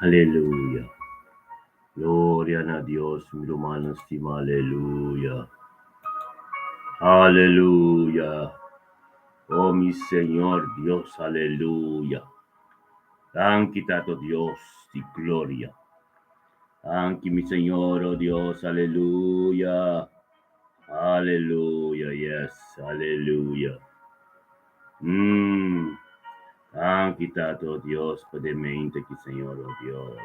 Aleluya. Gloria na Dios, mi rumannan stima. Aleluya. Aleluya. Oh, mi Señor Dios, aleluya. Danki, Tato Dios di gloria. Danki, mi Señor, oh Dios, aleluya. Aleluya, yes, aleluya. Danki, Tato Dios, pa den mente aki, Señor, oh Dios.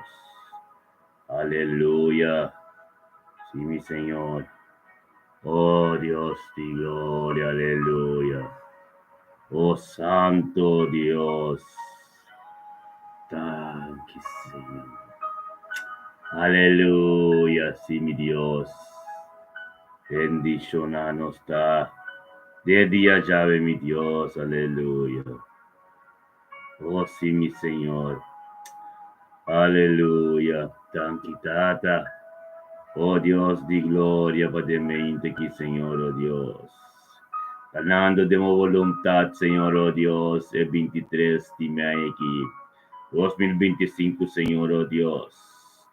Aleluya. Sí, mi Señor. Oh Dios di gloria, aleluya. Oh Santo Dios. Danki, Señor. Aleluya, sí, mi Dios. Bendiciona nos ta. De dia djawe, mi Dios, aleluya. Oh, sí, mi Señor. Aleluya. Danki, Tata. Oh, Dios di gloria, pa den mente aki, Señor, oh Dios. Ganando den bo voluntad, Señor, oh Dios, e 23 di mei aki, 2025, Señor, oh Dios.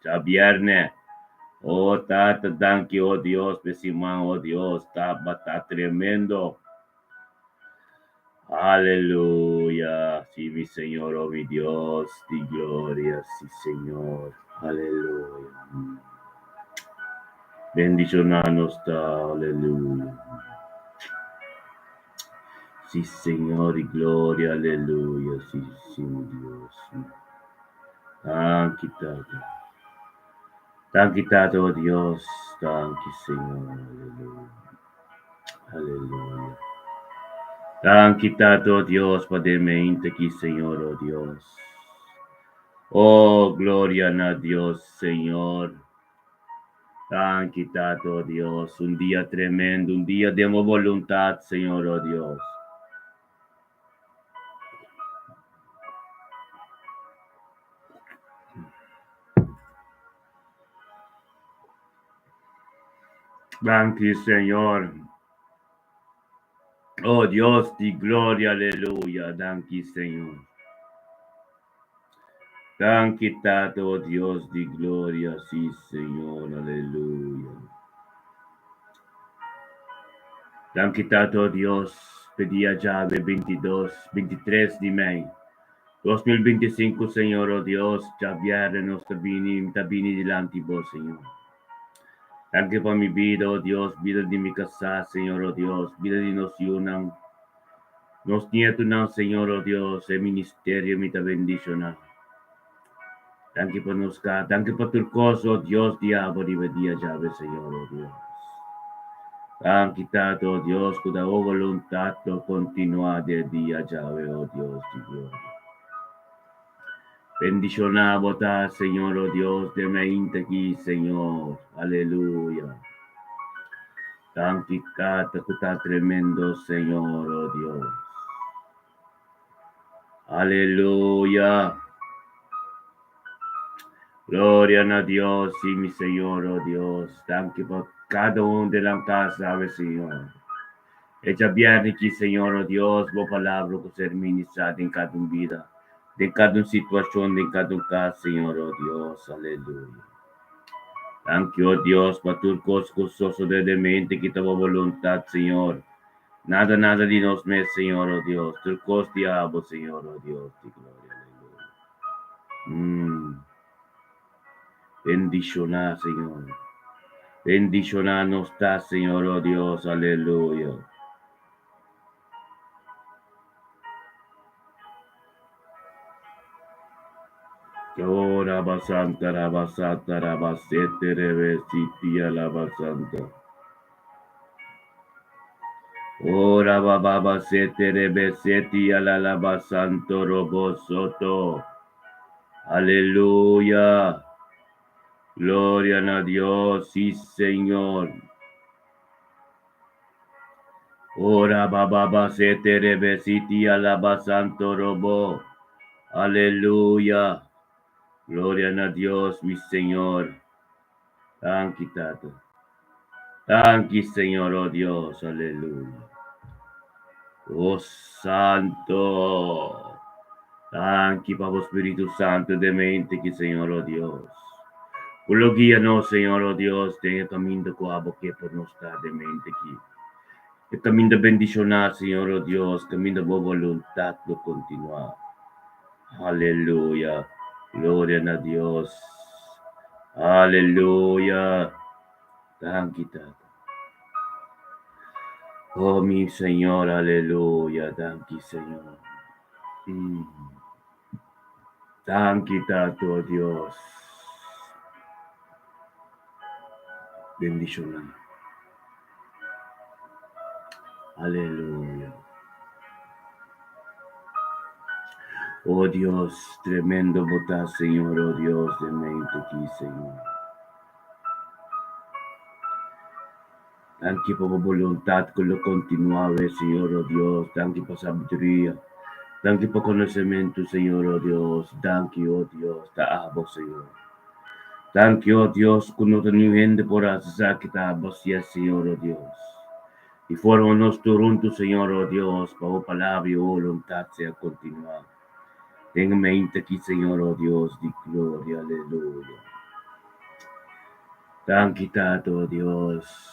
Djabierne. Oh, Tata, danki, oh Dios, p'e siman, oh Dios, tabata tremendo. Aleluya, sí, mi Señor, oh mi Dios, di gloria, sí, Señor, aleluya. Bendiciona nos ta, aleluya. Sí, Señor, y gloria, aleluya, sí, sí, mi Dios. Danki, Tata. Danki, Tata, oh Dios, danki, Señor, aleluya. Aleluya. Danki, Tata, oh Dios, pa den mente aki, Señor, oh Dios. Oh, gloria na Dios, Señor. Danki, Tata, oh Dios. Un dia tremendo, un dia den bo voluntad, Señor, oh Dios. Danki, Señor. Oh Dios di gloria, aleluya. Danki, Señor. Danki, Tata, oh Dios di gloria, sí, Señor, aleluya. Danki, Tata, oh Dios, p'e dia djawe 22, 23 di mei 2025, Señor, oh Dios, djabièrnè nos ta bini, mi ta bini dilanti bo, Señor. Danki pa mi bida, oh Dios, bida di mi kasá, Señor, oh Dios, bida di nos yunan, nos nietunan, Señor, oh Dios, e ministerio mi ta bendishoná. Danki pa nos kas, danki pa tur kos, oh Dios, di abo riba e dia djawe, Señor, oh Dios. Danki, Tata, oh Dios, ku ta bo boluntat lo kontinuá den e dia djawe, oh Dios di gloria. Bendiciona bo ta, Señor, oh Dios, den mainta aki, Señor. Aleluya. Danki, Tata, cu ta tremendo, Señor, oh Dios. Aleluya. Gloria na Dios, sí, mi Señor, oh Dios. Danki pa cada un den nan casa, awe, Señor. E djabièrnè aki, Señor, oh Dios, bo palabra ku ser ministrá den kada un bida, den kada un situashon, den kada un kas, Señor, oh Dios. Aleluya. Danki, oh Dios, pa tur kos ku sosodé den mente ki ta bo boluntat, Señor. Nada, nada di nos mes, Señor, oh Dios. Tur kos di abo, Señor, oh Dios di gloria. Aleluya. Bendishoná, Señor. Bendishoná nos ta, Señor, oh Dios. Aleluya. Oh, Rabasanta, Rabasata, Rabasete, Rebesitia, Labasanta. Oh, Rabababa, Sete, Rebeseti, Alalabasanto, Robosoto. Aleluya. Gloria na Dios, sí, Señor. Ora bababa sete rebesiti alaba santo robo. Aleluya. Gloria na Dios, mi Señor. Danki, Tata. Danki, Señor, oh Dios. Aleluya. Oh Santo. Danki pa bo Spiritu Santu den mente ki, Señor, o Dios. Ku lo guia nos, Señor, o Dios, den e kaminda ku abo ke pa nos ta den mente ki. E kaminda bendishoná, Señor, o Dios, kaminda bo boluntat lo kontinuá. Aleluya! Gloria na Dios! Aleluya! Danki, Tata. Oh, mi Señor, aleluya. Danki, Señor. Danki, Tata, oh Dios. Bendishoná. Aleluya. Oh Dios, tremendo bo ta, Señor, oh Dios, den mente aki, Señor. Danki pa bo boluntat ku lo kontinuá awe, Señor, oh Dios. Danki pa sabiduria. Danki pa konosementu, Señor, oh Dios. Danki, oh Dios, ta abo, Señor. Danki, oh Dios, ku no ta niun hende por hasi esaki, ta abo hasié, Señor, oh Dios. I forma nos tur huntu, Señor, oh Dios, pa bo palabra i bo boluntat sea kontinuá. Den e mente aki, Señor, oh Dios di gloria, aleluya. Danki, Tata, oh Dios.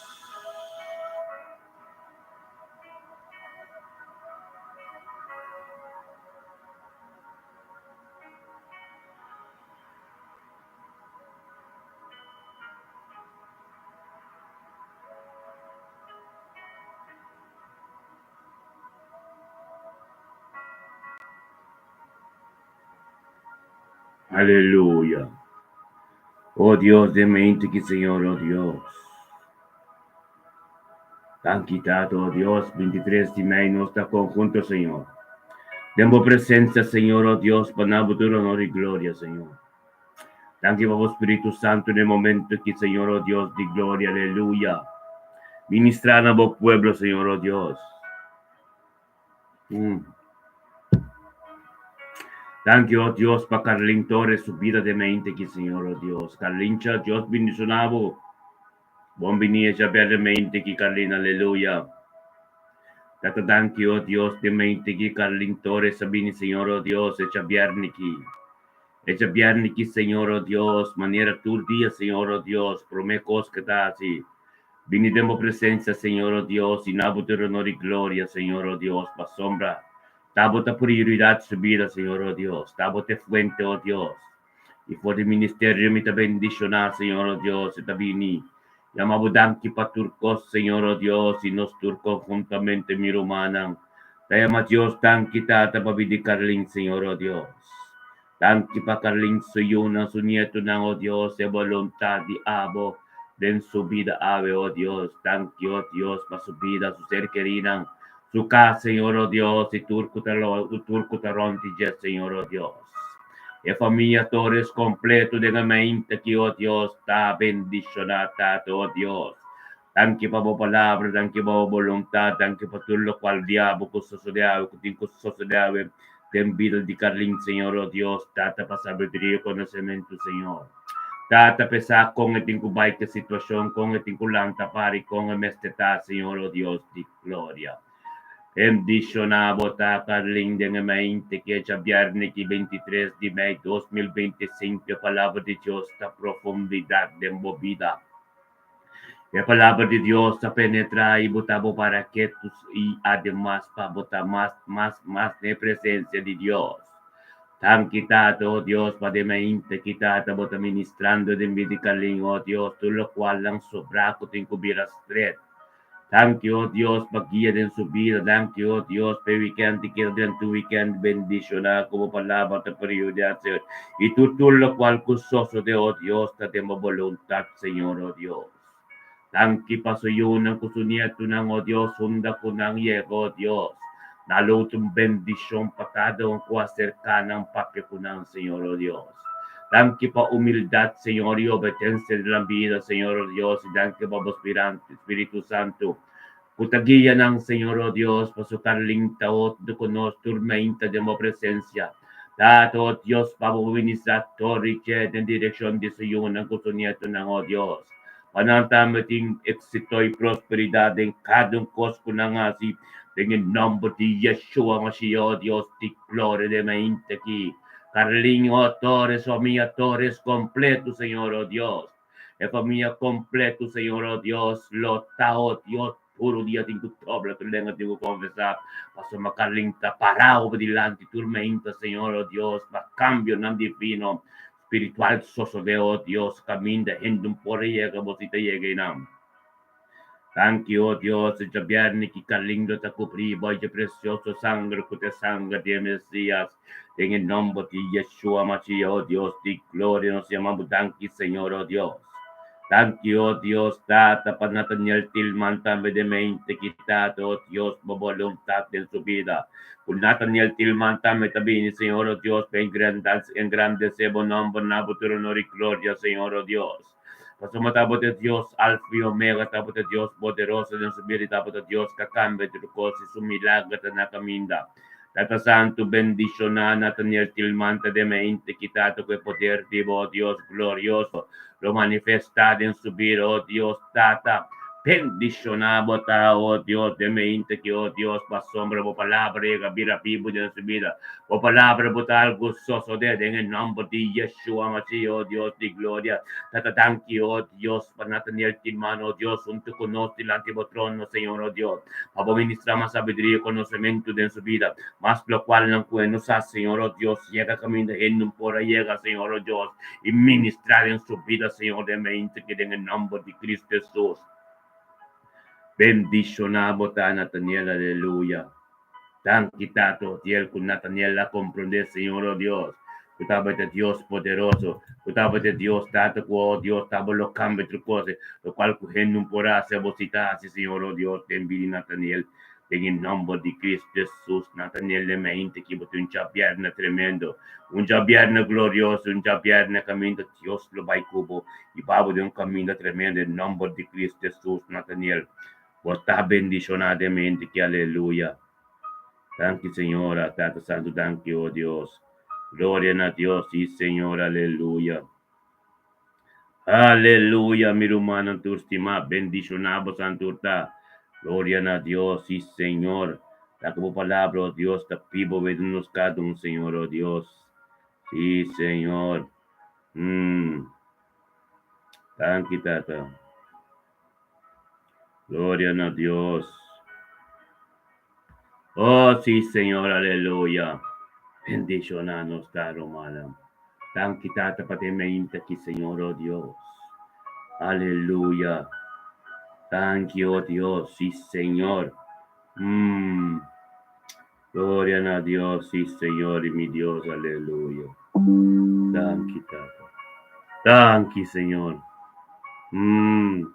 Aleluya. Oh Dios, den mente ki Señor, oh Dios. Danki Tata, oh Dios, 23 di mei nos ta conjunto, Señor. Den bo presencia, Señor, oh Dios, pa na bo tur honor y gloria, Señor. Danki pa bo Spiritu Santu den momento ki, Señor, oh Dios di gloria, aleluya. Ministra na bo pueblo, Señor, oh Dios. Danki, oh Dios, pa Carlin Torres su bida den mente ki, Señor, oh Dios. Carlincha, Dios bendiciona bo. Bon bini e djabièrnè mente ki, Carlin, aleluya. Tata danki, oh Dios, den mente ki Carlin Torres a bini, Señor, oh Dios, e djabièrnè ki. E djabièrnè ki, Señor, oh Dios, manera tur dia, Señor, oh Dios, promé kos ke ta hasi, bini den bo presensia, Señor, oh Dios, i na bo tur honor i gloria, Señor, oh Dios, pasobra ta bo ta prioridat su bida, Señor, oh Dios, ta bo ta e fuente, oh Dios. I for di ministerio mi ta bendishoná, Señor, oh Dios, e ta bini. Yama bo danki pa tur kos, Señor, oh Dios, i nos tur konhuntamente, mi rumannan, ta yama Dios danki, Tata, pa bidi Carlin, Señor, oh Dios. Danki pa Carlin, su yunan, su nietonan, oh Dios, e boluntat di abo den su bida awe, oh Dios. Danki, oh Dios, pa su bida, su ser kerinan, su kas, Señor, oh Dios, i tur ku ta tur ku ta rònt di dje, Señor, oh Dios. E famia Torres completo den e mainta ki, oh Dios, ta bendiciona, Tata, oh Dios. Danki pa bo palabra, danki pa bo boluntad, danki pa tur locual diabo cu sosode awe, cu tin cu sosode awe den bida di Carlin, Señor, oh Dios, Tata, pa sabiduria y conocemento, Señor. Tata, pesa con e tin cu bay cu e situacion, con e tin cu lanta pari, con e mester ta, Señor, oh Dios di gloria. Bendiciona bo ta Carlin den e mainta ki e djabierne ki 23 di mei 2025 e palabra di Dios ta profundidad den bo bida. E palabra di Dios ta penetra i bo ta bo para ketu i ademas pa bo ta mas mas mas den e presencia di Dios. Danki Tata, oh Dios, pa den mainta ki Tata bo ta ministrando den bida di Carlin, oh Dios, tur locual nan sobra cu tin cu bira stret. Danki, oh Dios, pa guia den su bida. Danki, oh Dios, pa e weekend di keda den tu weekend bendiciona cu bo palabra ta periodea, Señor. Y tur tur locual cu sosode, oh Dios, ta den bo boluntad, Señor, oh Dios. Danki pa su yunan cu su nietonan, oh Dios, unda cu nan yega, oh Dios. Na lo ta un bendicion pa cada un cu acerca nan papia cu nan, Señor, oh Dios. Danki pa humildad, Señor, y obedencia den nan bida, Señor, oh Dios, y danki pa bo Spiritu Santo, cu ta guia nan, Señor, oh Dios, pasobra Carlin ta otro cu nos tur meinta den bo presencia. Tata, oh Dios, pa bo ministra Tori dje den direccion di su yunan cu su nietonan, oh Dios, pa nan tambe tin exito y prosperidad den cada un cos cu nan haci. Den e nòmber di Yeshua Mashiach, oh Dios di gloria den mainta aki. Carlinho Torres, famia Torres kompleto, Señor, oh Dios. E famia kompleto, Señor, oh Dios, lo ta, oh Dios, tur dia tin ku dobla tur lenga tin ku konfesá, pasobra Carlin ta pará bo dilanti tur mainta, Señor, oh Dios, pa kambionan divino, spiritual sosodé, oh Dios, kaminda hende un por a yega, bo si ta yega einan. Danki, oh Dios, e djabièrnè ki Carlin lo ta kubrí bo dje presioso sanger ku ta e sanger di e Mesias. Den e nòmber di Yeshua Mashiach, oh Dios di gloria, nos yama bo danki, Señor, oh Dios. Danki, oh Dios, Tata, pa Nathaniel Tilman tambe den mente ki Tata, oh Dios, bo boluntat den su bida. Ku Nathaniel Tilman tambe ta bini, Señor, oh Dios, pa engrandesé bo nòmber na bo tur honor i gloria, Señor, oh Dios. Pasobra tabata e Dios Alfa i Omega, tabata e Dios poderoso den su bida i tabata Dios ka kambia tur kos i su milager ta na kaminda. Tata Santu, bendishoná Nathaniel Tilman ta den mente ki Tata ku e poder di bo, Dios glorioso, lo manifestá den su bida, o Dios Tata. Bendishoná bo ta, o Dios, den mente ki, o Dios, pasobra bo palabra yega bira bibu den su bida. Bo palabra bo ta algu sosodé den e nòmber di Yeshua Mashiach, o Dios di gloria. Tata danki, o Dios, pa Nathaniel Tilman, o Dios, huntu ku nos dilanti bo trono, Señor, o Dios, pa bo ministrá mas sabiduria i konosementu den su bida, mas lokualnan ku e no sa, Señor, o Dios, yega kaminda e no por a yega, Señor, o Dios, i ministrá den su bida, Señor, den mente ki den e nòmber di Cristo Hesus. Bendishoná bo ta, Nathaniel, aleluya. Danki Tata Otiel ku Nathaniel a komprondé Señor o Dios ku tabata Dios poderoso ku tabata Dios Tata ku o Dios taba lo kambia tur kos lokual ku hende no por hasi abo si ta hasi Señor o Dios den bida di Nathaniel den e nomber di Cristo Jesus Nathaniel den mente ki bo tin un djabièrnè tremendo un djabièrnè glorioso un djabièrnè kaminda Dios lo bai ku bo i babo den un kaminda tremendo den nomber di Cristo Jesus Nathaniel Bo ta bendiciona den mente ki aleluya. Danki Señora Tata Santo danki oh Dios. Gloria na Dios si Señor aleluya. Aleluya mi rumannan tur stima bendiciona bo san tur ta. Gloria na Dios si Señor. Laga bo palabra oh Dios ta bibo den nos cada un Señor oh Dios. Si Señor. Mm. Danki Tata. Gloria na Dios. Oh, sí, Señor, aleluya. Bendiciona nos ta, rumannan. Danki, Tata, pa den mainta aki, Señor, oh Dios. Aleluya. Danki, oh Dios, sí, Señor. Mm. Gloria na Dios, sí, Señor y mi Dios, aleluya. Danki, Tata. Danki, Señor. Mm.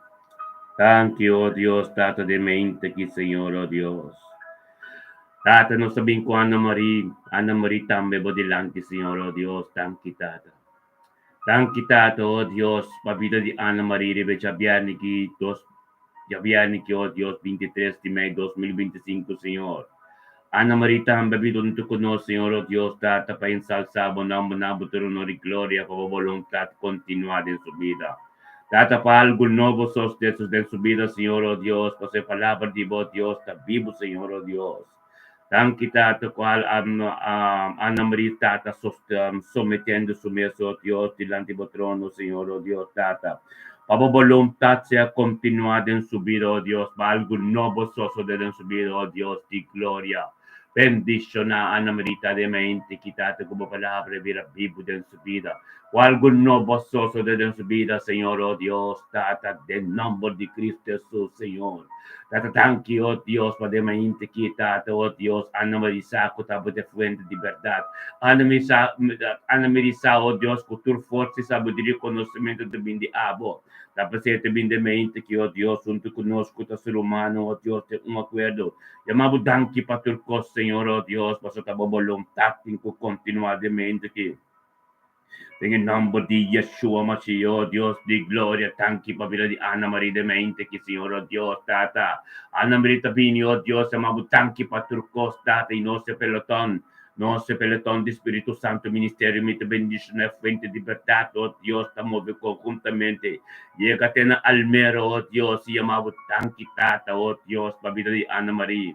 Danki, oh Dios, Tata den mainta aki, Señor, oh Dios. Tata, nos ta bin ku Ana Marie, Ana Marie tambe bo dilanti, Señor, oh Dios. Danki, Tata. Danki, Tata, oh Dios, pa bida di Ana Marie riba e djabièrnè ki dos djabièrnè ki, oh Dios, 23 di mei 2025, Señor. Ana Marie tambe a bida huntu ku nos, Señor, oh Dios, Tata, pa ensalsá bo nòmber na bo tur honor i gloria pa bo boluntat kontinuá den su bida. Tata, pa algu nobo sosdé den su bida, Señor, oh Dios, pasobra e palabra di bo, Dios, ta bibu, Señor, oh Dios. Danki Tata cual Ana Marie Tata sometiendo su mes, oh Dios, dilanti bo trono, Señor, oh Dios, Tata. Pa bo boluntad sea continua den su bida, oh Dios, pa algo nobo sosode den su bida, oh Dios di gloria. Bendiciona Ana Marie tademamente ki Tata cu bo palabra bira bibu den su bida. Cu algo nobo sosode den su bida, Señor, oh Dios, Tata, den nomber di Cristo Jesus, Señor. Tata, danki, oh Dios, pa den mainta aki, Tata, oh Dios, Ana Marie sa cu ta bo ta e fuente di berdad. Ana Marie sa, Ana Marie sa, oh Dios, cu tur forsa y sabiduria y conocimento ta bin di abo. Ta p'esey ta bin den mainta aki, oh Dios, hunto cu nos cu ta ser humano, oh Dios, den un acuerdo. Yama bo danki pa tur cos, Señor, oh Dios, pasobra ta bo boluntad tin cu continua den mainta aki. Den e nomber di Yeshua Mashiach, oh Dios di gloria, danki pa bida di Ana Marie den mente ki, Señor, oh Dios, Tata. Ana Marie ta bini, oh Dios, yama bo danki pa tur kos, Tata, i nos e peloton, nos e peloton di Spiritu Santo Ministerio, mi ta bendiciona e fuente di berdad, oh Dios, ta move conjuntamente, yega te na Almero, oh Dios, i yama bo danki, Tata, oh Dios, pa bida di Ana Marie.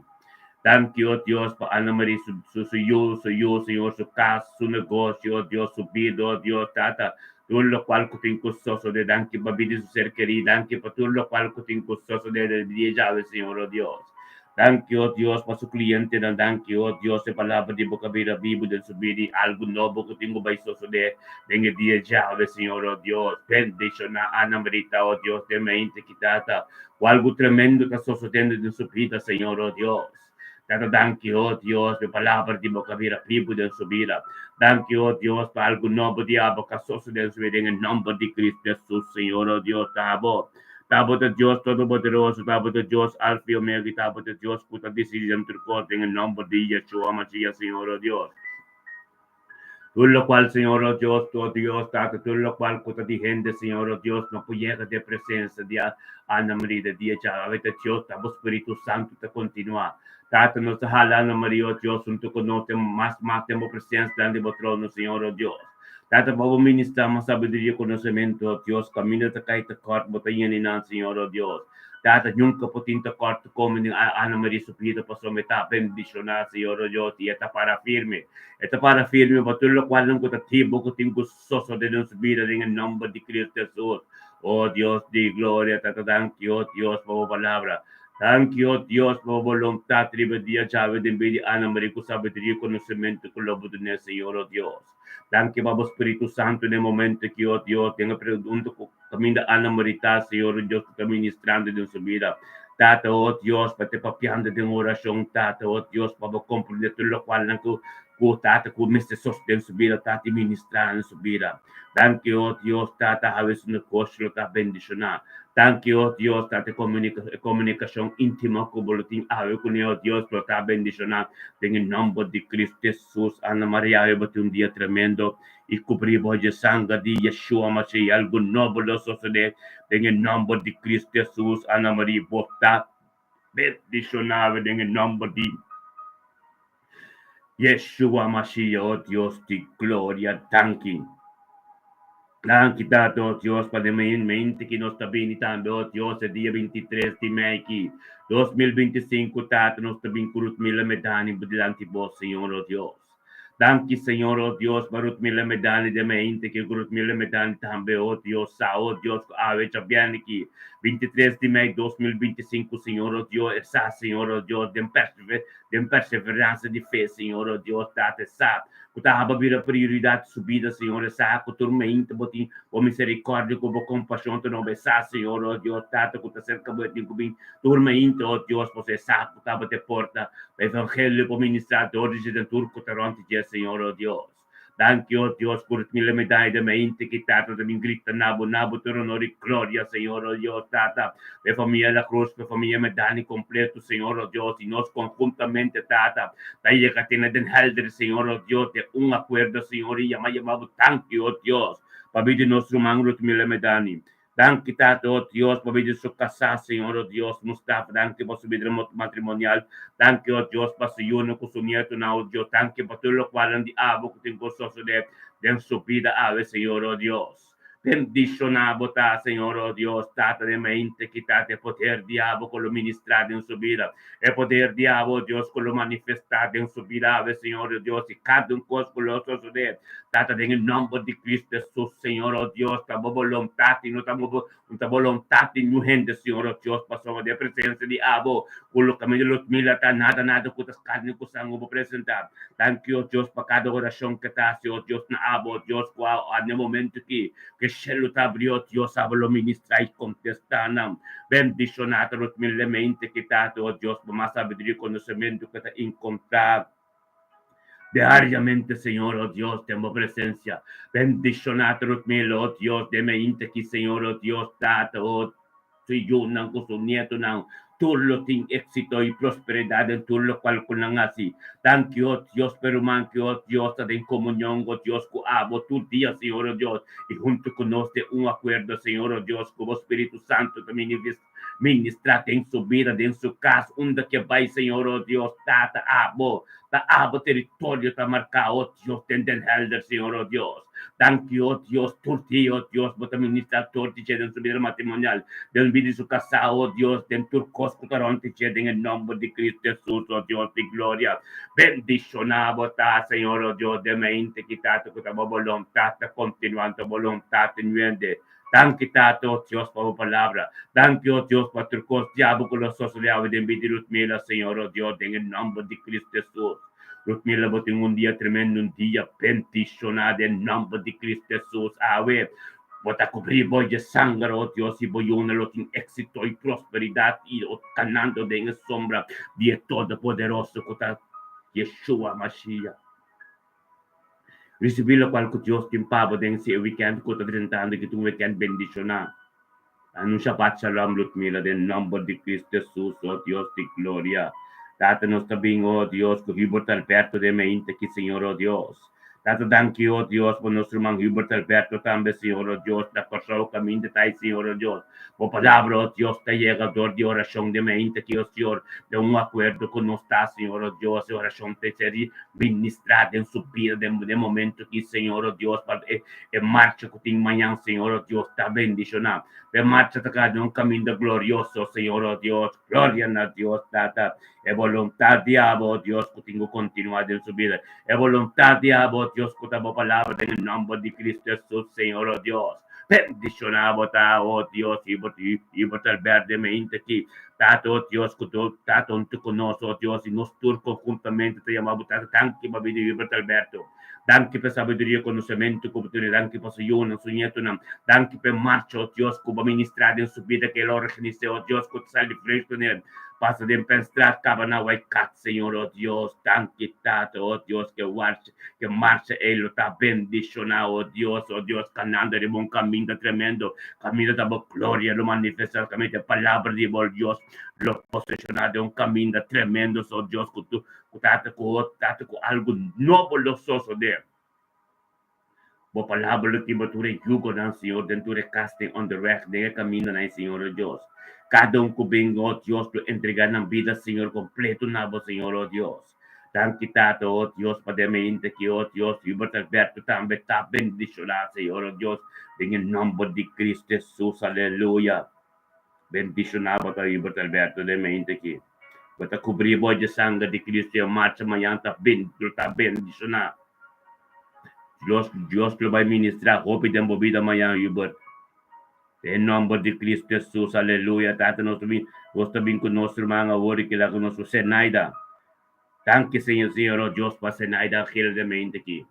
Danki, oh Dios, pa Ana Marie su, su, su yu, su yu, Señor, su kas, su negoshi, oh Dios, su bida, oh Dios, Tata, tur lokual ku tin ku sosodé. Danki pa bida di su ser kerí. Danki pa tur lokual ku tin ku sosodé den dia djawe, Señor, oh Dios. Danki, oh Dios, pa su klientenan. Danki, oh Dios, e palabra di bo ka bira bibu den su bida i algu nobo ku tin ku bai sosodé den e dia djawe, Señor, oh Dios. Bendishoná Ana Marita, oh Dios, den mente ki Tata, ku algu tremendo ta sosodendo den su bida, Señor, oh Dios. Tata, danki, oh Dios, pa e palabra di bo ka bira bibu den su bida. Danki, oh Dios, pa algu nobo di abo ka sosodé den su bida, den e nomber di Cristo Jesus, Señor, oh Dios, ta abo. Ta bo ta Dios Todopoderoso, ta bo ta Dios Alfa i Omega, i ta bo ta Dios ku ta disidí den tur kos, den e nomber di Yeshua Mashiach, Señor, oh Dios. Tur lokual, Señor, oh Dios, oh Dios, Tata, tur lokual ku ta di hende, Señor, oh Dios, no por yega den presensia di Ana Maria de dia djawe. Awe ta Dios, ta bo Spiritu Santu ta kontinuá. Tata, nos ta hala Ana Maria, oh Dios, huntu ku nos den mas mas den bo presensia dilanti di bo trono, Señor, oh Dios. Tata, pa bo ministrá mas sabiduria i konosementu, oh Dios, kaminda ta kai ta kòrt, bo ta yena nan, Señor, oh Dios. Tata, nunka por tin ta kòrt komo den Ana Maria su bida, pasobra e ta bendishoná, Señor, oh Dios, i e ta para firme. E ta para firme pa tur lokualnan ku ta tibo ku tin ku sosodé den su bida den e nòmber di Cristo Hesus. O Dios di gloria, Tata, danki, o Dios, pa bo palabra. Danki, o Dios, pa bo boluntat riba e dia djawe den bida di Ana Maria ku sabiduria i konosementu ku lo bo dun'é, Señor, o Dios. Danki pa bo Spiritu Santu den e momento aki, o Dios, den e pregunta ku kaminda Ana Maria ta, Señor, o Dios, ku ta ministrando den su bida. Tata, o Dios, pa te papiando den orashon, Tata, o Dios, pa bo komprendé tur lokualnan ku, ku, Tata, ku mester sosten su bida, Tata, i ministrá den su bida. Danki, o Dios, Tata, hawe su negoshi lo ta bendishoná. Danki, o Dios, Tata, e komunikashon íntimo ku bo lo tin awe kuné, o Dios, lo ta bendishoná den e nòmber di Cristo Hesus. Ana Maria, awe bo tin un dia tremendo i kubrí bo dje sanger di Yeshua Mashiach. Algu nobo lo sosodé den e nòmber di Cristo Hesus. Ana Maria, bo ta bendishoná awe den e nòmber di Yeshua Mashiach, o Dios di gloria, danki. Danki Tata, o Dios, pa den mente ki nos ta bini tambe, o Dios, e dia 23 di mei ki 2025, Tata, nos ta bin ku Rutmila Medani dilanti bo, Señor, o Dios. Danki, Señor, o Dios, pa Rutmila Medani den mente ki Rutmila Medani tambe, o Dios, sa, o Dios, ku awe djabièrnè ki 23 di mei 2025, Señor, o Dios, e sa, Señor, o Dios, den den perseveransia di fe, Señor, o Dios, Tata, e sa ku ta haba bira prioridat su bida, Señor, e sa ku tur mainta bo tin bo miserikòrdia ku bo kompashon ta nobo, e sa, Señor, o Dios, Tata, ku ta serka bo e tin ku bin tur mainta, o Dios, pasobra e sa ku tabata e porta pa evangelio por ministrá dor di dje den tur ku ta rònt di dje, Señor, o Dios. Danki, o Dios, ku Rutmila Medai de mente ki Tata ta bin grita na bo, na bo tur honor i gloria, Señor, o Dios, Tata, p'e famia La Cruz, p'e famia Medani kompleto, Señor, o Dios, i nos konhuntamente, Tata, ta yega te na Den Helder, Señor, o Dios, den un akuerdo, Señor, i yama yama bo danki, o Dios, pabia di nos ruman Rutmila Medani. Danki Tata, oh Dios, pa bida su kasá, Señor, oh Dios, Mustafa, danki pa su bida matrimonial, danki, oh Dios, pa su yunan ku su nietonan, oh Dios, danki pa tur lokualnan di abo ku tin ku sosodé den su bida awe, Señor, oh Dios. Bendishoná bo ta, Señor, oh Dios, Tata, den mente ki Tata e poder di abo ku lo ministrá den su bida, e poder di abo, oh Dios, ku lo manifestá den su bida awe, Señor, oh Dios, i kada un kos ku lo sosodé, Tata, den e nòmber di Cristo Hesus, Señor, oh Dios, ta bo boluntat i no ta bo no ta boluntat di niun hende, Señor, oh Dios, pasobra den presensia di abo, ku lo kaminda lo mira ta nada nada ku ta karni ku sangu bo presentá. Danki, oh Dios, pa kada orashon ke ta hasi, oh Dios, na abo, oh Dios, ku a na e momento aki ku e shelu ta abri, oh Dios, abo lo ministrá i kontestá nan. Bendishoná ta rutmildemente ki Tata, oh Dios, pa mas sabiduria i konosementu ku ta enkontrá. Diariamente, Señor, oh Dios, den bo presencia. Bendiciona Rutmil, oh Dios, den mente aki, Señor, oh Dios, Tata, oh su yunan ku su nietonan, tur lo tin éxito i prosperidad den tur lokual ku nan hasi. Danki, oh Dios, pa e ruman ki, oh Dios, ta den komunion, oh Dios, ku abo tur dia, Señor, oh Dios, i huntu ku nos den un akuerdo, Señor, oh Dios, ku bo Spiritu Santu ta Ministrá den su bida, den su kas, unda ke bai, Señor, o Dios, Tata, Abo ta Abo teritorio ta marká, o Dios, den Den Helder, Señor, o Dios. Danki, o Dios, tur dia, o Dios, Bo ta ministrá tur di dje den su bida matrimonial, den bida di su kasá, o Dios, den tur kos ku ta rònt di dje, den e nòmber di Cristo Hesus, o Dios di gloria. Bendishoná Bo ta, Señor, o Dios, den mente ki Tata ku ta Bo boluntat ta kontinuá, anto boluntat ta nuende. Danki Tata, o Dios, pa bo palabra. Danki, o Dios, pa tur kos diabel ku lo sosodé awe den bida di Rutmila, Señor, o Dios, den e nòmber di Cristo Hesus. Rutmila, bo tin un dia tremendo, un dia bendishoná den nòmber di Cristo Hesus. Awe bo ta kubrí bo dje sanger, o Dios, i bo yunan lo tin éksito i prosperidat i lo kanando den e sombra di e Todopoderoso ku ta Yeshua Mashiach. Risibí lokual ku Dios tin pa bo den si e wikènt ku ta drentando ki ta un wikènt bendishoná. Dal un Shabbat Shalom, Ludmila, den nòmber di Kristu Hesus, o Dios di gloria. Tata, nos ta bin, o Dios, ku Hubert Alberto den mainta aki, Señor, o Dios. Tata, danki, o Dios, pa nos ruman Hubert Alberto tambe, Señor, o Dios, na Kòrsou kaminda ta ei, Señor, o Dios. Bo palabra, o Dios, ta yega dor di orashon den mainta aki, o Señor, den un akuerdo ku nos ta, Señor, o Dios, e orashon ta ser ministrá den su bida den e momento aki, Señor, o Dios, pa e e marcha ku tin mañan, Señor, o Dios, ta bendishoná. Pa e marcha ta keda den un kaminda glorioso, Señor, o Dios. Gloria na Dios, Tata. E boluntat di abo, o Dios, ku tin ku kontinuá den su bida. E boluntat di abo, o Dios, ku ta bo palabra den e nòmber di Cristo Hesus, Señor, o Dios. Bendishoná bo ta, o Dios, i bo i bo ta albèrde mainta aki. Tata, o Dios, ku tu Tata huntu ku nos, o Dios, i nos tur konhuntamente ta yama bo Tata. Danki pa bida di Hubert Alberto. Danki pa e sabiduria i konosementu ku bo tene. Danki pa su yunan, su nietunan. Danki pa e marcha, o Dios, ku bo a ministrá den su bida, ku el a organis'é, o Dios, ku ta sali di Vreugdenhil, pasa den Penstraat, kaba na Waaikat, Señor, o Dios. Danki, Tata, o Dios, ku e warcha, ku e marcha ei lo ta bendishoná, o Dios, o Dios, kanando riba un kaminda tremendo, kaminda ta bo gloria lo manifestá, kaminda e palabra di bo, Dios, lo poseshoná den un kaminda tremendo, o Dios, ku tu Ku tata ku otro tata ku algu nobo lo sosodé. Bo palabra lo kiba tur e yugonan, Señor, den tur e kas den onderweg, den e kamindanan, Señor, o Dios. Kada un ku bin, o Dios, lo entregá nan bida, Señor, kompleto na bo, Señor, o Dios. Danki, Tata, o Dios, pa den mainta aki, o Dios, Hubert Alberto tambe ta bendishoná, Señor, o Dios, den e nòmber di Cristo Hesus. Aleluya. Bendishoná bo ta Hubert Alberto den mainta aki. Bo ta kubrí bo dje sanger di Cristo i e marcha mañan ta ben lo ta bendishoná. Dios Dios lo bai ministrá hopi den bo bida mañan Hubert. Den nòmber di Cristo Hesus aleluya Tata nos ta bin nos ta bin ku nos ruman awor i kila ku nos ku Zenaida. Danki Señor Señor oh Dios pa Zenaida Gil den mainta aki.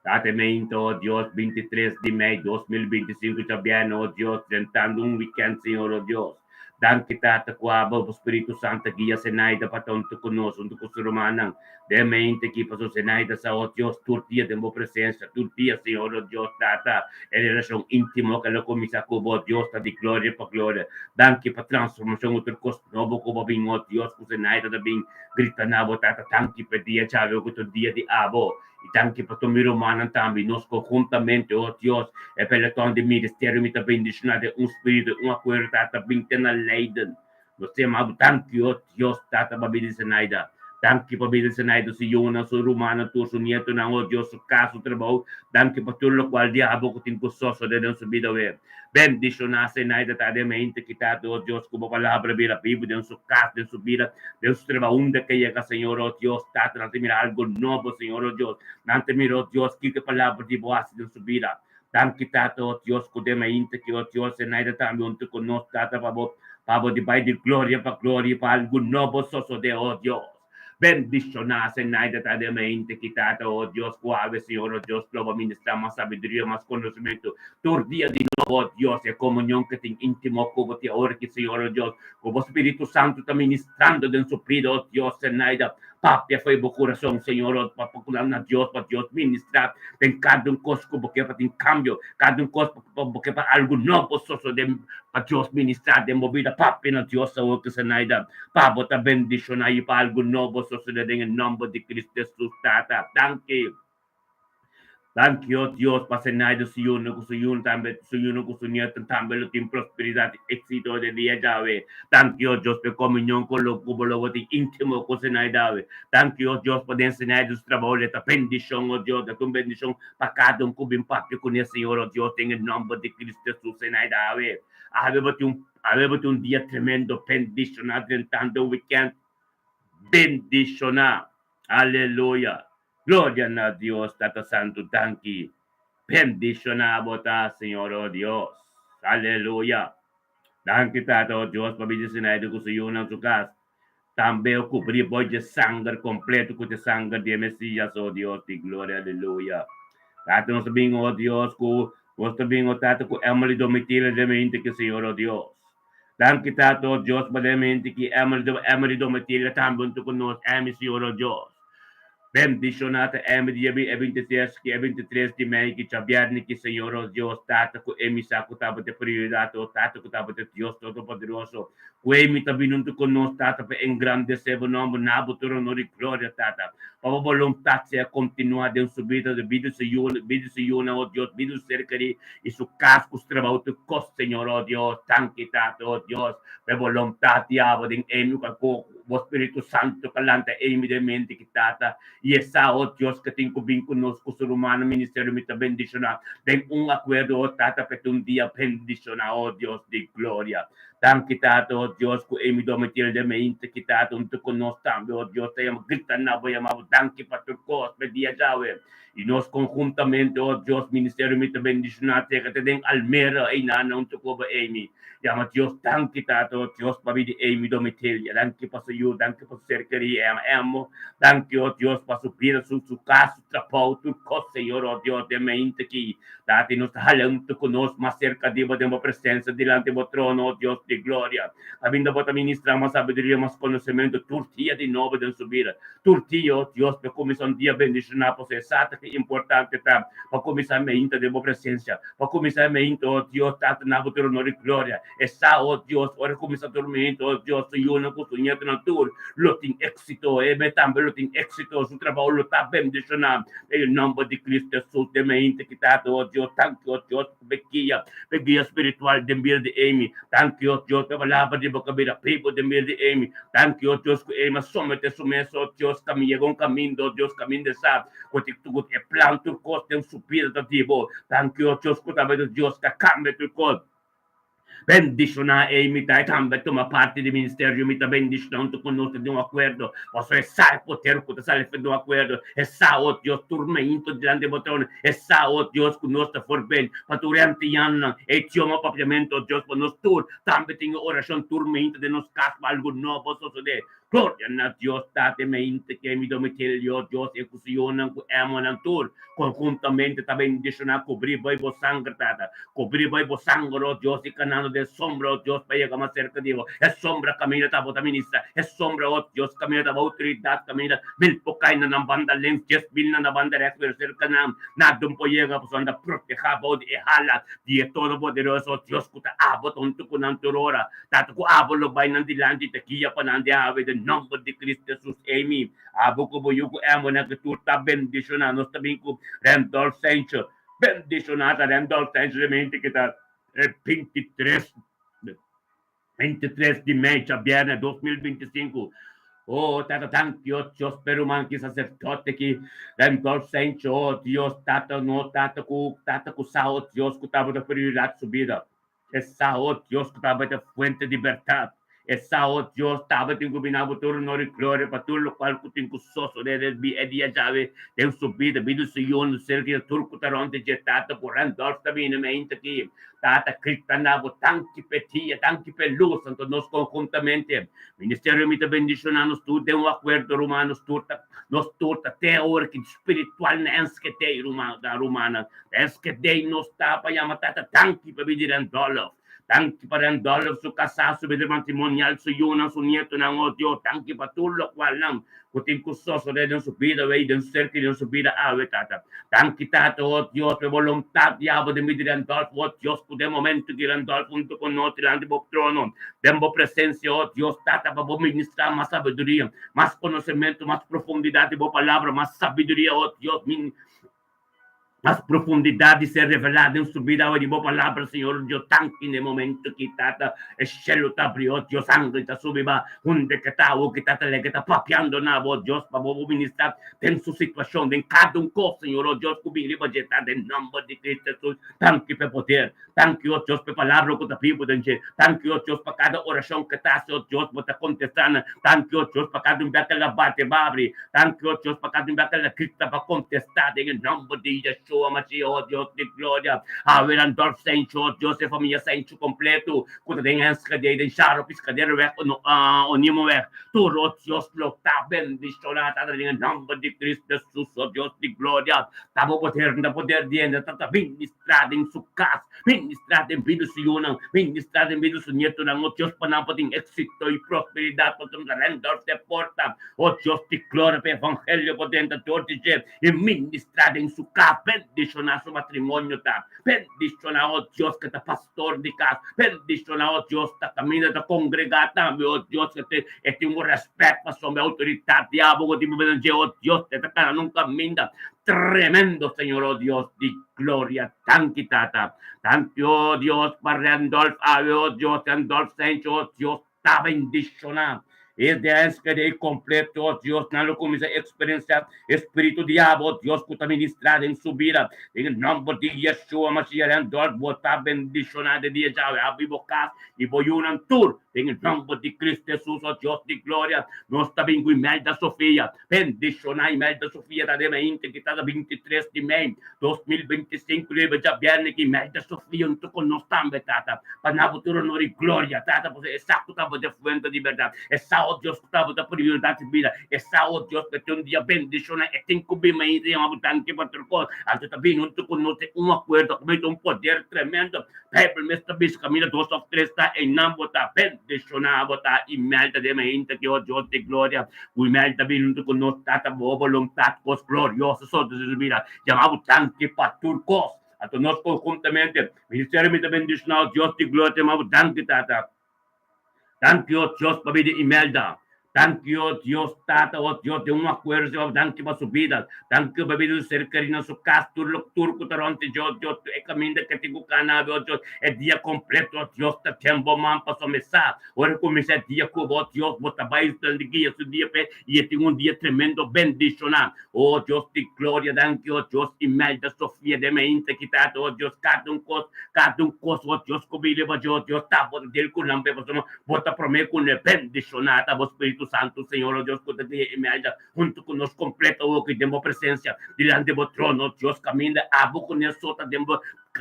Tata mainta oh Dios 23 di mei 2025 djabièrnè oh Dios drentando un weekend Señor oh Dios. Danki Tata ku abo bo Spiritu Santu a guia Zenaida pa ta huntu ku nos huntu ku su rumannan den mainta aki pasobra Zenaida sa oh Dios tur dia den bo presensia tur dia Señor oh Dios Tata e relashon intimo ku el a kuminsá ku bo oh Dios ta di gloria pa gloria. Danki pa transformashon ku tur kos nobo ku bo bin oh Dios ku Zenaida ta bin grita na bo Tata danki pa e dia djawe ku ta un dia di abo. I danki pa tur mi rumannan tambe i nos konhuntamente, o Dios, e peloton di ministerio mi ta bendishoná den un spiritu i un akuerdo, Tata, bin te na Leiden. Nos ta yama bo danki, o Dios, Tata, pa bida di Zenaida. Danki pa bida di Zenaida, su yunan, su rumannan, tur su nietonan, o Dios, su kas, su trabou. Danki pa tur lokual di abo ku tin ku sosodé den su bida awe. Bendishoná Zenaida ta den mente ki Tata, o Dios, ku bo palabra bira bibu den su kas, den su bida, den su trabou, unda ke yega, Señor, o Dios, Tata, nan ta mira algu nobo, Señor, o Dios. Nan ta mira, o Dios, kiko e palabra di bo hasi den su bida. Danki, Tata, o Dios, ku den mainta ki, o Dios, Zenaida tambe huntu ku nos, Tata, pa bo, pa bo di bai di gloria pa gloria, pa algu nobo sosodé, o Dios. Bendishoná Zenaida ta den mente ki Tata, o Dios, ku awe, Señor, o Dios, lo bo ministrá mas sabiduria, mas konosementu tur dia di nobo, o Dios, e komunion ku tin íntimo ku bo te ora ki, Señor, o Dios, ku bo Spiritu Santu ta ministrando den su bida, o Dios, Zenaida, papia fo'i bo kurason, Señor, o pa na Dios, pa Dios ministrá den kada un kos ku bo ke pa tin kambio, kada un kos pa bo ke pa algu nobo sosodé, pa Dios ministrá den bo bida, papia na Dios awor ki, Zenaida. Pa bo ta bendishoná i pa algu nobo sosodé den e nòmber di Cristo Hesus, Tata. Danki. Danki, o Dios, pa Zenaida su yunan ku su yunan tambe, su yunan ku su nietunan tambe lo tin prosperidat i éksito den dia djawe. Danki, o Dios, pa e komunion ku lo ku bo lo bo tin íntimo ku Zenaida awe. Danki, o Dios, pa den Zenaida su trabou le ta bendishon, o Dios, le ta un bendishon pa kada un ku bin papia kuné, Señor, o Dios, den e nòmber di Cristo Hesus, Zenaida awe. Awe bo tin un awe bo tin un dia tremendo bendishoná drentando un wikènt bendishoná. Aleluya! Gloria na Dios Tata Santu danki bendiciona bo ta Señor oh Dios Aleluya danki Tata oh Dios pa bini Sinaido cu su yiunan su cas tambe oh cubri bo dje sanger completo cu te sanger di e Mesias oh Dios di gloria Aleluya Tata nos ta bin oh Dios cu nos ta bin oh Tata cu Emily Domitila den mente ki Señor oh Dios Danki Tata oh Dios pa den mente ki Emily Emily Domitila tambe hunto cu nos Emi Señor oh Dios. Bendishoná ta Emi dia bin e bintitres ki e bintitres di mei ki djabièrnè ki Señor nos Dios Tata ku Emi sa ku tabata e prioridat o Tata ku tabata Dios Todopoderoso ku Emi ta bini huntu ku nos Tata pa engrandesé bo nòmber na bo tur honor i gloria Tata pa bo boluntat sea kontinuá den su bida den bida di su yu bida di su yunan o Dios bida di su ser kerí i su kas ku su trabou tur kos Señor o Dios danki Tata o Dios pa e boluntat di abo den Emi ku Bo Spiritu Santu ka lanta Amy den mente ki Tata i e sa, o Dios, ke tin ku bin ku nos ku su rumannan ministerio mi ta bendishoná den un akuerdo, o Tata, p'e un dia bendishoná, o Dios di gloria. Danki, Tata, o Dios, ku Amy Domitila den mente ki Tata huntu ku nos tambe, o Dios, ta yama grita na bo yama bo danki pa tur kos p'e dia djawe. I nos konhuntamente, o Dios, ministerio mi ta bendishoná tega te den Almera einan huntu ku bo Amy. Yama Dios danki Tata o Dios pa bida Amy Domitelia danki pa su yu danki pa su ser kerí Emma Emmo danki o Dios pa su bida su su kas su trabou tur kos Señor o Dios den mainta aki Tata i nos ta hala huntu ku nos mas serka di bo den bo presensia dilanti bo trono o Dios di gloria kaminda bo ta ministra mas sabiduria mas konosementu tur dia di nobo den su bida tur dia o Dios pa kuminsá un dia bendishoná pasobra e sa ta ki importante ta pa kuminsá mainta den bo presensia. Pa kuminsá e meinto, o Dios, Tata, na bo tur honor i gloria. E sa, o Dios, ora kuminsá tur meinto, o Dios, su yunan ku su ñetonan tur lo tin éksito. E mes tambe lo tin éksito. Su trabou lo ta bendishoná. Den e nòmber di Cristo Hesus, den meinto ki, Tata, o Dios, danki, o Dios, pa e guia, pa e guia spiritual den bida di Amy. Danki, o Dios, pa e palabra di bo ku a bira bibu den bida di Amy. Danki, o Dios, ku Amy a someté su mes, o Dios, kaminda yega un kaminda, o Dios, kaminda e sa. Ku ti ku e plan tur kos den su bida ta di bo. Danki o Dios ku ta bai Dios ka kambia tur kos. Bendishoná ei mi ta e tambe tuma parti di ministerio mi ta bendishoná huntu ku nos ta di un akuerdo pasobra e sa e poder ku ta sali for di un akuerdo e sa o Dios tur meinto dilanti bo trono e sa o Dios ku nos ta for ben pa tur antianonan e idioma papiamento o Dios pa nos tur tambe tin e orashon tur meinto den nos kas pa algu nobo sosodé Gloria na Dios Tata mente ke mi domicilio Dios e ku su yunan ku emonan tur konhuntamente ta bendishoná kubrí bo i bo sanger Tata kubrí bo i bo sanger o Dios i kanando den sombra o Dios pa yega mas serka di bo e sombra kaminda ta bo ta ministra e sombra o Dios kaminda ta bo outoridat kaminda mil por kai na nan banda links 10,000 na nan banda rèks pero serka nan nada por yega pasobra nan ta protehá bou di e hala di e Todopoderoso Dios ku ta abo ta huntu ku nan tur ora Tata ku abo lo bai nan dilanti ta guia pa nan den awe den nomber di Cristo Jesus. Amen. Abo ku bo yu ku embonan ku tur ta bendishoná. Nos ta bin ku Randolph Sancho. Bendishoná ta Randolph Sancho den mente ku ta e 23 23 di mei djabièrnè 2025. Oh, Tata, danki, oh Dios, p'e ruman ki saserdote ki Randolph Sancho, oh Dios, Tata, no, Tata, ku, Tata, ku sa, oh Dios, ku tabata prioridad su bida. E sa, o Dios, ku tabata e fuente di bèrdat. E sa, o Dios, tabatin ku bina bo tur honor i gloria pa tur lokual ku tin ku sosodé desbi e dia djawe den su bida, bida su yunan, su ser kerido, tur ku ta rònt di dje. Tata, ku Randolph ta bini meinta aki. Tata, grita na bo, Danki p'e dia, danki p'e lus. Anto nos konhuntamente, Ministerio mi ta bendishoná nos tur den un akuerdo, ruman. Nos tur ta, nos tur ta te ora ki spiritual na Enschede, ruman, rumannan. Enschede nos ta pa yama Tata danki pa bini Randolph. Danki pa Randolph, su kasá, su bida matrimonial, su yunan, su nietonan, oh Dios, danki pa tur lokualnan ku tin ku sosodé den su bida awe i den su ser kerí den su bida awe, Tata. Danki, Tata, oh Dios, pa e boluntat di abo den bida di Randolph, oh Dios, ku den momento ki Randolph huntu ku nos dilanti bo trono, den bo presensia, oh Dios, Tata, pa bo ministrá mas sabiduria, mas konosementu, mas profundidat di bo palabra, mas sabiduria, oh Dios, min. Mas profundidat di ser revelá den su bida awe di bo palabra, Señor Dios. Tanki na e momento ki Tata e shelu ta abri, oh Dios, angel ta subi ba hunde ke ta awo ki Tata lege ta papiando na bo, Dios, pa bo bo ministrá den su situashon, den kada un kos, Señor, oh Dios, ku bin riba dje, Tata, den nòmber di Cristo Jesus. Tanki pa e poder. Danki, o Dios, pa e palabra ku ta bibu den dje. Danki, o Dios, pa kada orashon ku ta hasi, o Dios, bo ta kontestá nan. Danki, o Dios, pa kada un bia ku el a bati, bo a abri. Danki, o Dios, pa kada un bia ku el a grita, bo a kontestá den e nòmber di Yeshua Mashiach, o Dios di gloria. Awe Randolph Sencho, o Dios, e famia Sencho kompleto ku ta den Enschede, den Sharo, Piscaderoweg, Onimoweg, tur, o Dios, lo ta bendishoná, Tata, den e nòmber di Cristo Jesus, o Dios di gloria. Ta bo poder, ta poder di hende, ta ta bendishoná. Ministrá den su kas, ministrá den bida su yunan, ministrá den bida su nietonan. O Dios, pa nan por tin éksito i prosperidat, pasobra Randolph ta e porta. O Dios di gloria, pa e evangelio por drenta dor di dje i ministrá den su kas. Bendishoná su matrimonio ta. Bendishoná, o Dios, ke ta pastor di kas. Bendishoná, o Dios, ta kaminda ta kongregá tambe, o Dios, ke e tin un rèspèt pasobra e outoridat di abo ku tin pa bini dje, o Dios, e ta kana nun kaminda Tremendo Señor oh Dios di gloria danki tata danki oh Dios pa Randolph awe oh Dios Randolph Sancho oh Dios ta bendiciona e de enskede completo oh Dios nan lo cuminsa experiencia espiritu di abo oh Dios cu ta ministra den su bida den e nomber di Yeshua Mashiach Randolph bo ta bendiciona de dia djawe abi bo cas y bo yunan tur Den e nomber di Cristo Jesus, o Dios di gloria, nos ta bin cu Imelda Sofia. Bendiciona Imelda Sofia ta den mainta ki ta 23 di mei 2025 riba djabierne ki Imelda Sofia hunto cu nos tambe, Tata, pa na bo tur honor y gloria, Tata, pasobra e sa cu tabata e fuente di berdad, e sa, o Dios, cu tabata prioridad di bida, e sa, o Dios, cu e tin un dia bendiciona, e tin cu bin mainta yama bo danki pa tur cos, anto ta bin hunto cu nos den un acuerdo, cu mete un poder tremendo. Bijbel mes ta bisa kaminda dos òf tres ta, einan bo ta bendishoná, bo ta Imelda den mainta ki o Dios di gloria, ku Imelda bini huntu ku nos Tata bo boluntat kos glorioso so ta su bida. Yama bo danki pa tur kos. Anto nos konhuntamente, Ministerio mi ta bendishoná o Dios di gloria ta yama bo danki Tata. Danki o Dios pa bida Imelda. Danki o Dios Tata o Dios den un akuerdo Señor danki pa su bida. Danki pa bida su ser keri na su kas tur lo tur ku ta rònt dje o Dios tur e kaminda ke tin ku kana awe o Dios e dia kompleto o Dios ta den bo man pasobra mi sa ora kuminsá e dia ku bo o Dios bo ta bai guia su dia p'e i e tin un dia tremendo bendishoná o Dios di gloria danki o Dios Imelda Sofia den mainta ki Tata o Dios kada un kos kada un kos o Dios ku bini riba dje o Dios ta bo ta del ku nan p'e pasobra Bo ta promé ku no e bendishoná ta bo Spiritu Santu, Señor, o Dios ku ta guia Imelda huntu ku nos kompleto awoki den bo presensia dilanti bo trono, Dios, kaminda abo ku ne so ta den bo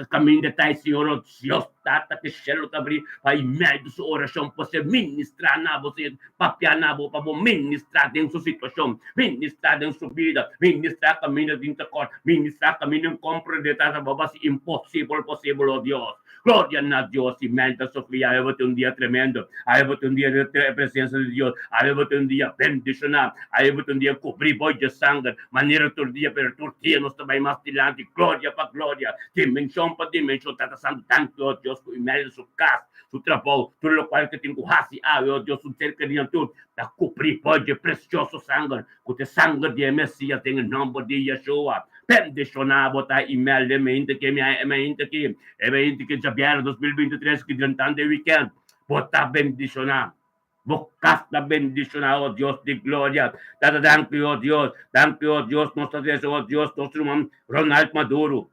kaminda ta e Señor, o Dios Tata, ku shelu ta abrí pa Imelda su orashon por ser ministrá na bo, Señor, papiá na bo pa bo ministrá den su situashon, ministrá den su bida, ministrá kaminda tin ta kòrt, ministrá kaminda inkomprendé, Tata, bo a hasi imposibel posibel, o Dios. Gloria na Dios Imelda Sofia awe bo tin un dia tremendo awe bo tin un dia den e presencia di Dios awe bo tin un dia bendiciona awe bo tin un dia cubri boy dje sanger manera tur dia pero tur dia nos ta bay mas dilanti gloria pa gloria dimension pa dimension Tata Santo danki oh Dios cu Imelda su cas su trabou tur locual ke tin cu haci awe oh Dios su ser kerinan tur ta cubri boy dje precioso sanger Ku te sanger di e Mesias den e nomber di Yeshua, bendishoná bo ta Imelda e mente ki mi e mente ki e mente ki djabièrnè 2023 ki drentando e wikènt bo ta bendishoná bo kas ta bendishoná o Dios di gloria tata danki o Dios danki o Dios nos ta trese o Dios nos ruman Ronald Maduro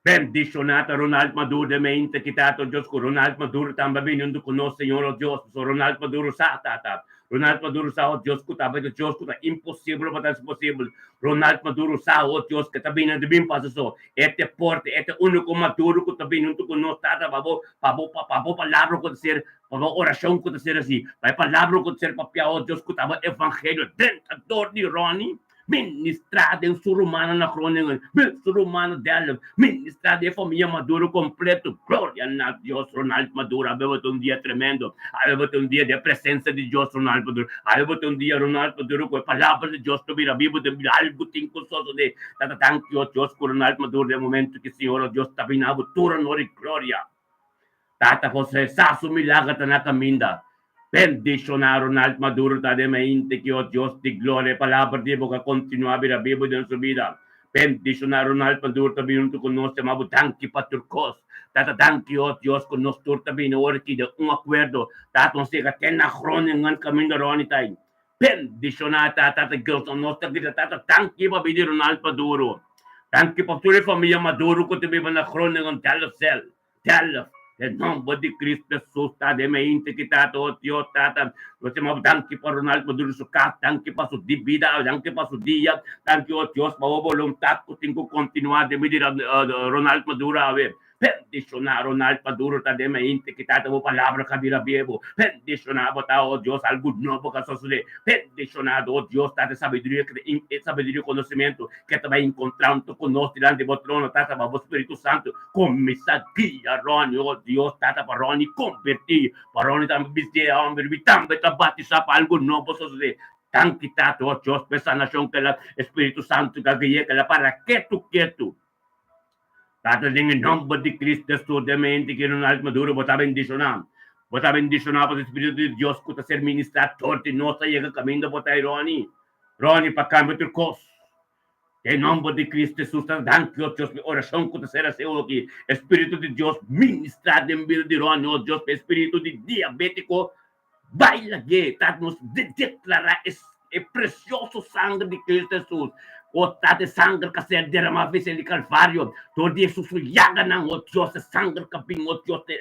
Bendishoná ta Ronald Maduro den mente ki tata o Dios ku Ronald Maduro tambe a bini huntu ku nos Señor o Dios pasobra Ronald Maduro sa tata Ronald Maduro sa o Dios ku ta bai ta Dios ku ta imposibel pa ta hasi posibel Ronald Maduro sa o Dios ke ta bini ta bin pasa so e ta e porta e ta e uniko Maduro ku ta bini huntu ku nos tata pa bo pa bo pa bo palabra ku ta ser pa bo orashon ku ta ser hasi pa e palabra ku ta ser papia o Dios ku ta bo evangelio drenta dor di Ronnie Ministrá den su rumannan na Groningen, den su rumannan Delft, ministrá den e famia Maduro completo. Gloria na Dios, Ronald Maduro, awe bo ta un dia tremendo, awe bo ta un dia den e presencia di Dios, Ronald Maduro, awe bo ta un dia, Ronald Maduro, cu e palabra di Dios ta bira bibo den bida, algo tin cu sosode. Tata danki, oh Dios, cu Ronald Maduro den e momento ki Señor, oh Dios, ta bini abo tur honor y gloria. Tata José sa su milager ta na caminda. Bendiciona Ronald Maduro ta den mente ki o Dios di gloria e palabra di bo ka continua bira bibo den su bida. Bendishoná Ronald Pandur ta bini huntu ku nos yama bo danki pa tur kos. Tata danki oh Dios ku nos tur ta bini ora ki den un akuerdo. Tata nos yega te na Groningen kaminda Ronnie ta ei. Bendishoná tata ta Gilson nos ta grita tata danki pa bini Ronald Maduro. Danki pa tur e famia Maduro ku ta biba na Groningen Delfzijl. Delft. Den nomber di Cristo Jesus ta den mente ki tata oh Dios tata nos yama bo danki pa Ronald Maduro su kas danki pa su di bida danki pa su dia danki oh Dios pa bo boluntad ku tin ku kontinua den bida di Ronald Maduro awe. Bendiciona Ronald Maduro ta den mente ki tata bo palabra ka bira biebo. Bendiciona bo ta, oh Dios, algu nobo ka sosode. Bendiciona, oh Dios, tata sabiduria ki ta e sabiduria i conocimento ke ta bai encontra hunto ku nos dilanti bo trono, tata, pa bo Spiritu Santo cuminsa guia Ronnie, oh Dios, tata, pa Ronnie converti, pa Ronnie tambe bisdia e homber, mi tambe ta batisa pa algu nobo sosode. Danki, tata, oh Dios, pa e sanacion ke la Spiritu Santo ka guia, ke la para ketu ketu. Tata den e nomber di Cristo Hesus den mente ki Ronald Maduro bo ta bendiciona. Bo ta bendiciona pasobra e Spiritu di Dios cu ta ser ministra tor di nos ta yega caminda bo ta e Ronnie. Ronnie pa cambia tur cos. Den nomber di Cristo Hesus ta danki oh Dios pa e oracion cu ta ser haci awoki. E Spiritu di Dios ministra den bida di Ronnie oh Dios pa e spiritu di diabetico Bai lag'é, ta nos declará e precioso sanger di Cristo Hesus. O Tata, e sanger ka ser derramá vese di Calvario, dor di Hesus su yaganan, o Dios, e sanger ka bin, o Dios, ta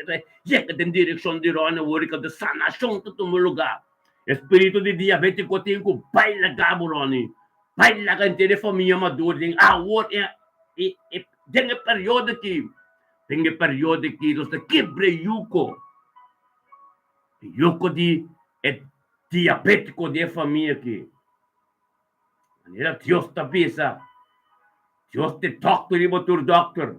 yega den direccion di Ronnie awor i ka sanacion ta tuma lugar. E spiritu di diabetico tin cu bai laga bo, Ronnie. Bai laga henter e famia maduro den awor e den e periodo aki, den e periodo aki nos ta kebra e yuco. Yoko di e diabétiko di e famia aki. Manera Dios ta bisa, Dios ta e dòkter i bo tur dòkter.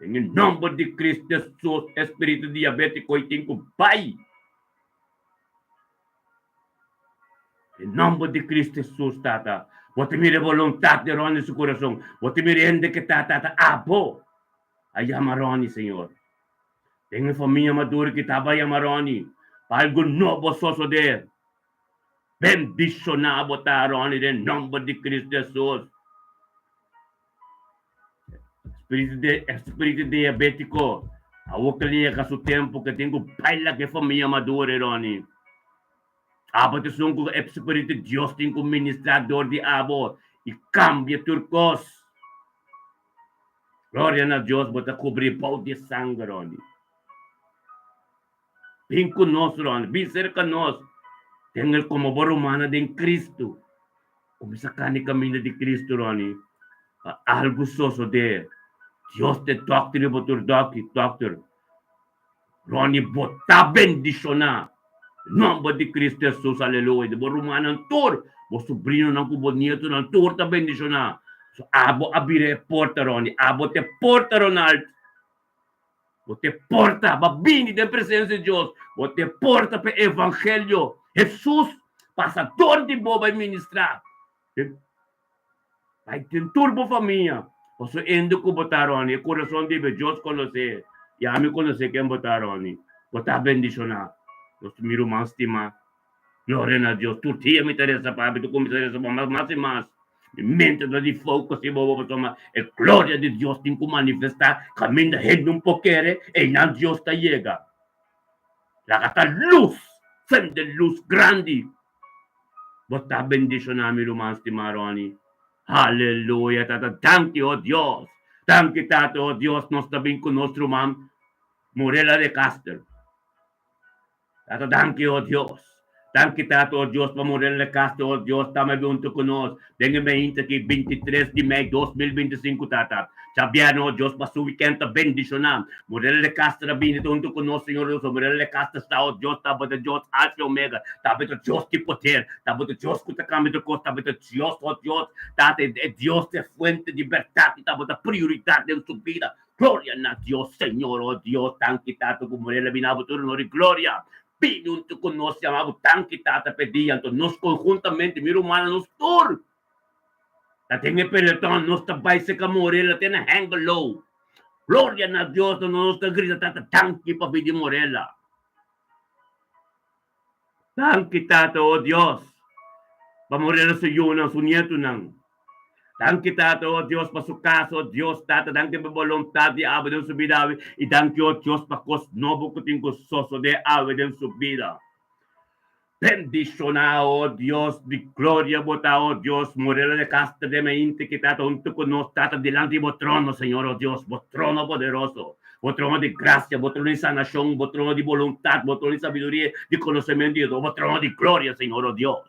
Den e nòmber di Cristo Jesus, e spiritu diabétiko ei tin ku bai. Den nòmber di Cristo Jesus, Tata, bo ta mira e boluntat di Ronnie su kurason. Bo ta mira hende ke ta, Tata, abo a yama Ronnie, Señor. Den e famia maduro ki ta bai yama Ronnie pa algu nobo sosodé. Bendishoná bo ta, Ronnie, den nomber di Cristo Jesus. Spiritu de, spiritu diabétiko, awor ke yega su tempu ke tin ku baila ku e famia maduro, Ronnie. Abo ta esun ku e spiritu di Dios tin ku ministrá dor di abo i kambia tur kos. Gloria na Dios, bo ta kubrí bou di sanger, Ronnie. Bin ku nos, Ronnie, bin serka nos. Ten el komo bo rumannan den Kristu. Kuminsá kani kaminda di Kristu, Ronnie, pa algu sosodé. Dios ta e dòkter i bo tur dòkter. Ronnie, bo ta bendishoná. Nòmber di Kristu Hesus, aleluya. Di bo rumannan tur, bo subrinonan ku bo nietonan tur ta bendishoná. So abo a bira e porta, Ronnie. Abo ta e porta, Ronald. Bo ta e porta pa bini den presensia di Dios. Bo ta e porta pa e evangelio. Hesus pasa dor di bo bai ministrá. Bai den tur bo famia. Pasobra hende ku bo ta, Ronnie, e kurason di Dios konosé, i ami konosé ken bo ta, Ronnie. Bo ta bendishoná. Nos mi ruman stimá. Gloria na Dios. Tur dia mi ta resa pa bo, mi ta kuminsá resa pa bo mas i mas. Mi mente ta di focus riba bo pasobra e gloria di Dios tin ku manifestá kaminda hende un por kere, einan Dios ta yega. Laga ta lus, sende lus grandi. Bo ta bendishoná mi ruman stimá Ronnie. Aleluya tata danki oh Dios. Danki tata oh Dios nos ta bin ku nos ruman Morela de Caster. Tata danki oh Dios. Danki tata oh Dios pa Morela de Caster oh Dios ta mai huntu ku nos den e meinta aki 23 di mei 2025 tata. Djabièrnè oh Dios pa su wikènt ta bendishoná. Morela de Caster a bini ta huntu ku nos Señor Dios. Morela de Caster sa oh Dios tabata Dios Alfa i Omega, tabata Dios di poder, tabata Dios ku ta kambia tur kos, tabata Dios oh Dios Tata e Dios e fuente di bèrdat i tabata prioridat den su bida. Gloria na Dios Señor oh Dios danki Tata ku Morela bini abo tur honor i gloria. Bini huntu ku nos yama bo danki Tata p'e dia anto nos konhuntamente mi rumannan nos tur Ta den e peloton nos ta bai seka Morela te na Hengelo. Gloria na Dios no nos ta grita tata danki pa bidi Morela. Danki tata oh Dios pa Morela su yunan su nietunan. Danki Tata, oh Dios, pa su kas, oh Dios, Tata, danki pa boluntat di awe den su bida awe, i danki, oh Dios, pa kos nobo ku tin ku sosodé awe den su bida. Bendishoná, oh Dios di gloria, bo ta, oh Dios, Morela de Castro de Meinte ki Tata huntu ku nos, Tata, dilanti bo trono, Señor, oh Dios, bo trono poderoso, bo trono di grasia, bo trono di sanashon, bo trono di boluntat, bo trono di sabiduria, di konosementu, i bo trono di gloria, Señor, oh Dios.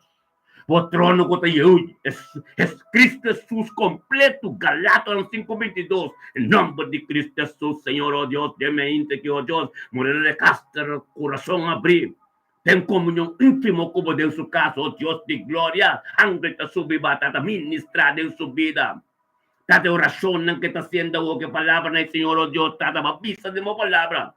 Bo trono ku ta Yehudi, es Cristo Hesus kompletu, Galatonan 5:22, En nòmber di Cristo Hesus, Señor, oh Dios, den Meinte ki, oh Dios, Morela de Castro, kurason abrí. Den komunion íntimo ku bo den su kas, o Dios di gloria, angel ta subi ba ta ta ministrá den su bida. Tata e orashonnan ke ta hasiendo awor, ke palabranan e Señor, o Dios, tata bo a bisa den bo palabra,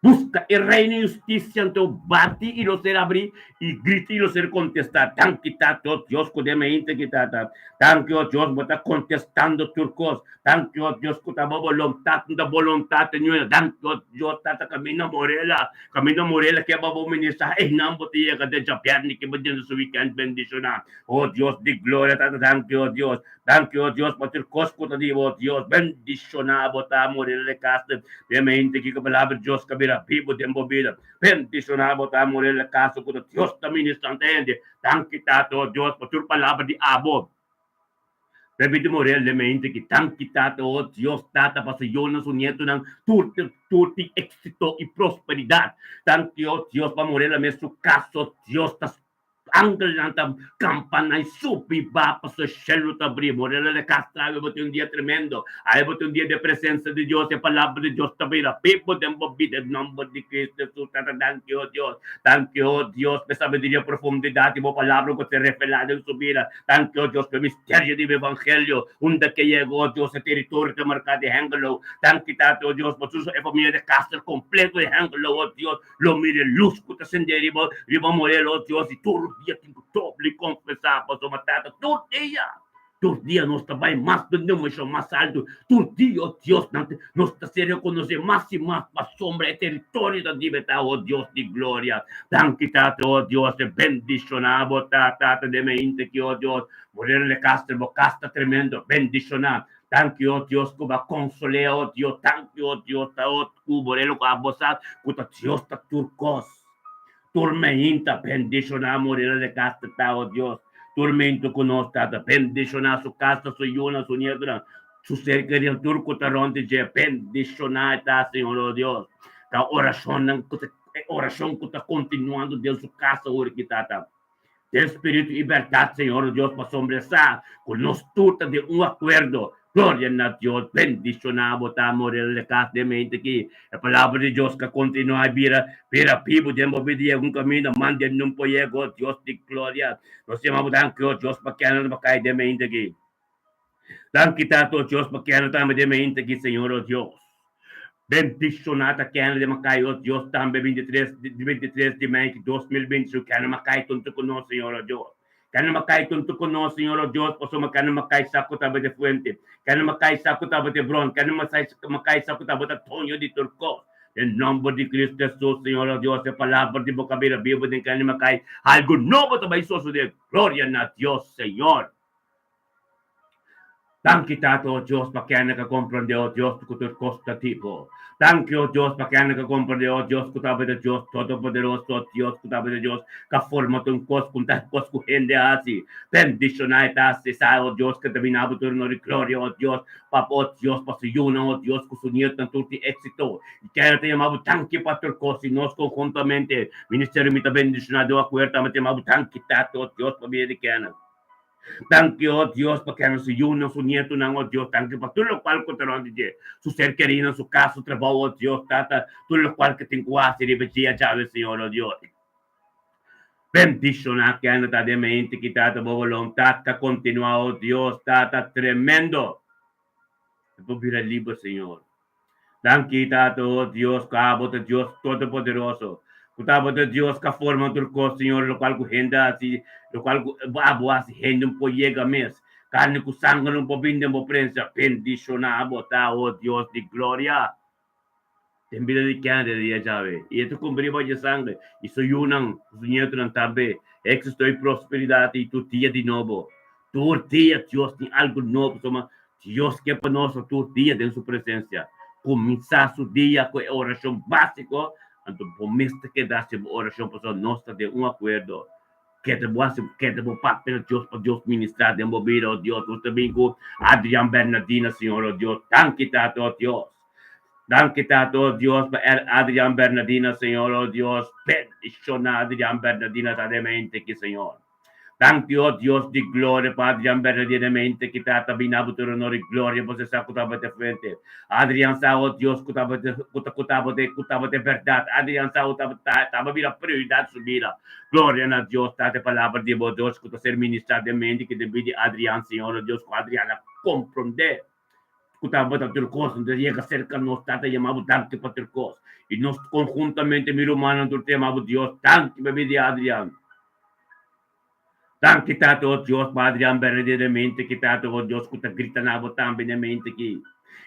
Buska e reino i hustisia, anto bati i lo ser abrí, i grita i lo ser kontestá. Danki, Tata, o Dios ku den mainta ki Tata. Danki, o Dios, bo ta kontestando tur kos. Danki, o Dios, ku ta bo boluntat, no ta boluntat di ñuena. Danki, o Dios, Tata, kaminda Morela, kaminda Morela ke bo bo ministra, einan bo ta yega den djabièrnè ke bo djende su wikènt bendishoná. O Dios di gloria, Tata, danki, o Dios. Danki, o Dios, pa tur kos ku ta di bo, Dios. Bendishoná bo ta, Morela de Castro. Den mente kiko palabra di Dios ka bira bibu den bo bida. Bendishoná bo ta, Morela de Castro, ku ta Dios ta ministrante hende. Danki, Tata, o Dios, pa tur palabra di abo. Repiti Morel den mente ki danki Tata, o Dios Tata, pa su yunan, su nietonan, tur tur tin éxito i prosperidat. Danki, o Dios, pa Morel mes su kas, o Dios, ta angelnan ta kampana i subi ba pasobra e shelu ta bri. Morel de Castro, awe bo tin un dia tremendo. Awe bo tin un dia di e presensia di Dios, e palabra di Dios ta bira bibu den bo bida. Den nomber di Cristo Jesus, Tata, danki, o Dios. Danki, o Dios, pa e sabiduria profundidat di bo palabra ku ta revelá den su bida. Danki, o Dios, pa e misterio di bo evangelio, unda ke yega, o Dios, e teritorio ta marká di Hengelo. Danki, Tata, o Dios, pa su e famia di Castro kompleto di Hengelo, o Dios, lo mira e lus ku ta sende riba riba Morel, o Dios, i tur dia tin ku dobla i konfesá, pasobra, Tata, tur dia Tur dia nos ta bai mas den dimenshon mas altu. Tur dia, o Dios, nos ta ser rekonosé mas i mas pasobra e teritorio ta libertá, o Dios di gloria. Danki, Tata, o Dios, e bendishoná bo ta, Tata, den e mainta aki, o Dios. Moreno de Castro, bo kas ta tremendo. Bendishoná. Danki, o Dios, ku bo a konsol'é, o Dios. Danki, o Dios, ta o ku Moreno ku abo sa ku ta Dios ta tur kos. Tur mainta bendishoná Moreno de Castro ta, o Dios. Tur mainta ku nos tata bendishoná su kasa, su yunan, su nietonan, su ser kerido, tur ku ta rònt di dje. Bendishoná e ta, Señor, o Dios. Ta orashonnan ku ta, e orashon ku ta kontinuando den su kasa ora ki, tata. Den spiritu i bèrdat, Señor, o Dios, pasobra e sa ku nos tur ta den un akuerdo. Gloria na Dios! Bendishoná bo ta, Morel de Cas den mente aki. E palabra di Dios ka kontinuá i bira bira bibu den bo bida i algun kaminda manda nun por yega, o Dios di gloria. Nos yama bo danki, o Dios, pa kende pa kai den mente aki. Danki, Tata, o Dios, pa kende tambe den mente aki, Señor, o Dios. Bendishoná ta kende den Makai, o Dios, tambe 23 23 di mei di 2021, kende Makai tuntu ku nos, Señor, o Dios. Kende Makai tuntu ku nos, Señor, o Dios, pasobra kende Makai sa ku tabata e fuente, kende Makai sa ku tabata e bron, kende Makai sa ku tabata doño di tur kos. Den nomber di Cristo Jesus, Señor, o Dios, e palabra di bo ka bira bibu den kende Makai, algu nobo ta bai sosodé. Gloria na Dios, Señor. Danki Tata, o Dios, pa kende ka komprendé, o Dios, ku tur kos ta tipo. Danki, o Dios, pa kende ka komprendé, o Dios, ku tabata Dios Todopoderoso, o Dios, ku tabata Dios ka forma tur kos, ku ta kos ku hende hasi. Bendishoná e ta hasi esei, o Dios, ku ta bini abo tur honor i gloria, o Dios, pa o Dios, pa su yunan, o Dios, ku su nietunan tur tin éksito. I kende ta yama bo danki pa tur kos, i nos konhuntamente, Ministerio Mi Ta Bendishoná den akuerdo, tambe ta yama bo danki, Tata, o Dios, pabia di kende. Danki, oh Dios, pa kende su yunan, su nietunan, oh Dios, danki pa tur lokual ku ta rònt di dje, su ser kerinan, su kas, su trabou, oh Dios, Tata, tur lokual ku tin ku hasi riba dje ajawe, Señor, oh Dios. Bendishoná kende ta den mente ki Tata bo boluntat ta kontinuá, oh Dios, Tata, tremendo. E por bira liber, Señor. Danki, Tata, oh Dios, ku abo ta Dios Todopoderoso, ku ta abo ta Dios ku a forma tur kos, Señor, lokual ku hende a hasi, lokual ku abo a hasi, hende no por yega mes. Karni ku sanger no por bini den bo prensia. Bendishoná abo ta, oh Dios di gloria. Den bida di kende di dia djawe, i e ta kumpri riba dje sanger, i su yunan, ku su nietunan tambe, éksito i prosperidat i tur dia di nobo. Tur dia Dios tin algu nobo pasobra Dios ke pa nos ta tur dia den su presensia. Kuminsá su dia ku e orashon básiko, anto bo mes ta keda hasi bo orashon pasobra nos ta den un akuerdo. Keda bo hasi, keda bo papia na Dios pa Dios ministrá den bo bida, o Dios. Nos ta bin ku Adrian Bernardina, Señor, o Dios. Danki, Tata, o Dios. Danki, Tata, o Dios, pa Adrian Bernardina, Señor, o Dios. Bendishoná Adrian Bernardina ta den mente aki, Señor. Danki, o Dios di gloria, pa Adrian berdaderamente ki ta ta bini abo tur honor i gloria, bo sa ku tabata e fuente. Adrian sa, o Dios, ku tabata ku ta ku tabata ku tabata e bèrdat. Adrian sa ku tabata tabata bira prioridat su bida. Gloria na Dios, Tata, e palabra di bo, Dios, ku ta ser ministrá den mente ki den bida di Adrian, Señor, o Dios, ku Adrian a komprondé ku tabata tur kos. Entonces yega serka nos, Tata, yama bo danki pa tur kos. I nos konhuntamente, mi rumannan, tur ta yama bo Dios, danki pa bida di Adrian. Danki Tata o Dios pa Adrian berdaderamente ki Tata o Dios ku ta grita na bo tambe na mente ki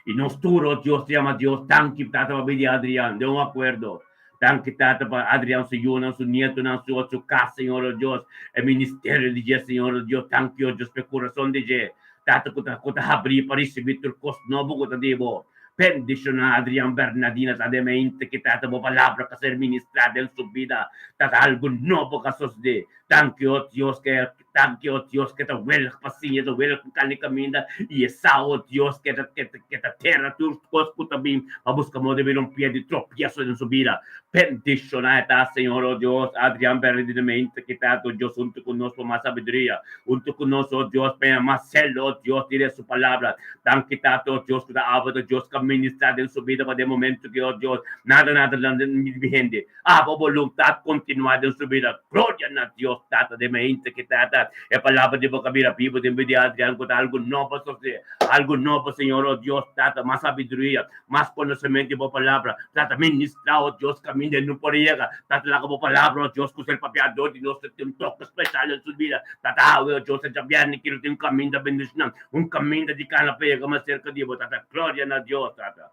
i nos tur o Dios ta yama Dios danki Tata pa bida di Adrian den un akuerdo danki Tata pa Adrian su yunan su nietonan su su kas Señor o Dios e ministerio di dje Señor o Dios danki o Dios pa e kurason di dje Tata ku ta ku ta habri pa risibi tur kos nobo ku ta di bo. Bendishoná Adrian Bernardina ta den mente ki tata bo palabra ka ser ministrá den su bida. Tata algu nobo ka sosodé. Danki o Dios ke danki o Dios ke ta welig pa siña ta welig pa kali kaminda i e sa o Dios ke ta ke ta ke ta tera tur kos ku ta bin pa buska moda bira un pia di tropieso den su bida. Bendishoná e ta Señor o Dios Adrian Bernardina mente ki tata o Dios huntu ku nos pa mas sabiduria. Huntu ku nos o Dios pa e mas selo o Dios di su palabra. Danki Tata, oh Dios, ku ta abo ta Dios ka ministrá den su bida pa den momentu ki, oh Dios, nada nada nan den hende. Abo boluntat kontinuá den su bida. Gloria na Dios, Tata, den mente ki Tata, e palabra di bo ka bira bibu den bida di Adrian ku ta algu nobo sosé, algu nobo, Señor, oh Dios, Tata, mas sabiduria, mas konosementu di bo palabra. Tata, ministrá, oh Dios, kaminda e no por yega. Tata, laga bo palabra, oh Dios, ku ser papiador di nos ta tin un toke speshal den su bida. Tata, awe, oh Dios, e djabièrnè ki lo tin un kaminda bendishoná. Un kaminda di kana pa yega mas serka di bo, Tata. Gloria na Dios, Tata.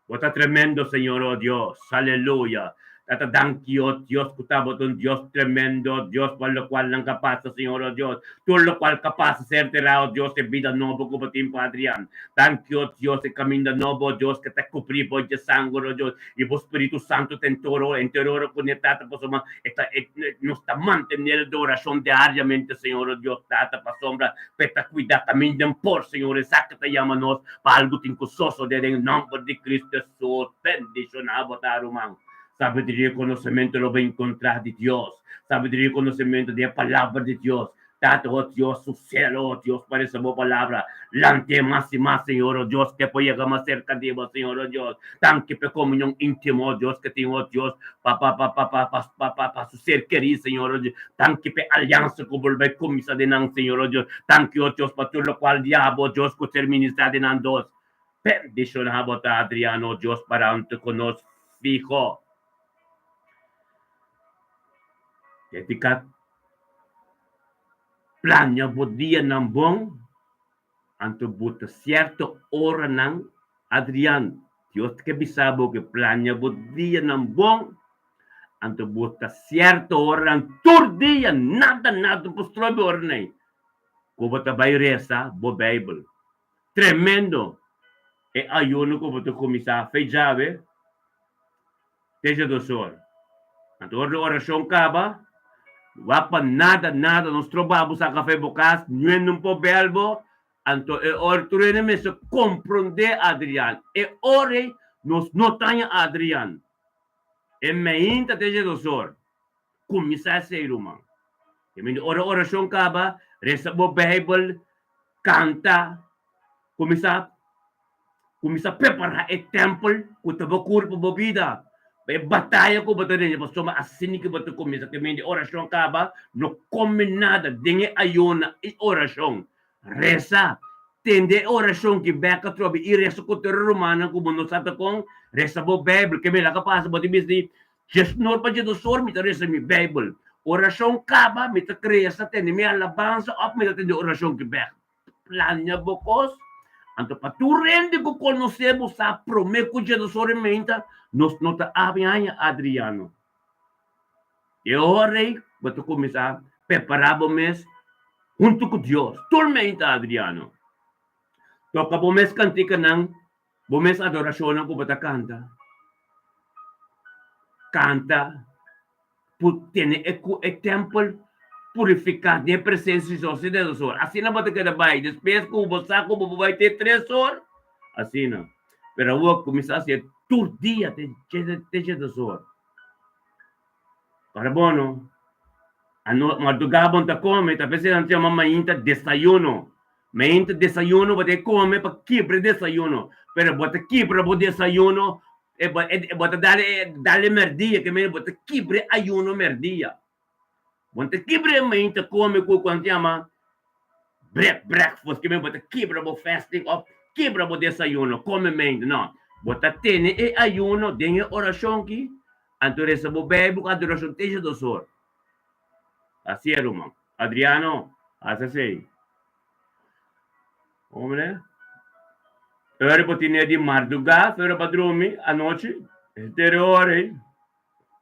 Bo ta tremendo, Señor, oh Dios. Aleluya. Tata, danki, oh Dios, ku ta bo ta un Dios tremendo, oh Dios, pa lokual nan ka pasa, Señor, oh Dios. Tur lokual ka pasa ser terá, oh Dios, e bida nobo ku bo tin pa Adrian. Danki, oh Dios, e kaminda nobo, oh Dios, ke ta kubrí bo dje sanger, oh Dios, i bo Spiritu Santu ta entoro, enteroro kuné, Tata, pasobra E ta, e, nos ta mantené e adorashon diariamente, Señor, o Dios Tata, pasobra pa e ta kuida kaminda den por, Señor, esaki ta yama nos pa algu tin ku sosodé den nòmber di Cristo Hesus. Bendishoná bo ta, ruman. Sabiduria i konosementu lo bo enkontrá di Dios, sabiduria i konosementu di e Palabra di Dios. Tata, o Dios, su selo, o Dios, pa resa bo palabra. Lant'é mas i mas, Señor, o Dios, ke por yega mas serka di bo, Señor, o Dios. Danki p'e komunion íntimo, o Dios, ke tin, o Dios, pa, pa, pa, pa, pa, pa, pa, pa, pa su ser kerí, Señor, o Dios. Danki p'e aliansa ku bolbe kuminsá den nan, Señor, o Dios. Danki, o Dios, pa tur lokual diablo, o Dios, ku ser ministrá den nan dos. Bendishoná bo ta, Adriano, o Dios, parante ku nos fiho. Dediká Plania bo dianan bon, anto bo ta sierto oranan, Adrian, Dios ta ke bisa bo ke plania bo dianan bon, anto bo ta sierto oranan tur dia, nada nada por strobe ora nei, ku bo ta bai resa bo Bijbel. Tremendo! E ayuno ku bo ta kuminsá fe djawe te djadoshor. Anto ora di orashon kaba, wak pa nada nada no stroba bo saka fe bo kas, nuen no por bel bo, anto e ora tur hende mester komprondé Adrian. E ora ei nos no taña Adrian. E meinta te djadoshor. Kuminsá esei, ruman. E mindi ora orashon kaba, resa bo Beibel, kanta, kuminsá kuminsá prepará e tèmpel ku ta bo kurpo, bo bida, pa e bataya ku bo ta den. Pasobra asina ku bo ta kuminsá. Ke mindi orashon kaba, no kome nada den e ayuna i orashon. Resa, tende e orashon ki bek atrobe i resa ku tur e rumannan ku bo no sa ta kon. Resa bo Beibel. Ke mila ka pasa bo ta bisa di Djesnor pa djedosor mi ta resa mi Bijbel. Orashon kaba, mi ta kresa tende mi alabansa òf mi ta tende orashon ki bèg. Plania bo kos. Anto pa tur hende ku konosé bo sa promé ku djedosor e meinta, nos no ta abi haña Adriano. E ora ei bo ta kuminsá prepará bo mes. Huntu ku Dios, tur meinta Adriano. Toka bo mes kantikanan, bo mes adorashonnan ku bo ta kanta. Kanta por tene e ku e tèmpel purifiká den e presensia di Dios te dos or. Asina bo ta keda bai despues ku bo sa ku bo por bai te tres or, asina. Pero awor kuminsá hasié tur dia te te 2 or. Para bo no, ano mardugá bo no ta kome, ta p'esei nan ta yama mainta desayuno. Mainta desayuno bo ta kome pa kibra e desayuno, pero bo ta kibra bo desayuno e bo e bo ta dal e dal e merdia, ke mende bo ta kibra e ayuno merdia. Bo no ta kibra e mainta kome ku ku nan ta yama breakfast, ke mende bo ta kibra bo fasting òf kibra bo desayuno, kome mainta, no. Bo ta tene e ayuno den e orashon ki Anto resa bo Bijbel ku adorashon te 2 or. Asi e ruman. Adriano, hasi asei. Hombre. Ora bo tine di mardugá, ora bo drumi anochi, tere ora ei.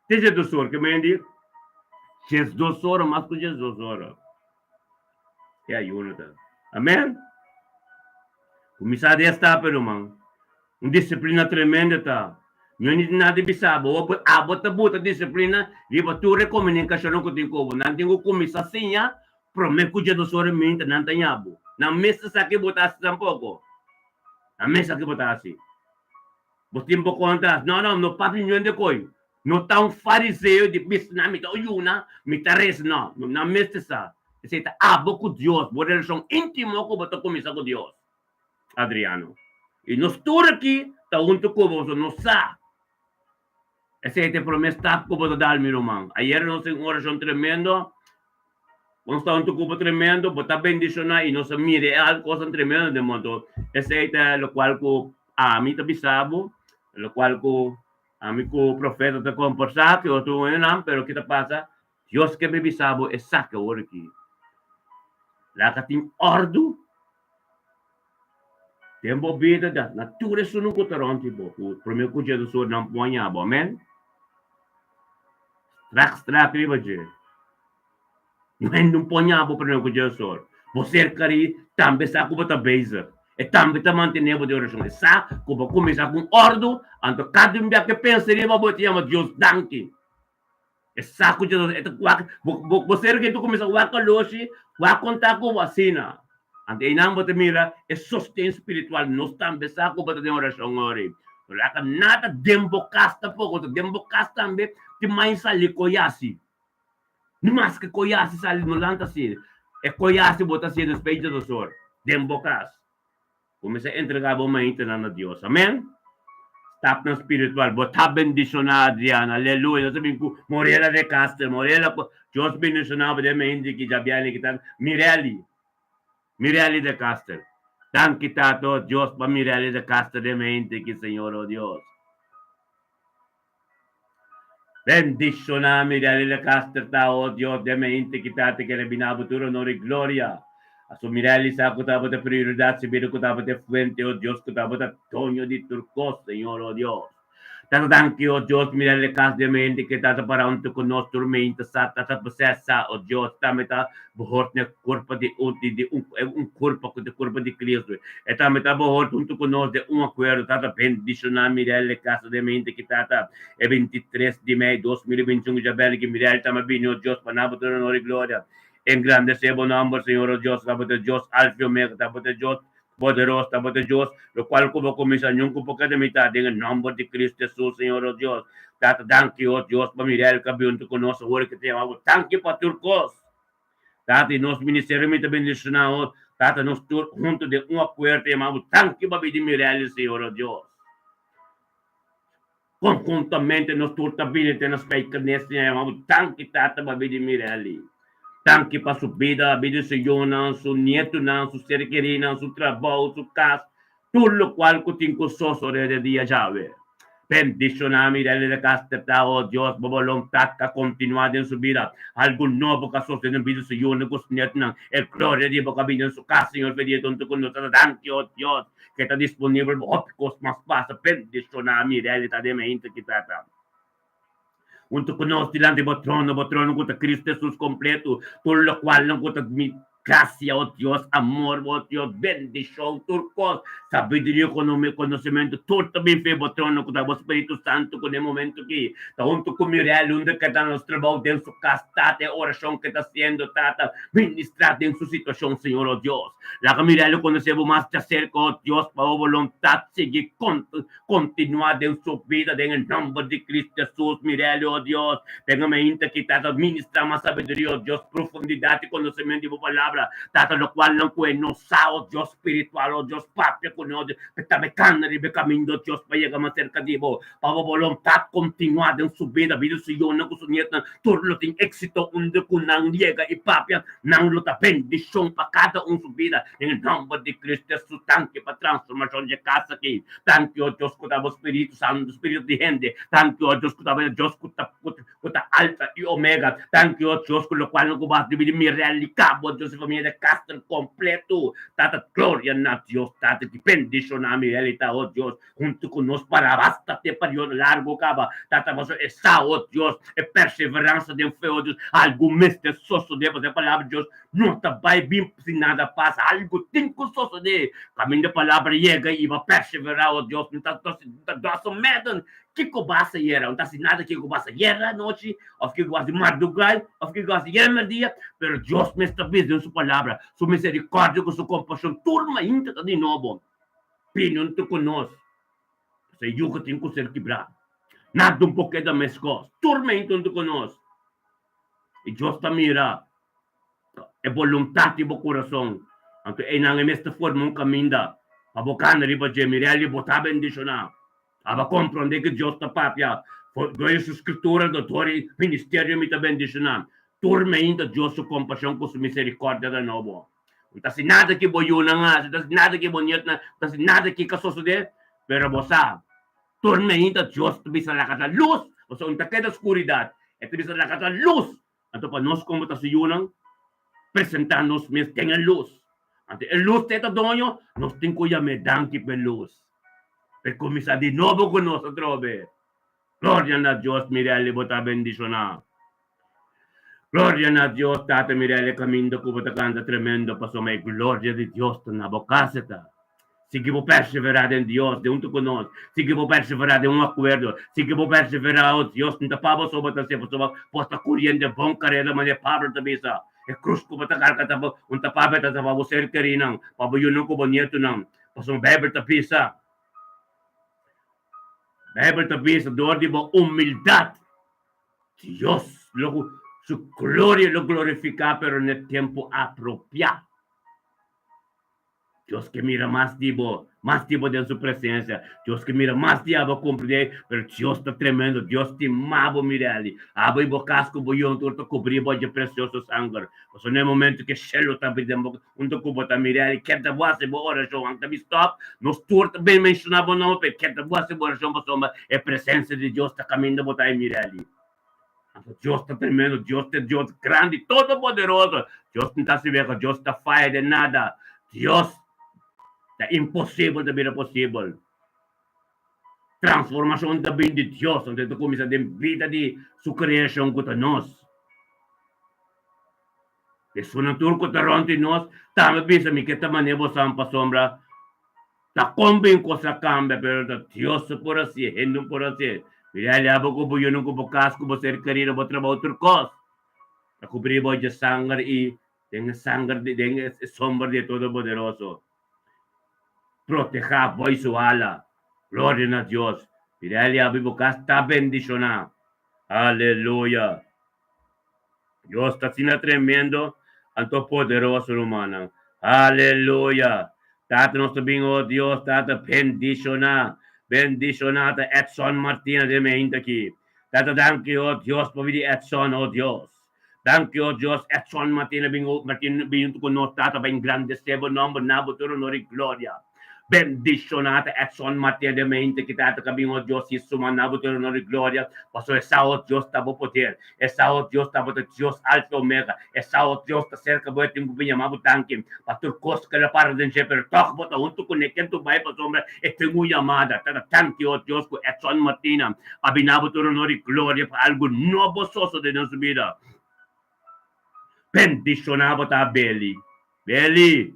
Te 2 or, ke men di 12 ora, mas ku 12 ora. E ayuno ta. Amen? Kuminsá di esta, ruman. Un disiplina tremendo ta. No ni nada bisa bo, abo ta buta disiplina riba tur e komunikashonnan ku tin ku bo. Nan tin ku kuminsá siña promé ku 12 ora minta nan ta ña bo. Nan mester sa ke bo ta hasi tampoko. Nan mester sa ke bo ta hasi. Bo tin bo konta, no, no, no papia niun de koi. No ta un fariseo di bisa nan mi ta oyuna, mi ta resa. No, nan mester sa. Esei ta abo ku Dios, bo relashon íntimo ku bo ta kuminsá ku Dios. Adriano. I nos tur aki ta huntu ku bo, pasobra nos sa. Esei ta e promé stap ku bo ta dal, mi ruman. Ayera nos tin un orashon tremendo. Nos ta huntu ku bo tremendo, bo ta bendishoná i nos a mira e al kosnan tremendo den bo. Anto esei ta lokual ku ami ta bisa bo, lokual ku ami ku profeta ta komportá ku e otro hendenan, pero ki ta pasa? Dios ke mi bisa bo esaki awor aki. Laga tin òrdu Den bo bida da na tur esunnan ku ta rònt di bo, ku promé ku Jesus ora nan por haña bo. Amèn. Strak strak riba dje. No hende no por haña bo promé ku Jesus ora. Bo ser karí tambe sa ku bo ta bezig. E tambe ta mantené bo den orashon. E sa ku bo kuminsá ku un òrdu, anto kada un bia ku e pensa riba bo e ta yama Dios danki. E sa ku Jesus e ta wak bo bo bo ser ke tu kuminsá wak aloshi, wak konta ku bo asina. Anto einan bo ta mira e sosten spiritual. Nos tambe sa ku bo ta den orashon ori. No laga nada den bo kas tampoko. Ta den bo kas tambe tin mai sali koyasi. Ni maske koyasi sali no lanta asina. E koyasi bo ta hasi despues di 2 or den bo kas. Kuminsá entregá bo maintenan na Dios. Amèn. Stapnan spiritual. Bo ta bendishoná, Adriana. Aleluya. Nos a bin ku Morela de Castro. Morela, Dios bendishoná bo den mente ki djabiène ki ta Mirelli. Mirelli de Castro. Danki Tato Dios pa Mirelli de Castro den mente ki Señor, oh Dios. Bendiciona Mirelli de Castro ta oh Dios den mente ki ta te kere bina bo tur honor y gloria. Aso Mirelli sa cu tabata prioridad si bida cu tabata e fuente oh Dios cu tabata doño di tur cos Señor oh Dios. Tata danki oh Dios Mirelli de Castro den mente ki ta ta para hunto cu nos tur mente sa ta ta procesa oh Dios tambe ta Bohort na e kurpa di un di di un un kurpa ku ta e kurpa di Kristu. E tambe ta bohort huntu ku nos den un akuerdo. Tata bendishoná Mirel e kasa den mente ki tata e 23 di mei 2021 djabel ki Mirel tamba bini o Dios pa nan bo tur honor i gloria. Engrandesé bo nòmber Señor o Dios ta bo ta Dios Alfa i Omega ta bo ta Dios poderoso ta bo ta Dios lokual ku bo kuminsá niun ku por keda mitá den e nòmber di Kristu Hesus Señor o Dios. Tata danki o Dios pa Mirel ku a bini huntu ku nos awor ki ta yama bo danki pa tur kos. Tata, i nos ministerio mi ta bendiciona o Tata, nos tur hunto den un acuerdo ta yama bo danki pa bidi Mirelli, Señor o Dios. Conjuntamente nos tur ta bini te na Spijkenisse i yama bo danki Tata pa bidi Mirelli. Danki pa su bida, bida di su yunan, su nietonan, su ser kerinan, su trabou, su cas, Tur lokual ku tin ku sosodé de dia djawe. Bendishoná Mirelli de Casterta, o Dios, bo boluntat ka kontinuá den su bida. Algu nobo ka sosodé den bida su yunan ku su nietnan. E gloria di bo ka bini den su kas, Señor, fe di e tonto ku nos ta danki, o Dios, ku e ta disponibel pa hopi kos mas pasa. Bendishoná Mirelli ta den meinta ki tata. Huntu ku nos dilanti bo trono, bo trono ku ta Cristo Jesus kompleto, tur lokualnan ku ta. Gracia, oh Dios, amor, oh Dios, bendicion, tur cos, sabiduria, conocimento, tur ta bin fe bo trono cu ta bo Spiritu Santo cu den momento aki ta hunto cu Mirel unda ke ta nos trabou den su cas, Tata, e oracion ke ta haciendo, Tata, ministra den su situacion, Señor, oh Dios. Laga Mirel conoce bo mas djacerca, oh Dios, pa bo voluntad sigui continua den su bida den e nomber di Cristo Jesus. Mirel, oh Dios, den e mainta aki, Tata, ministra mas sabiduria, oh Dios, profundidad y conocemento di bo palabra, Tata, locualnan cu e no sa, oh Dios, spiritual, oh Dios, papia cu ne, oh Dios, pe ta cana riba e caminda, oh Dios, pa yega mas cerca di bo, pa bo voluntad continua den su bida, bida su yunan cu su nietnan, tur lo tin exito unda cu nan yega y papia, nan lo ta bendicion pa cada un su bida, den e nomber di Cristo Jesus. Danki pa transformacion dje cas aki. Danki, oh Dios, cu ta bo Spiritu Santo, Spiritu di hende. Danki, oh Dios, cu ta bo Dios cu ta cu ta Alfa y Omega. Danki, oh Dios, cu locual no cu bo a haci di Mirel y cabo, Dios, y familia de Castro completo. Tata, gloria na Dios, Tata, ki bendiciona Mirel y ta, oh Dios, hunto cu nos para basta te periodo largo caba. Tata, pasobra e sa, oh Dios, e perseveransa den fe, oh Dios, algo mester sosode, pasobra e palabra di Dios no ta bai bin si nada pasa, algo tin cu sosode. Caminda e palabra yega y bo persevera, oh Dios, no ta doesn't matter kico basa yera, no ta haci nada kico basa yera anochi, of kico basa di mardugay, of kico basa yera merdia, pero Dios mes ta bisa den su palabra, su misericordia cu su compasion tur mainta ta di nobo. Bini huntu cu nos, pasobra e yugo tin cu ser kibrá. Nada un por keda mescos, tur mainta huntu cu nos. Y Dios ta mira e boluntat di bo kurason. Anto einan e mes ta forma un kaminda pa bo kana riba dje. Mirel i bo ta bendishoná. Aba komprondé ku Dios ta papia dor di su Skritura, dor di ministerio mi ta bendishoná. Tur meinta Dios su kompashon ku su miserikòrdia ta nobo. No ta hasi nada ki bo yunan hasi, no ta hasi nada ki bo nietnan, no ta hasi nada ki ka sosodé, pero bo sa tur meinta Dios ta bisa laga ta lus, pasobra no ta keda skuridat, e ta bisa laga ta lus. Anto pa nos komo ta su yunan, presentá nos mes den e lus. Anto e lus ta e ta doño, nos tin ku yam'é danki p'e lus. P'e kuminsá di nobo ku nos atrobe. Gloria na Dios, Mirelli, bo ta bendishoná. Gloria na Dios, Tata Mirelli, kaminda ku bo ta kanta tremendo pasobra e gloria di Dios ta na bo kasa ta. Sigui bo perseverá den Dios, den huntu ku nos. Sigui bo perseverá den un akuerdo. Sigui bo perseverá, o Dios, no ta pa bo so bo ta hasié, pasobra bo ta kuriendo e bon kareda, manera Pablo ta bisa. E krus ku bo ta karga ta pa un ta papia ta pa bo ser kerinan, pa bo yunan ku bo nietunan. Pasobra Beibel ta bisa, Beibel ta bisa, dor di bo humildat, Dios lo su gloria lo glorifiká, pero n'e tempu apropiá. Dios ke mira mas di bo, mas di bo den su presencia. Dios ke mira mas di abo cumpli di ei, pero Dios ta tremendo, Dios stima bo Mirelli. Abo i bo cas cu bo yon tur ta cubri bo dje precioso sanger. Pasobra na e momento ke shelu ta abri den bo, hunto cu bo ta Mirelli, keda bo haci bo oracion, anto mi stop, nos tur ta bin menciona bo nomber, pero keda bo haci bo oracion pasobra e presencia di Dios ta caminda bo ta ei Mirelli. Anto Dios ta tremendo, Dios ta Dios grandi, todopoderoso. Dios no ta sibeca, Dios ta faya den nada. Dios ta imposibel ta bira posibel. Transformacion ta bin di Dios, anto e ta cuminsa den bida di su creacion cu ta nos. Esunnan tur cu ta rond di nos tambe bisa mi ke ta manera bo san pasobra ta con bin cos a cambia pero ta Dios su por hacié, hende no por hacié. Mira el abo cu bo yunan cu bo cas cu bo ser kerido bo trabao tur cos ta cubri bo dje sanger y den e sanger di den e sombra di e Todopoderoso proteha bo y su ala. Gloria na Dios. Mira el abo y bo cas ta bendiciona. Aleluya. Dios ta asina tremendo, anto poderoso, rumannan. Aleluya! Tata nos ta bin, oh Dios, Tata, bendishoná, bendishoná ta Edson Martina den meinta aki. Tata, danki, oh Dios, pa bidi Edson, oh Dios. Danki, oh Dios, Edson Martina bin, Martina bin huntu ku nos, Tata, pa engrandesé bo nomber, na bo tur honor i gloria. Bendishoná ta Edson Martina den mente ki tata ka bin, oh Dios, i suma na bo tur honor i gloria, pasobra e sa, oh Dios, ta bo poder, e sa, oh Dios, ta bo ta Dios Alfa i Omega, e sa, oh Dios, ta serka bo, e tin ku bin yama bo danki pa tur kos ku el a para den dje, pero tòg bo ta huntu kuné ken tur bai pasobra e tin un yamada. Tata, danki, oh Dios, ku Edson Martina a bin na bo tur honor i gloria pa algu nobo sosode den su bida. Bendishoná bo ta, Beli. Beli,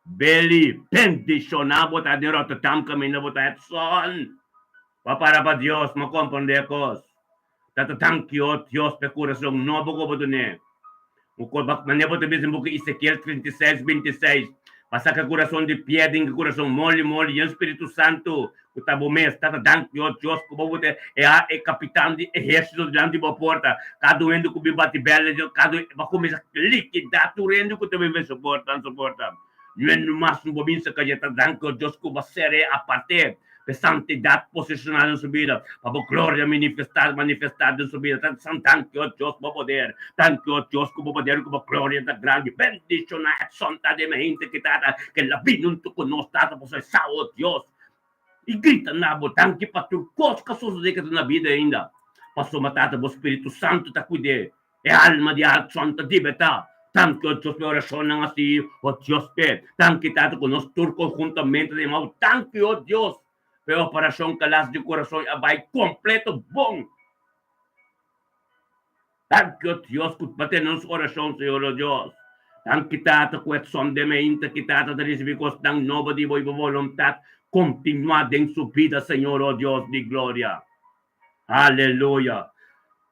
Beli, bendishoná bo ta den Rotterdam kaminda bo ta Edson. Bo a para pa Dios, mi a komprondé e kos. Tata danki o Dios pa e kurason nobo ku bo dun'é. Un kos ba manera bo ta bisa den buki Ezekiel 36, 26, Pa saka kurason di piedra den ki kurason moli moli yen Spiritu Santu ku ta bo mes. Tata danki o Dios ku bo bo ta e e kapitan di ehérsito dilanti bo porta. Kada un hende ku bin bati bèl kada un ba kuminsá likidá tur hende ku ta bin ven su porta su porta. Ñuendo mas no bo bin saka dje. Tata danki o Dios ku bo a ser'é apart'é. P'e santidat posishoná den su bida, pa bo gloria minifestá, manifestá den su bida. Ta san danki, o Dios, bo poder. Danki, o Dios, ku bo poder i ku bo gloria ta grandi. Bendishoná Edson ta den hende ki tata ke la bini huntu ku nos, Tata, pasobra e sa, o Dios, i grita na bo danki pa tur kos ku a sosodé ku ta na bida ainda. Pasobra, Tata, bo Spiritu Santu ta kuid'é. E alma di Adson ta dibetá. Danki, o Dios, p'e orashonnan así, o Dios, p'e. Danki, Tata, ku nos tur konhuntamente ta yama bo. Danki, o Dios, p'e operashon kalas di kurason a bai kompleto bon. Danki, o Dios, ku bo tene nos orashon, Señor, o Dios. Danki, Tata, ku Edson den meinta ki Tata ta risibí kosnan nobo di bo i bo boluntat kontinuá den su bida, Señor, o Dios di gloria. Aleluya!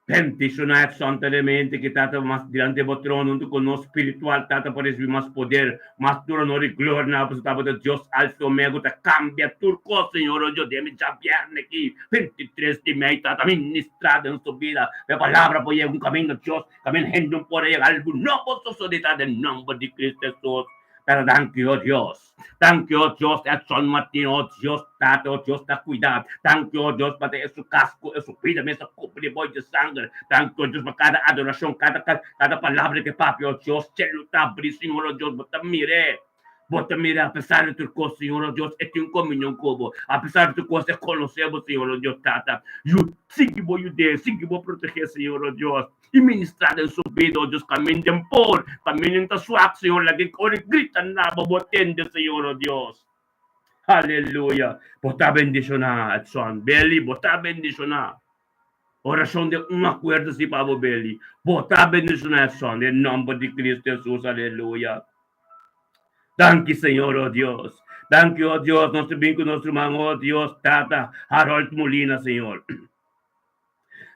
Bendiciona Edson Telemente ki Tata mas dilanti bo trono hunto cu nos spiritual Tata pa ricibi mas poder, mas tur honor y gloria na bo pasobra ta Dios Alfa y Omega cu ta cambia tur cos Señor o Dios den mi djabierne aki 23 di mei Tata ministra den su bida pa e palabra por yega un caminda Dios caminda hende no por a yega algo nobo sosode Tata den nomber di Cristo Jesus Tata danki o Dios. Danki, o Dios, Edson Martin, o Dios, Tata, o Dios ta cuida. Danki, o Dios, pa e su casco, e su vida mes a cubri boy di sanger. Danki, o Dios, pa cada adoracion, cada, cada palabra que papia, o Dios, cielo ta abri, Señor, o Dios, bo ta mire. Bo ta mire a pesar di tur cos, Señor, o Dios, e tin comunion cu bo. A pesar di tur cos, e conoce bo, Señor, o Dios, Tata. Yu, sigui bo yude, sigui bo protege, Señor, o Dios. I ministrá den su bida, o Dios, kaminda por, kaminda ta swak, Señor, laga e kore grita na bo, bo tende, Señor, o Dios. Aleluya. Bo ta bendishoná, Edson. Beli, bo ta bendishoná. Orashon den un akuerdo si pa bo, Beli. Bo ta bendishoná, Edson, den nòmber di Kristu Hesus. Aleluya. Danki, Señor, o Dios. Danki, o Dios, nos ta bin ku nos ruman, o Dios, Tata Harold Molina, Señor.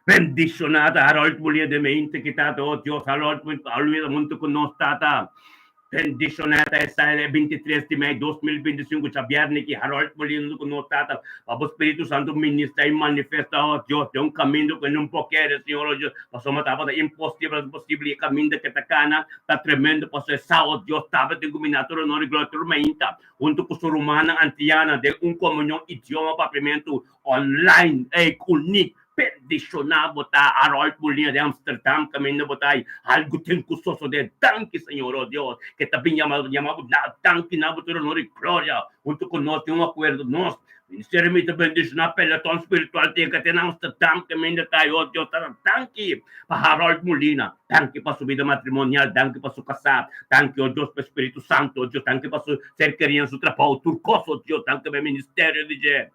Bendishoná ta Harold Mulia de mente ki tata, oh Dios, Harold Mulia hunto ku nos tata. Bendishoná ta esa e 23 di mei 2025 djabièrnè ki Harold Mulia hunto ku nos tata. Pa bo Spiritu Santu ministra i manifesta, oh Dios, den un kaminda ku e no por kere, Señor, oh Dios, pasobra tabata imposibel, imposibel i e kaminda ke ta kana ta tremendo, pasobra e sa, oh Dios, tabatin ku miná tur honor i gloria tur mainta hunto ku su rumannan antiana den un komunion idioma papiamentu Online ey kunik bendishoná bo ta Harold Molina di Amsterdam kaminda bo ta ay algu tin ku sosodé danki Señor oh Dios ke ta bin yama yama bo na danki na bo tur honor y gloria hunto ku nos tin un akuerdo nos ministerio mi ta bendishoná peloton spiritual tin ke ta na Amsterdam kaminda ta ay oh Dios ta danki pa Harold Molina danki pa su bida matrimonial danki pa su kasá danki oh Dios pa Spiritu Santo oh Dios danki pa su ser kerí en su trabou tur kos oh Dios danki pa e ministerio di dje.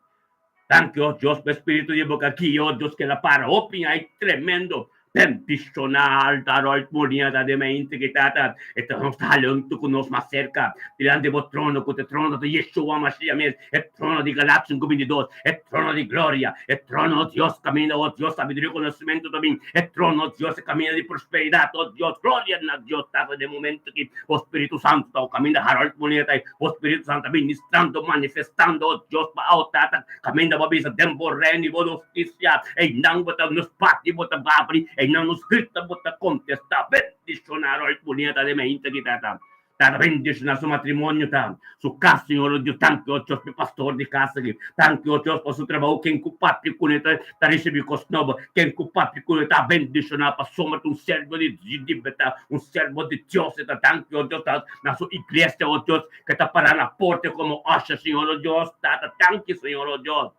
Danki, oh Dios, pa e spiritu di bo ka guia, oh Dios, keda para hopi ai tremendo. Bendiciona Alta Harold Molina ta den mente ki tata e ta nos ta haluntu ku nos mas serka dilanti bo trono ku ta e trono di Yeshua Mashiach mes, e trono di Galat 5:22, e trono di gloria, e trono, oh Dios, kaminda, oh Dios, sabiduria i konosementu ta bin, e trono, oh Dios, e kaminda di prosperidat, oh Dios, gloria na Dios Tata den momento ki bo Spiritu Santu ta kaminda Harold Molina ta Bo Spiritu Santu ta ministrando, manifestando, oh Dios, pa awo Tata, kaminda bo bisa den bo reino i bo hustisia, einan bo ta nos parti bo ta babri, einan nos grita bo ta kontestá. Bendishoná Roy Punieta ta den meinta ki Tata. Tata bendishoná su matrimonio ta, su kas, Señor, oh Dios, danki, oh Dios, pa e pastor di kas aki. Danki, oh Dios, pa su trabou, ken ku papia kuné ta ta risibí kos nobo, ken ku papia kuné ta bendishoná pasobra ta un servo di ta un servo di Dios e ta. Danki, oh Dios, ta Na su iglesia, oh Dios, ke ta pará na porta komo usher, Señor, oh Dios, Tata, danki, Señor, oh Dios,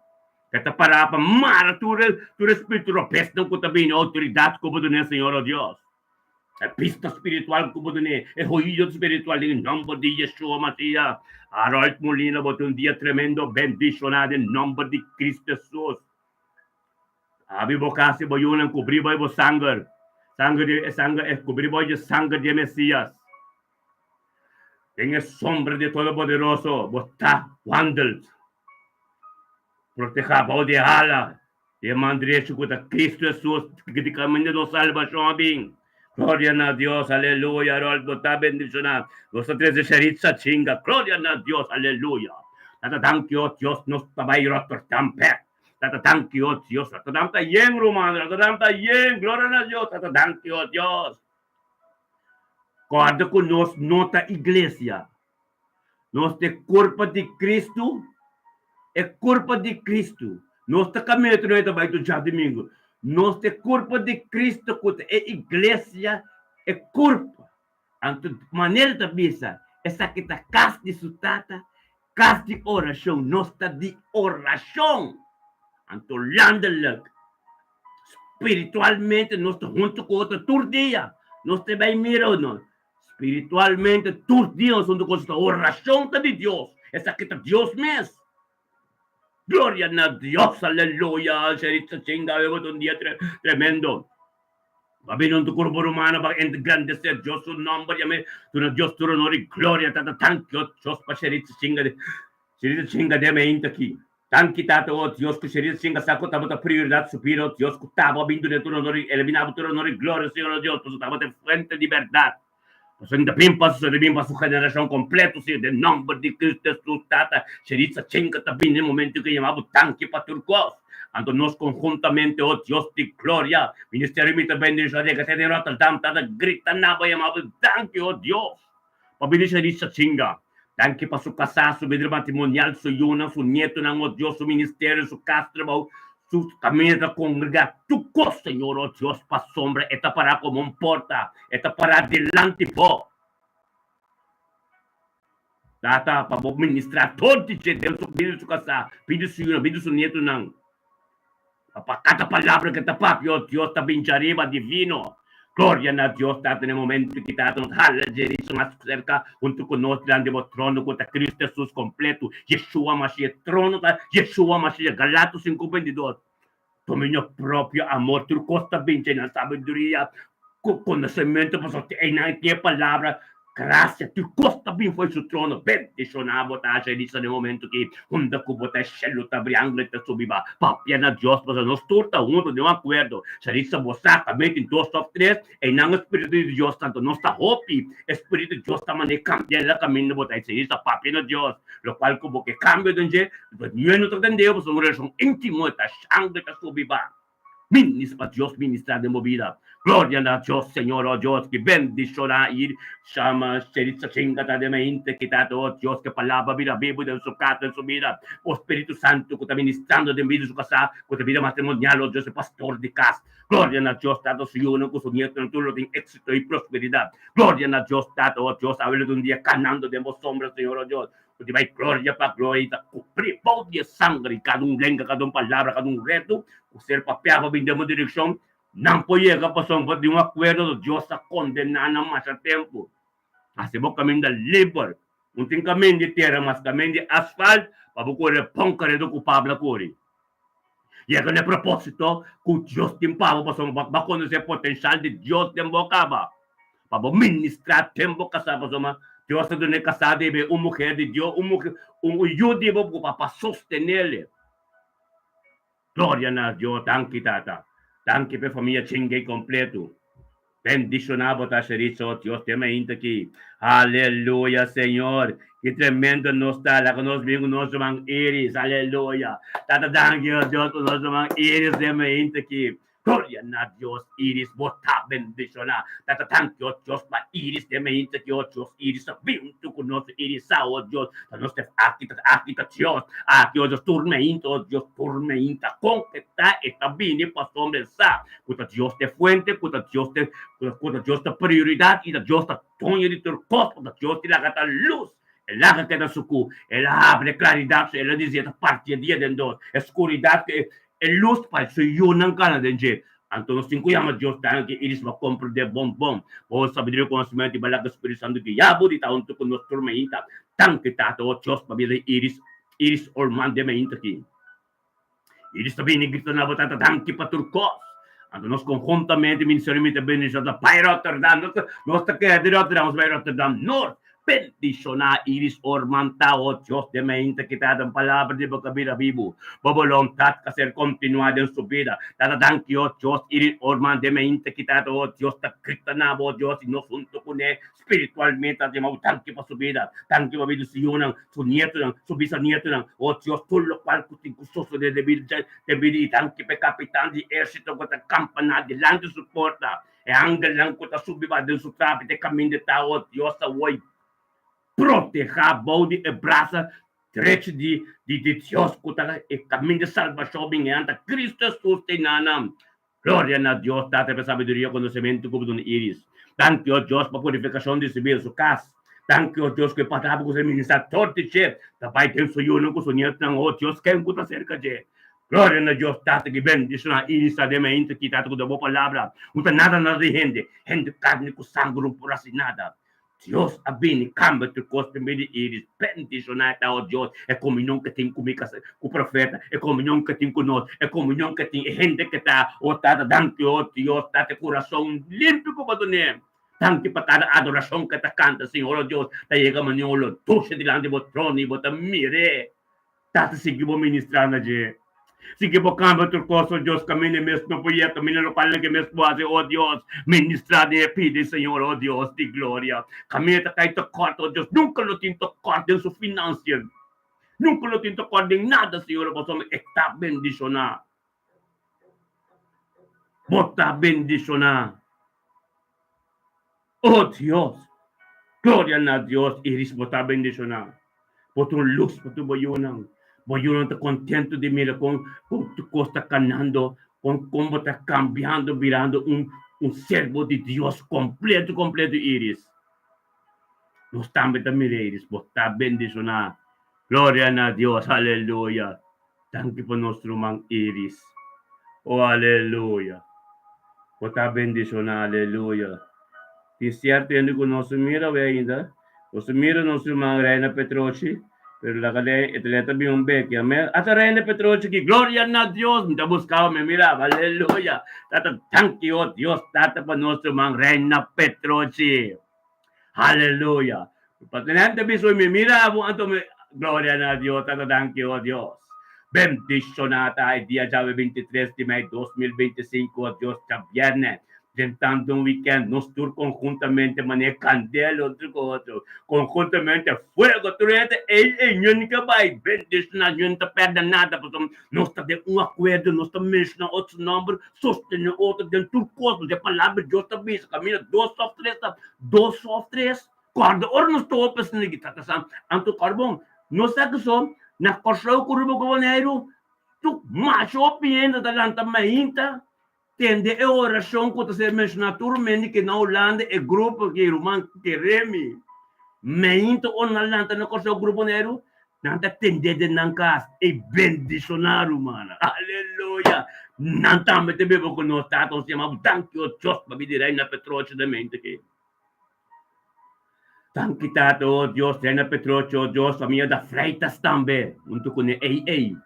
ke ta pará pa mara tur e tur e spiritu robesnan ku ta bini, outoridat ku bo dun'é, Señor, oh Dios, e bista spiritual ku bo dun'é, e oido spiritual, den e nòmber di Yeshua Masiah. Harold Molina, bo tin un dia tremendo bendishoná den nòmber di Cristo Jesus. Abi bo kas i bo yunan kubrí bo i bo sanger, sanger di e sanger e kubrí bo i e sanger di e Mesias. Den e sombra di e Todopoderoso bo ta wandelt, protehá bou di e hala di e man drecho ku ta Kristu Hesus di kaminda nos salbashon a bin. Gloria na Dios, aleluya, Harold bo ta bendishoná. Nos ta trese Sheritza chinga, gloria na Dios, aleluya. Tata danki o Dios nos ta bai Rotterdam bek. Tata danki o Dios, Rotterdam ta yen ruman, Rotterdam ta yen, gloria na Dios, tata danki o Dios. Kòrda ku nos no ta iglesia. Nos ta e kurpa di Kristu, e kurpa di Kristu. Nos ta kaminda tur nochi ta bai tur djadumingu. Nos ta e kurpa di Kristu ku ta e iglesia, e kurpa. Anto manera ta bisa, esaki ta kas di su Tata, kas di orashon. Nos ta di orashon. Anto landelijk, spiritualmente nos ta huntu ku otro tur dia. Nos ta bai mira o no. Spiritualmente tur dia nos huntu ku otro. Orashon ta di Dios. Esaki ta Dios mes. Gloria na Dios, aleluya. Sherita chinga, awe bo ta un dia tremendo. Pa bini un kurpo rumano pa engrandecer Dios su nomber, yam'é duna Dios tur honor i gloria. Tata, tanki o Dios pa Sherita chinga, Sherita chinga den meinta aki. Danki Tata, o Dios, ku Sherita chinga sa ku tabata prioridat su bida, o Dios, ku tabo a bin duna tur honor i el a bin abo tur honor i gloria, Señor, o Dios, pasobra tabata e fuente di bèrdat. Pasobra mi ta bin pa su, ta bin pa su generashon kompleto, Señor, den nòmber di Kristu Hesus, Tata, Sherita chinga ta bin den momento ku e yama bo danki pa tur kos. Anto nos konhuntamente, o Dios di gloria, Ministerio Mi Ta Bendishona den Gazeta den Rotterdam, Tata, grita na bo yama bo danki, o Dios. Pa bini Sharissa chinga. Danki pa su kasá, su bida matrimonial, su yunan, su nietonan, o Dios, su ministerio, su kas, trabou, su kaminda ta kongregá, tur kos, Señor, o Dios, pasobra e ta pará komo un porta, e ta pará dilanti bo. Tata, pa bo ministrá tur di dje den su bida di su kasá, bida di su yunan, bida di su nietonan. Pa kada palabra ke ta papia, o Dios, ta bin djariba divino. Gloria na Dios, Tata, na e momento ki Tata nos hala dje mas serka huntu ku nos dilanti bo trono ku ta Cristo Jesus kompletu, Yeshua Mashiach. Trono ta Yeshua Mashiach. Galatos 5:22. Dominio propio, amor, tur kos ta bin dje nan sabiduria, konosementu, pasobra te einan tin e palabra. Gracia, tur cos ta bin fo'i su trono. Bendiciona bo ta haci Elisa den momento ki unda cu bo ta e shelu ta abri, angel ta subi ba papia na Dios pasobra nos tur ta hunto den un acuerdo. Sharissa bo sa ta meti dos of tres einan e spiritu di Dios tanto nos ta hopi e spiritu di Dios ta manda e cambia la caminda bo ta haci Sharissa papia na Dios locual cu bo ke cambio den dje niun no ta tendeo pasobra un relacion intimo e ta angel ta subi ba. Minis pa Dios ministra den bo bida. Gloria na Dios Señor oh Dios ki bendiciona y shama Sheritza chinga ta den mente ki ta oh Dios ke palabra bira bibu den su casa den su bida oh Spiritu Santo ku ta ministrando den bida su casa ku ta bida matrimonial oh Dios e pastor di cas Gloria na Dios Tata su yunan ku su nietonan tur lo tin exito y prosperidad Gloria na Dios Tata oh Dios awe lo ta un dia canando den bo sombra Señor oh Dios Ku ti bai gloria pa gloria i ta kubrí bou di e sanger i kada un lenga, kada un palabra, kada un reto ku ser papiá pa bin den bo direkshon, nan por yega pasobra di un akuerdo ku Dios a kondená nan masha tempu. Hasi bo kaminda liber. Un tin kamin di tera mas kamin di asfalt pa bo kore bon karedo ku Pablo a kore. Yega na e propósito ku Dios tin pa bo pasobra bo a konosé e potenshal di Dios den bo kaba pa bo ministrá den bo kasá pasobra Dios a duna e kasá di bo un muher di Dios un muher un yu di bo pa sostenele. Gloria na Dios danki tata danki pa e famia chingey kompleto. Bendiciona bo ta Sherizo Dios den mainta aki. Aleluya Señor. Ki tremendo nos ta. Laga nos bin ku nos ruman Iris. Aleluya. Tata danki o Dios ku nos ruman Iris den mainta aki. Gloria na Dios Iris bo ta bendiciona. Tata danki o Dios pa Iris den mainta aki o Dios Iris ta bin hunto ku nos Iris sa o Dios ta nos ta aki ta aki ta Dios aki o Dios tur mainta o Dios tur mainta kon ke ta e ta bini pasobra e sa Ku ta Dios ta e fuente, ku ta Dios ta ku ta Dios ta prioridat i ta Dios ta doño di tur kos, ku ta Dios di laga ta lus. E laga keda sukú, el a habri e klaridat, so el a disi e ta parti e dia den dos, e skuridat ku e lus pa su yunan kana den dje. Anto nos tin ku yama Dios danki i disi bo komprendé bon bon. Bo sabiduria i konosementu i bo laga Spiritu Santu guia bo di ta huntu ku nos tur mainta. Danki Tata, o Dios, pabia di Iris, Iris Olman den mainta aki. Iris ta bini grita na bo tata danki pa tur kos. Anto nos konhuntamente ministerio mi ta bini nos ta bai Rotterdam. Nos ta nos ta keda di Rotterdam, nos bai Rotterdam Noord. Bendishoná Iris Orman ta, o Dios den mainta ki ta den palabra di bo ka bira bibu. Bo boluntat ka ser kontinuá den su bida. Tata danki, o Dios, Iris Orman den mainta ki ta, o Dios, ta grita na bo, o Dios, i nos huntu kuné spiritualmente ta yama bo danki pa su bida. Danki pa bida di su yunan, su nietonan, su bisanietonan, o Dios, tur lokual ku tin ku sosodé den bida den bida i danki pa e kapitan di ehérsito ku ta kampaná dilanti su porta. E angelnan ku ta subi ba den su trapi te kaminda ta, o Dios, awor protehá bou di e brasa drechi di di di Dios ku ta e kaminda di salbashon bin enan ta Kristu Hesus te nanan. Gloria na Dios Tata pa e sabiduria i konosementu ku bo duna Iris. Danki o Dios pa purifikashon di su bida, su kas. Danki o Dios ku e palabra ku su ministrá tur di dje ta bai den su yunan ku su nietunan, o Dios ken ku ta serka dje. Gloria na Dios Tata ki bendiciona Iris ta den mainta ki Tata ku ta bo palabra no ta nada nada di hende, hende carni ku sangre no por haci nada. Dios a bini cambia tur cos den bida di Iris, bendiciona e ta oh Dios e comunion ke tin ku mi casa ku profeta, e comunion ke tin ku nos, e comunion ke tin e hende ke ta oh Tata danki oh Dios Tata e curason limpio ku bo dune. Danki pa kada adoracion ke ta canta Señor oh Dios ta yega manera un lo dulce dilanti bo trono y bo ta mire. Tata sigui bo ministrá na dje. Sigui bo kambia tur kos, o Dios, kaminda e mes no por yega, kaminda lokual nan ke mes por hasi, o Dios, ministrá den e pida, Señor, o Dios di gloria. Kaminda ta kai tekort, o Dios, nunka lo tin tekort den su finansian, nunka lo tin tekort den nada, Señor, pasobra e ta bendishoná. Bo ta bendishoná. O Dios! Gloria na Dios, Iris, bo ta bendishoná. Bo ta un lus pa tur bo yunan. Bo yunan ta kontentu di mira kon kon tur kos ta kanando, kon kon bo ta kambiando, birando un un servo di Dios kompletu kompletu, Iris. Nos tambe ta mira, Iris, bo ta bendishoná. Gloria na Dios, aleluya. Danki pa nos ruman Iris. Oh aleluya. Bo ta bendiciona aleluya. Tin cierto hende cu no su mira awe ainda. Bo su mira nos ruman Reina Petrochi, pero laga den e ta bin un beki. Amen. Ata Reina Petrochi aki. Gloria na Dios. Mi ta buscaba mi miraba. Aleluya. Tata danki oh Dios Tata pa nos ruman Reina Petrochi. Aleluya. Patinente biso mi mira bo anto mi Gloria na Dios, tata danki oh Dios. Bendiciona ta e dia djawe 23 di mei 2025 oh Dios djabierne. Drentando un weekend nos tur conjuntamente mane candela otro cu otro. Conjuntamente fuego tur hende ey ey ñun ke bay bendiciona ñun ta perde nada pasobra nos ta den un acuerdo nos ta menciona otro su nomber Sostené otro den tur kos, nos e palabra di Dios ta bisa, kaminda dos òf tres ta dos òf tres, kòrda ora nos topa esnan aki ta kasa, anto kòrda bon, nos sa kiso na Kòrsou ku Aruba ku Boneiru tur masha hopi hende ta lanta mainta tende e orashon ku ta ser menshoná tur mende ke na Hulanda e grupo ki ruman Keremi mainta ora nan lanta na Kòrsou ku Aruba Boneiru Nan ta tendé den nan kas i bendishoná rumannan. Aleluya! Nan tambe ta beba ku nos. Tata, nos yama bo danki, o Dios, pabia di Reina Petrochi den mente aki. Danki, Tata, o Dios, Reina Petrochi, o Dios, famia da Freitas tambe, huntu ku ne. Ei, ei.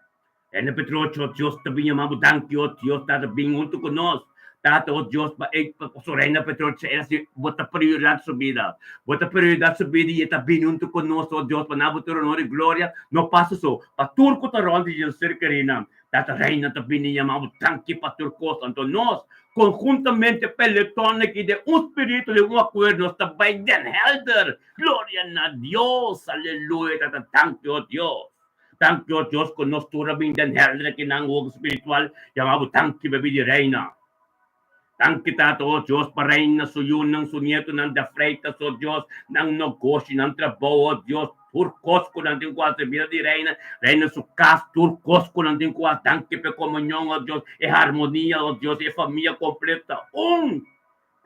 Reina Petrochi, o Dios, ta bin yama bo danki, o Dios, Tata, bin huntu ku nos. Tata, o Dios, pa e, pa pasobra Reina Petrochi el hasi, bo ta prioridat su bida. Bo ta prioridat su bida i e ta bini huntu ku nos, o Dios, pa nan bo tur honor i gloria no pasa so, pa tur ku ta rònt di dje ser kerinan. Tata, Reina ta bini yama bo danki pa tur kos. Anto nos, konhuntamente peleton aki den un spiritu, den un akuerdo, nos ta bai den hèlder. Gloria na Dios! Aleluya! Tata, danki, o Dios. Danki o Dios ku nos tur a bin den hèlder aki nan woki spiritual yama bo danki bebí di Reina. Danki Tata o Dios pa Reina su yunan su nietunan de Freitas o Dios nan nogoshi nan trabou o Dios tur kos ku nan tin ku hasi bida di Reina Reina su kas tur kos ku nan tin ku hasi danki pa e komunion o Dios e harmonia o Dios e famia kompleto ta un.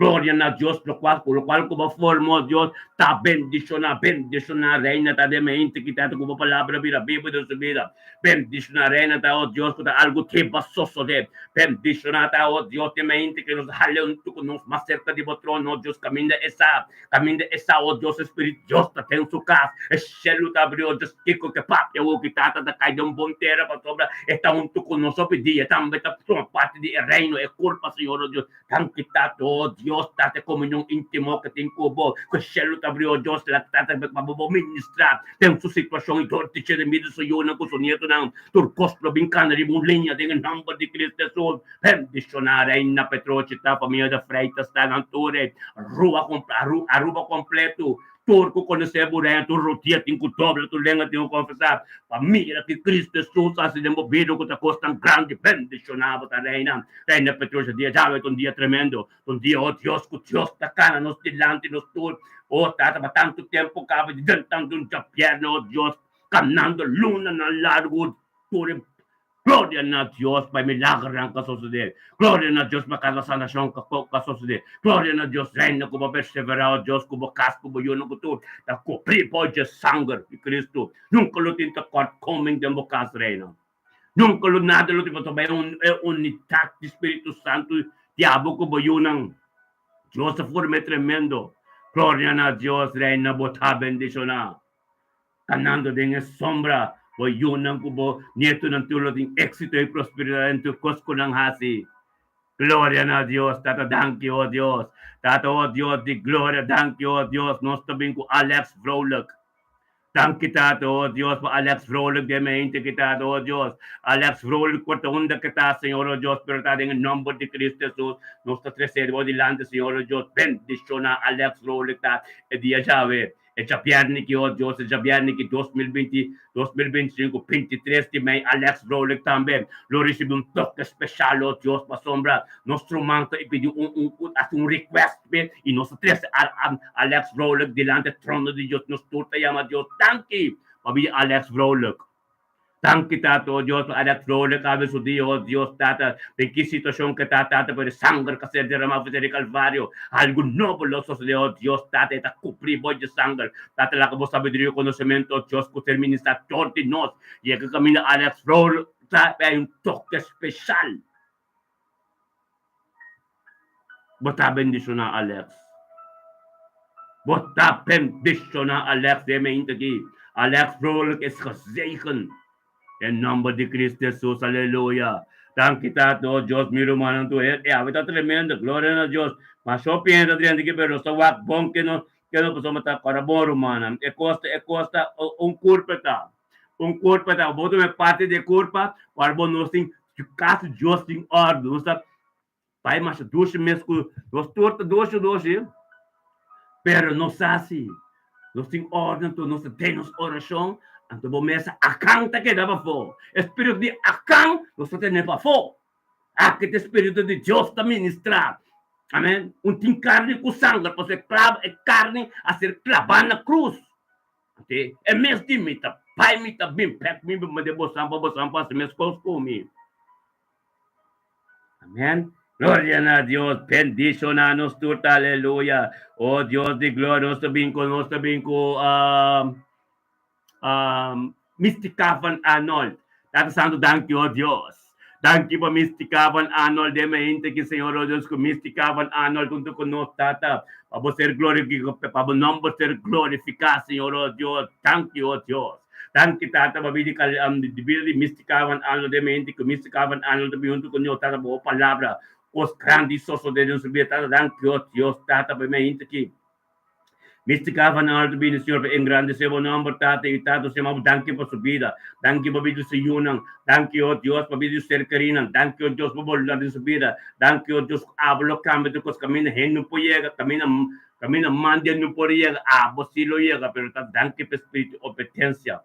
Gloria na Dios, locual cu locual cu bo forma, oh Dios, ta bendiciona, bendiciona Reina ta den mente ki ta cu bo palabra bira bibo den su bida. Bendiciona Reina ta, oh Dios, cu ta algo te ba sosode. Bendiciona ta, oh Dios, den mente ki nos hale hunto cu nos mas cerca di bo trono, oh Dios, caminda e sa, caminda e sa, oh Dios, e Spirit Dios ta den su cas, e cielo ta abri, oh Dios, kico ke papia awor ki Tata ta cay den bon tera pasobra e ta hunto cu nos hopi dia, tambe ta forma parti di e reino, e curpa, Señor, oh Dios. Danki Tata, oh Dios. Dios Tata e komunion íntimo ku tin ku bo, ku e shelu ta abri, o Dios, laga Tata pa bo ministrá den su situashon i dor di dje den bida su yunan ku su nietonan. Tur kos lo bin kana riba un liña den e nòmber di Cristo Hesus. Bendishoná Reina Petrochi ta famia de Freitas ta nan tur e Aruba kompleto. Tur ku konosé bo Reina tur rodia tin ku dobla tur lenga tin ku konfesá pa mira ki Cristo Hesus hasi den bo bida ku ta kos tan grandi. Bendishoná bo ta Reina. Reina Petrochi dia djawe ta un dia tremendo. Ta un dia oh Dios ku Dios ta kana nos dilanti nos tur. Oh Tata pa tantu tempu kaba di den tantu un djabièrnè oh Dios. Kanando lunanan largu tur e Gloria na Dios pa e milagernan ku a sosodé. Gloria na Dios pa kada sanashon ku a sosodé. Gloria na Dios Reina ku bo a perseverá, o Dios, ku bo kas, ku bo yunan, ku tur ta kubrí bo dje sanger di Kristu. Nunka lo tin tekortkoming den bo kas, Reina. Nunka lo nada lo tin pasobra e unidat di Spiritu Santu di abo ku bo yunan. Dios a forma e tremendo. Gloria na Dios, Reina, bo ta bendishoná. Kanando den e sombra, bo yunan ku bo nietunan tur lo tin éksito i prosperidat den tur kos ku nan hasi. Gloria na Dios! Tata danki, o Dios! Tata, o Dios di gloria, danki, o Dios! Nos ta bin ku Alex Vrolijk. Danki, Tata, o Dios, pa Alex Vrolijk den mente ki, Tata, o Dios. Alex Vrolijk por ta unda ke ta, Señor, o Dios, pero ta den e nomber di Cristo Jesus nos ta trese bo dilanti, Señor, o Dios. Bendiciona Alex Vrolijk, Tata, e dia djawe. E djabièrnè ki oh Dios, e djabièrnè ki 2020, 2025, 23 di mei, Alex Vrolijk tambe lo risibi un toke speshal oh Dios pasobra nos ruman ta pidi un un hasi un request p'e i nos a trese Alex Vrolijk dilanti e trono di Dios, nos tur ta yama Dios danki pabia Alex Vrolijk. Danki Tata, oh Dios, pa Alex Vrolijk awe su dia, oh Dios Tata, den ki situacion ke ta Tata, pero e sanger ka ser derama for di Calvario, algo nobo lo sosode, oh Dios Tata, e ta cubri bo dje sanger, Tata laga bo sabiduria y conocemento, oh Dios, cu ser ministra dor di nos, yega caminda Alex Vrolijk ta bay un toke special. Bo ta bendiciona Alex. Bo ta bendiciona Alex den mente aki. Alex Vrolijk is gezegend. Den nomber di Cristo Jesus. Aleluya. Danki Tata, oh Dios, mi rumannan tur. E awe ta tremendo. Gloria na Dios. Masha hopi hende ta drenta aki, pero nos ta wak bon ke no ke no pasobra ta kòrda bon rumannan. E kos ta e kos ta un kurpa ta. Un kurpa ta bo tuma e parti di e kurpa, ora bo nos tin kasi Dios tin òrdu. Nos ta bai masha dushi mes ku nos tur ta dushi dushi, pero nos sa si nos tin òrdu anto nos ta den nos orashon, anto bo mes Akan ta keda pafó. E spiritu di Akan nos ta tene pafó. Aki ta e spiritu di Dios ta ministrá. Amen. Un tin karni ku sanger, pasobra e klaba e karni a ser klabá na krus. Te e mes di mi ta bai mi ta bin pek mi bin manda bosan pa bosan pa hasi meskos ku mi. Amen. Gloria na Dios. Bendiciona nos tur ta aleluya. Oh Dios di gloria nos ta bin ku nos ta bin ku um, um, Mystica van Arnold. Tata Santo danki oh Dios. Danki pa Mystica van Arnold den mente ki Señor oh Dios ku Mystica van Arnold hunto ku nos Tata pa bo ser pa bo nomber ser glorifica Señor oh Dios. Danki oh Dios. Danki Tata pa bida di bida di Mystica van Arnold den mente ku Mystica van Arnold ta bin hunto ku nos Tata pa bo palabra kos grandi sosode den su bida Tata danki oh Dios Tata pa e mente ki Mystica van Arnold bini Señor pa engrandece bo nomber Tata y Tata Señor bo danki pa su bida danki pa bida di su yunan danki oh Dios pa bida di su ser kerinan danki oh Dios pa boluntad den su bida danki oh Dios cu abo lo cambia tur cos caminda hende no por yega caminda caminda man di hende no por yega abo si lo yega pero ta danki pa espiritu di obedencia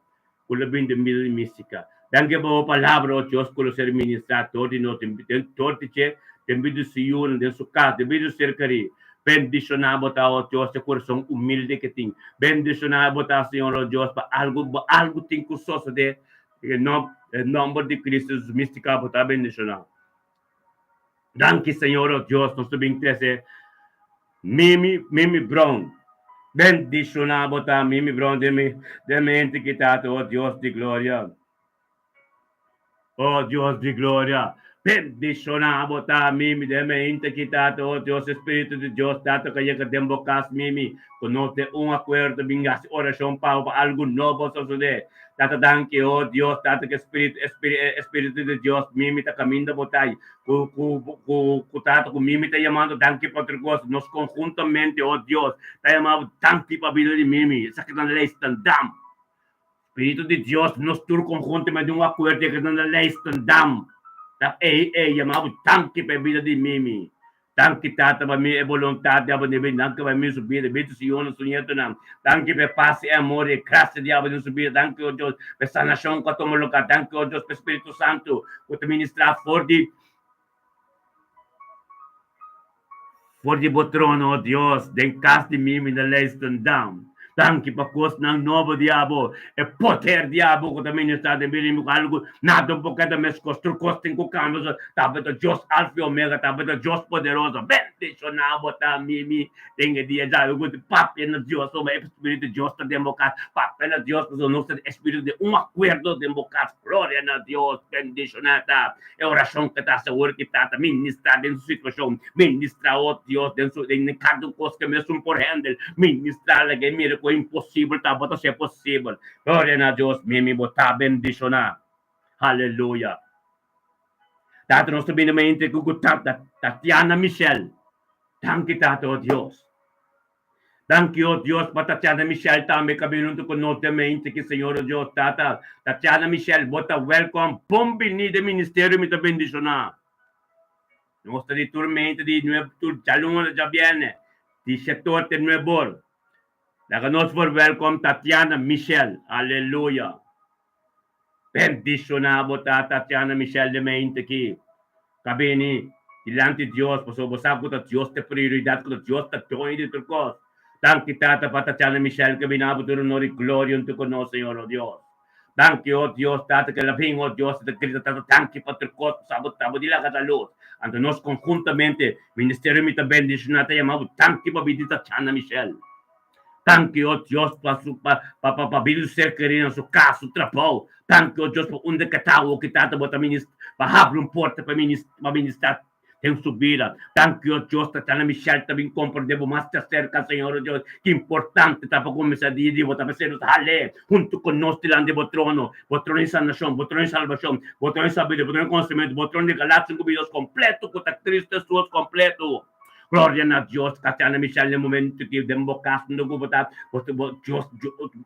cu lo bini den bida di Mystica danki pa bo palabra oh Dios cu lo ser ministra door di nos den door di dje den bida di su yunan den su cas den bida di su ser keri Bendiciona bo ta, oh Dios, e corazon humilde ke tin. Bendiciona bo ta, Señor, oh Dios, pa algo, algo tin cu sosode. Den nomber di Cristo Jesus, Mystica bo ta bendiciona. Danki, Señor, oh Dios, nos ta bin trece Mimi, Mimi Brown. Bendiciona bo ta, Mimi Brown, den mi, den mi hente ki tata, oh Dios di gloria. Oh Dios di gloria. Bendishoná bo ta, Mimi, den mente ki Tata, o Dios, Spiritu di Dios, Tata, ku a yega den bo kas, Mimi, ku nos den un akuerdo bin hasi orashon pa bo pa algu nobo sosodé. Tata, danki, o Dios, Tata, ku e Spiritu, e Spiritu di Dios, Mimi, ta kaminda bo ta, ku, ku, ku, ku Tata, ku Mimi ta yamando, danki pa otro kos, nos konhuntamente, o Dios, ta yama bo danki pa bida di Mimi. Esaki ta Leistendam. Spiritu di Dios, nos tur konhuntamente un akuerdo e keda na Leistendam. Ta ei ei yama bo danki pa e bida di Mimi. Danki Tata pa mi e boluntat di abo den bida. Danki pa mi su bida, bida di su yunan, su nietonan. Danki pa e pas, e amor i e grasia di abo den su bida. Danki, o Dios, pa e sanashon ku a tuma lugar. Danki, o Dios, pa e Spiritu Santu ku ta ministrá for di For di bo trono, o Dios, den kas di Mimi na Leidschendam. Danki pa kosnan nobo di abo, e poder di abo ku ta ministrá den bida di mi ku algu nada un por keda meskos. Tur kos tin ku kambia, so tabata Dios Alfa i Omega, tabata Dios poderoso. Bendishoná bo ta, Mimi, den e dia djawe ku papia na Dios, pasobra e Spiritu di Dios ta den bo kas. Papia na Dios, pasobra nos ta den e Spiritu den un akuerdo den bo kas. Gloria na Dios, bendishoná ta. E orashon ku ta hasi awor ki Tata ministrá den su situashon, ministrá, o Dios, den su den kada un kos ku e mesun por hendel, ministrá laga e mira ku e imposibel tabata ser posibel. Gloria na Dios, mimi bo ta bendishoná. Haleluya. Tata, nos ta bini mente ku ku Tata Tatiana Michelle. Danki Tata, o Dios. Danki, o Dios, pa Tatiana Michelle tambe ka bin huntu ku nos den mente ki Señor o Dios. Tata, Tatiana Michelle, bo ta welkom. Bon bini den ministerio, mi ta bendishoná. Nos ta di tur mente di nueb tur djaluna djabièrnè, di shetor te nuebor. Laga nos por welkom Tatiana Michelle. Aleluya. Bendishoná bo ta, Tatiana Michelle den mente ki ka bini dilanti Dios, pasobra bo sa ku ta Dios ta e prioridat, ku ta Dios ta doño di tur kos. Danki Tata pa Tatiana Michelle ke bini abo tur honor i gloria huntu ku nos, Señor, o Dios. Danki, o Dios, Tata, ke el a bin, o Dios, i ta grita, Tata, danki pa tur kos ku sa bo ta bo di laga ta lus. Anto nos konhuntamente, Ministerio Mi Ta Bendishoná ta yama bo danki pa bini Tatiana Michelle. Danki, o Dios, pa su pa pa pa pa bida su ser kerí na su kas, su trabou. Danki, o Dios, pa unda ke ta awo ki Tata bo ta minis pa habri un porta pa minis pa ministrá den su bida. Danki, o Dios, Tatiana Michelle ta bin komprendé bo mas ta serka, Señor, o Dios, ki importante ta pa kuminsá dia di bo ta p'esei nos hal'é huntu ku nos dilanti bo trono, bo trono di sanashon, bo trono di salbashon, bo trono di sabiduria, bo trono di konosementu, bo trono di galacia ku Dios kompleto ku ta Cristo Hesus kompleto. Gloria na Dios, Tatiana Michelle, na e momento ki den bo cas unda cu bo ta, bo ta, bo, Dios,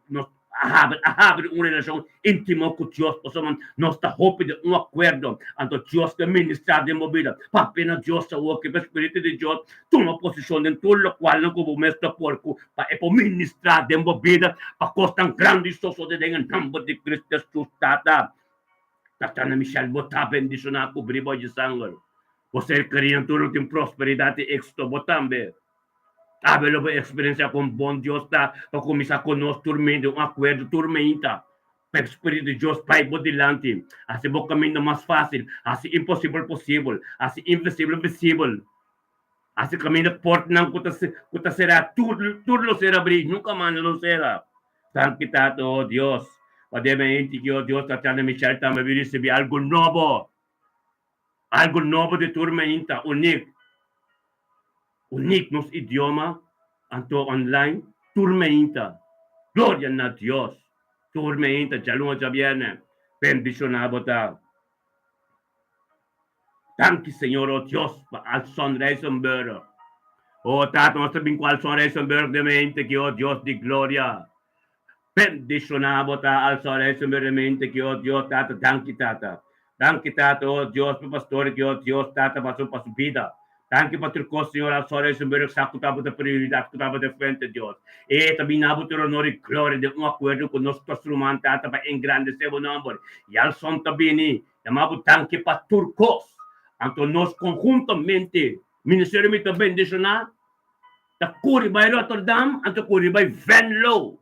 nos a habri, a habri un relacion intimo cu Dios, pasobra nos ta hopi den un acuerdo, anto Dios ke ministra den bo bida. Papia na Dios awor ki pa Spiritu di Dios tuma posicion den tur locualnan cu bo mes ta por cu pa e por ministra den bo bida, pa cosnan grandi sosode den e nomber di Cristo Jesus, Tata. Tatiana Michelle, bo ta bendiciona cu bribo di sanger. Bo ser kerinan tur lo tin prosperidat i éksito. Bo tambe. Awe lo bo eksperensiá kon bon Dios ta pa kuminsá ku nos tur mente un akuerdo tur meinta pa e Spiritu di Dios bai bo dilanti, hasi bo kaminda mas fásil, hasi imposibel posibel, hasi invisibel visibel, hasi kaminda portnan ku ta ku ta será tur tur lo ser abrí, nunka mas lo sera. Danki Tata, o Dios, pa den meinti ki o Dios Tatiana Michelle tambe a risibí algu nobo. Algo nobo di tur mainta, unik. Unik nos idioma, anto online, tur mainta. Gloria na Dios! Tur mainta, djaluna djabierne, bendiciona bo ta. Danki Señor, oh Dios, pa Alson Rijsenburg. Oh Tata, nos ta bin cu Alson Rijsenburg den mainta aki, oh Dios di gloria. Bendiciona bo ta Alson Rijsenburg den mainta aki, oh Dios, Tata, danki Tata. Danki Tata, oh Dios, pa pastor ki, oh Dios, Tata, pa su, pa su bida. Danki pa tur kos, Señor, al sora Rijsenburg sa ku tabata prioridat, ku tabata fuente, Dios. E ta bini abo tur honor i gloria den un akuerdo ku nos tos ruman, Tata, pa engrandesé bo nomber. I al son ta bini, yama bo danki pa tur kos. Anto nos konhuntamente, Ministerio Mi Ta Bendishoná, ta kuri bai Rotterdam, anto kuri bai Venlo.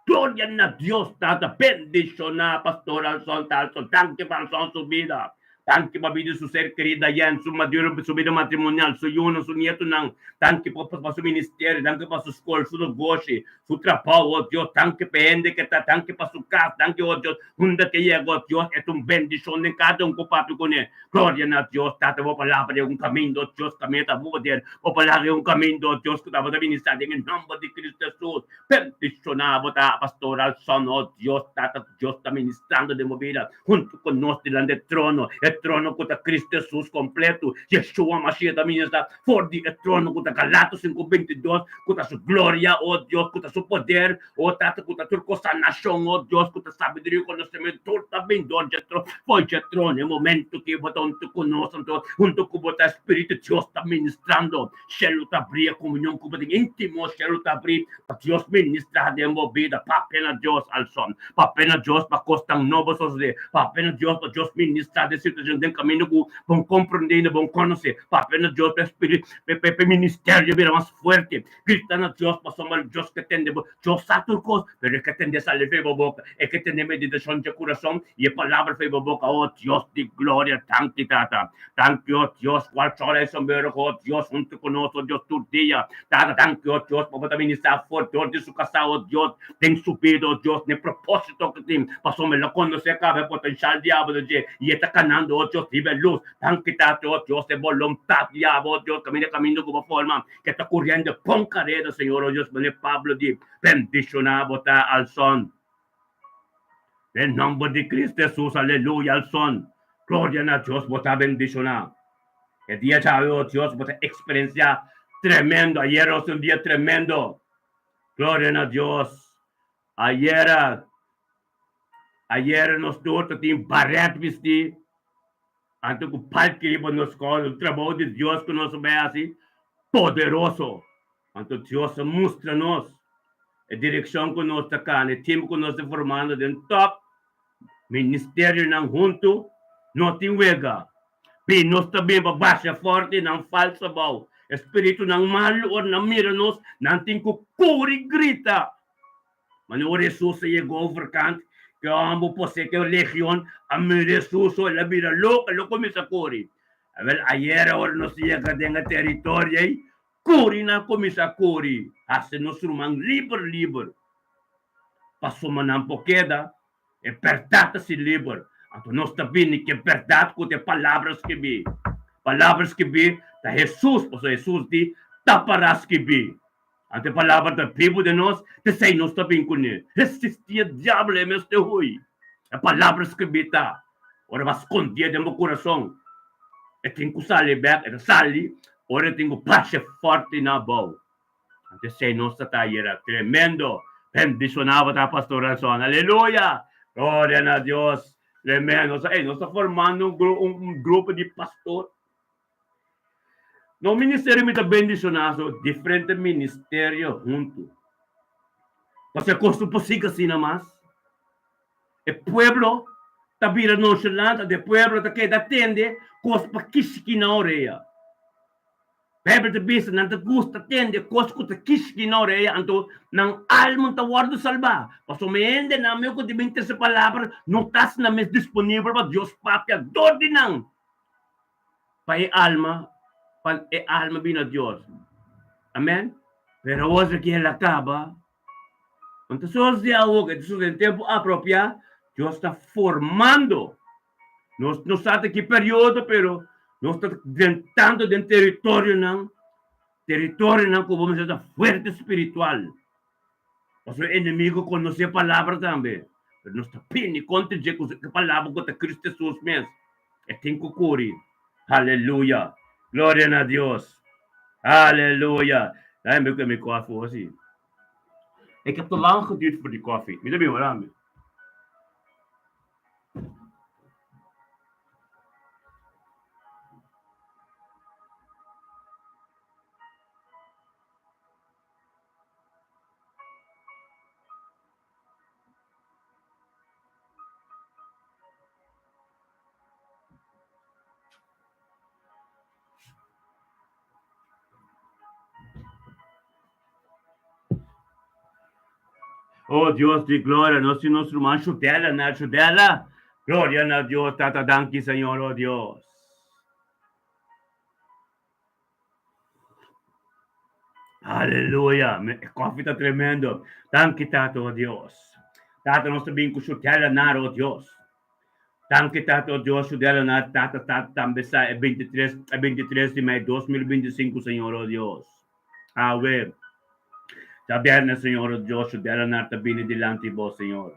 Gloria na Dios Tata bendiciona Pastor Alson Talson danki pa Alson su bida. Danki pa bida su ser kerí Diane, su maduro, su bida matrimonial, su yunan, su nietonan. Danki pa pa su ministerio, danki pa su skol, su negoshi, su trabou, oh Dios. Danki pa e hende ke ta, danki pa su kas, danki, oh Dios, unda ke yega, oh Dios, e ta un bendishon den kada un ku papia kuné. Gloria na Dios, Tata, bo palabra e un kaminda, oh Dios, kaminda ta bo poder. Bo palabra e un kaminda, oh Dios, ku tabata ministrá den e nòmber di Cristo Hesus. Bendishoná bo ta, Pastor Alson, oh Dios, Tata, Dios ta ministrando den bo bida huntu ku nos dilanti e trono, e trono ku ta Cristo Hesus kompletu, Yeshua Mashiach ta ministra for di e trono ku ta Galatos 5:22, ku ta su gloria, oh Dios, ku ta su poder, oh Tata, ku ta tur kos sanashon, oh Dios, ku ta sabiduria i konosementu, tur ta bin dor dje trono, for dje trono, e momento ku bo ta huntu ku nos, anto huntu ku bo ta Spiritu Dios ta ministrando. Shelu ta abrí, e komunion ku bo tin íntimo, shelu ta abrí pa Dios ministrá den bo bida. Papia na Dios, Alson. Papia na Dios pa kosnan nobo sosodé. Papia na Dios pa Dios ministrá den situashon, den kaminda ku bon komprondé i no bon konosé. Papia na Dios pa e spiritu, pa e ministerio bira mas fuerte. Grita na Dios pasobra Dios ke tende bo. Dios sa tur kos, pero e ke tende sali for bo boka. E ke tende meditashon dje kurason i e palabra for bo boka. O Dios di gloria, danki Tata. Danki, o Dios, kual chora e sombrero ku, o Dios, huntu ku nos, o Dios, tur dia. Tata, danki, o Dios, pa bo ta ministrá for dor di su kasá, o Dios, den su bida, o Dios, n'e propósito ku tin, pasobra el a konosé kaba e potenshal diablo dje, i e ta kanando, o Dios, riba e lus. Danki, Tata, o Dios, e boluntat di abo, o Dios, kaminda kaminda ku bo forma, ke ta kuriendo e bon kareda, Señor, o Dios, manera Pablo di, Bendishoná bo ta al son. Den nomber di Cristo Jesus, aleluya, al son. Gloria na Dios, bo ta bendiciona. E dia djawe, oh Dios, bo ta experiencia tremendo. Ayer nos un dia tremendo. Gloria na Dios. Ayer, ayer nos tur ta tin baret bisti. Anto ku palki riba nos kolo, un trabou di Dios ku nos bai hasi poderoso. Anto Dios a mustra nos e direkshon ku nos ta kana, e timpu ku nos ta formando den tòp ministerionan huntu, no tin wega. Bin nos ta bin pa basha fòrti nan falsu abou. E spiritunan malu ora nan mira nos, nan tin ku kuri grita. Mane ora Hesus a yega overkant, ke hòmber posee ke legion a mira Hesus, el a bira loko, el a kuminsá kuri. Awèl, ayera ora nos a yega den e teritorio ei, Kuri nan kuminsá kuri, hasi nos ruman liber liber. Pasobra nan por keda, e bèrdat ta si liber. Anto nos ta bini ku e bèrdat ku ta e Palabra skibí. Palabra skibí ta Hesus, pasobra Hesus di, Ta pará skibí. Anto e Palabra ta bibu den nos, p'esei nos ta bin kuné. Resistí e diabel, e mester hui. E Palabra skibí ta, ora bo a skondié den bo kurason, e tin ku sali bèk, e ta sali Ora tin ku pasha forte na abou. Anto esei nos ta ta ayera. Tremendo! Bendiciona bo ta Pastor Ranson. Aleluya! Gloria na Dios. Tremendo. Nos ta, ey, nos ta formando un gru, un, un grupo di pastor. No ministerio mi ta bendiciona so, diferente ministerio hunto. Pasobra cos no por sigui asina mas. E pueblo ta bira nonchalant, anto e pueblo ta keda tende kos pa kishki na orea. Beibel ta bisa nan ta gusta tende kos ku ta kishki na orea, anto nan alma ta wòrdu salbá. Pasobra hendenan meu ku ta bin trese palabra no ta asina mes disponibel pa Dios papia dor di nan pa e alma pa e alma bini na Dios. Amen. Pero awor aki el a kaba. Anto sos di awor ke ta sucede den tempo apropiá, Dios ta formando. Nos no sa ta ki periodo, pero nos ta drentando den teritorionan, teritorionan ku bo mester ta fuerte spiritual. Pasobra e enemigo konosé e palabra tambe, pero nos ta bini kontra dje ku e palabra ku ta Cristo Jesus mes. E tin ku kuri. Aleluya! Gloria na Dios! Aleluya! Dame mi mi koffie hoor si. Ik heb te lang geduurd voor die koffie. Mi ta bin hoor mi. Oh Dios di gloria, nos tin nos ruman Shudela na Shudela. Gloria na Dios, Tata, danki Señor, oh Dios. Aleluya. E koffie ta tremendo. Danki Tata, oh Dios. Tata, nos ta bin ku su tela nar, oh Dios. Danki Tata, oh Dios, su tela nar, Tata, Tata, tambe sa e 23, e 23 di mei 2025, Señor, oh Dios. Awe, djabièrnè, Señor, o Dios, su delanar ta bini dilanti bo, Señor.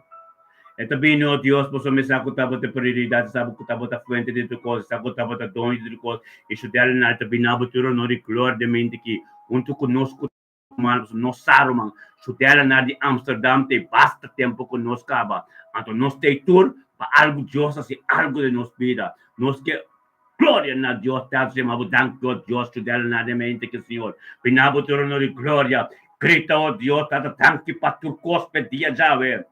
E ta bini, o Dios, pasobra mi sa ku ta bo ta prioridat, mi sa ku ta bo ta fuente di tur kos, mi sa ku ta bo ta doño di tur kos, i su delanar ta bini abo tur honor i gloria den mente ki, huntu ku nos ku ruman, pasobra nos sa, ruman, su delanar di Amsterdam ta e basta tempu ku nos kaba, anto nos ta e tur pa algu Dios hasi algu den nos bida. Nos ke Gloria na Dios Tata se bo danki o Dios cu del na de mente ke Señor bina bo tur honor y gloria grita o Dios Tata danki pa tur cos pe dia djawe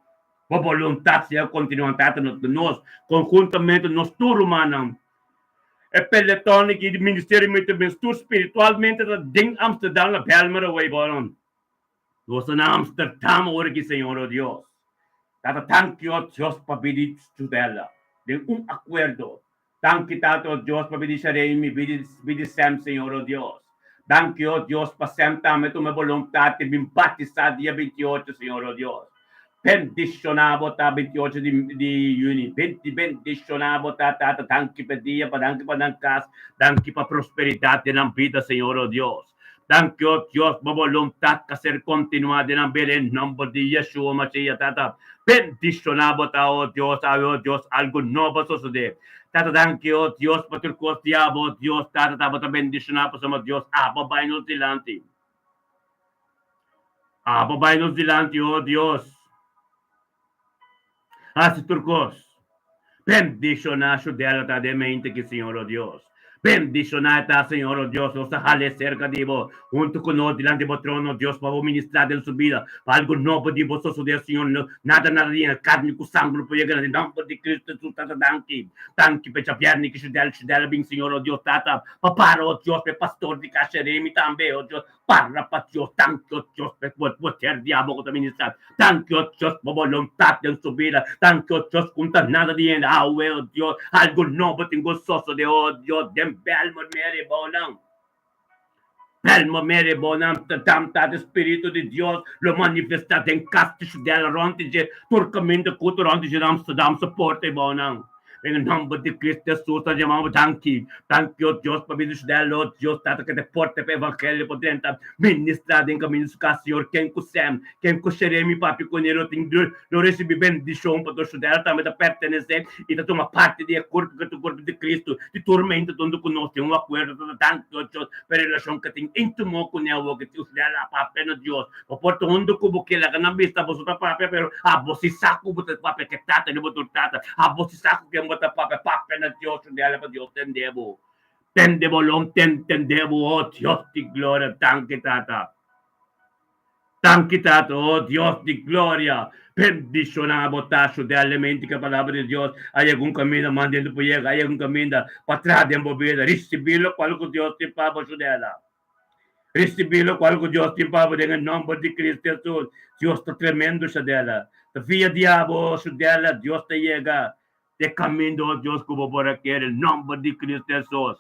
bo boluntad sea continua Tata nos nos conjuntamente nos tur rumannan e peloton aki di ministerio mi ta bens tur spiritualmente ta den Amsterdam na Bijlmer away bonon nos ta na Amsterdam awor aki Señor o Dios Tata danki o Dios pa bidi Judela den un acuerdo Danki Tata o Dios pa bidi Sharemi, bidi bidi Sem Señor o Dios. Danki o Dios pa Sem tambe tuma e boluntad di bin batisa dia 28 Señor o Dios. Bendiciona bo ta 28 di di juni. Benti bendiciona bo ta Tata danki pa e dia pa danki pa nan cas danki pa prosperidad den nan bida Señor o Dios. Danki o Dios bo boluntad ka ser continua den nan bida en nomber di Yeshua Mashiach Tata bendiciona bo ta o Dios awe o Dios algo nobo a sosode Tata danki o Dios pa tur cos di abo o Dios Tata ta bo ta bendiciona pasobra Dios abo a bay nos dilanti abo a bay nos dilanti o Dios Hasi tur kos. Bendishoná Shudela ta den mente ki Señor o Dios. Bendishoná e ta Señor o Dios nos ta hal'é serka di bo huntu ku nos dilanti bo trono Dios pa bo ministrá den su bida pa algu nobo di bo sosodé Señor no nada nada di hende karni ku sangre por yega na di nòmber di Kristu Hesus tata danki danki pa e djabièrnè ki Shudela Shudela bin Señor o Dios tata pa para o Dios pa e pastor di kasha Remi tambe o Dios Parla pa Dios, danki o Dios pa e poder di abo ku ta ministra, danki o Dios pa bo boluntat den su bida, danki o Dios ku no ta nada di hende awe o Dios, algu nobo tin ku sosode o Dios den Belmont Mary bonan, Belmont Mary bonan ta dam ta di Spiritu di Dios lo manifesta den kas di Shudel rònt di dje tur kaminda ku ta rònt di dje na Amsterdam su porta e bonan. Den e nomber di Cristo Jesus ta yama bo danki. Danki, o Dios, pa bida Judel, o Dios Tata, ke ta porta pa evangelio por drenta ministra den kaminda su kas, Señor. Ken ku Sem, ken ku Sheremi papia ku ne, lo tin lo risibi bendishon, pasobra Judel tambe ta pertenesé i ta tuma parti di e kurpo ke ta kurpo di Cristo. Di tur menta dunde ku nos tin un akuerdo, Tata, danki, o Dios, pa e relashon ke tin intimo ku ne awor ke Judel a papia na Dios. Bo por ta huntu ku bo ke laga nan bisa boso ta papia, pero abo si sa ku bo ta papia ke tata di bo tur tata. Abo si sa ku ken bo ta papia, papia na Dios su dela pa Dios tende bo. Tende bo lom, ten tende bo, oh Dios di gloria, danki Tata. Danki Tata, oh Dios di gloria. Bendiciona bo ta su delemente ke palabra di Dios a yega un caminda mas dentro por yega, a yega un caminda pa traha den bo bida. Ricibi locual ku Dios tin pa bo su dela. Ricibi locual cu Dios tin pa bo den e nomber di Cristo Jesus. Dios ta tremendo, Shadela. Ta via di abo, Shudela, Dios ta yega te caminda, oh Dios, cu bo por a kere. Nomber di Cristo Jesus.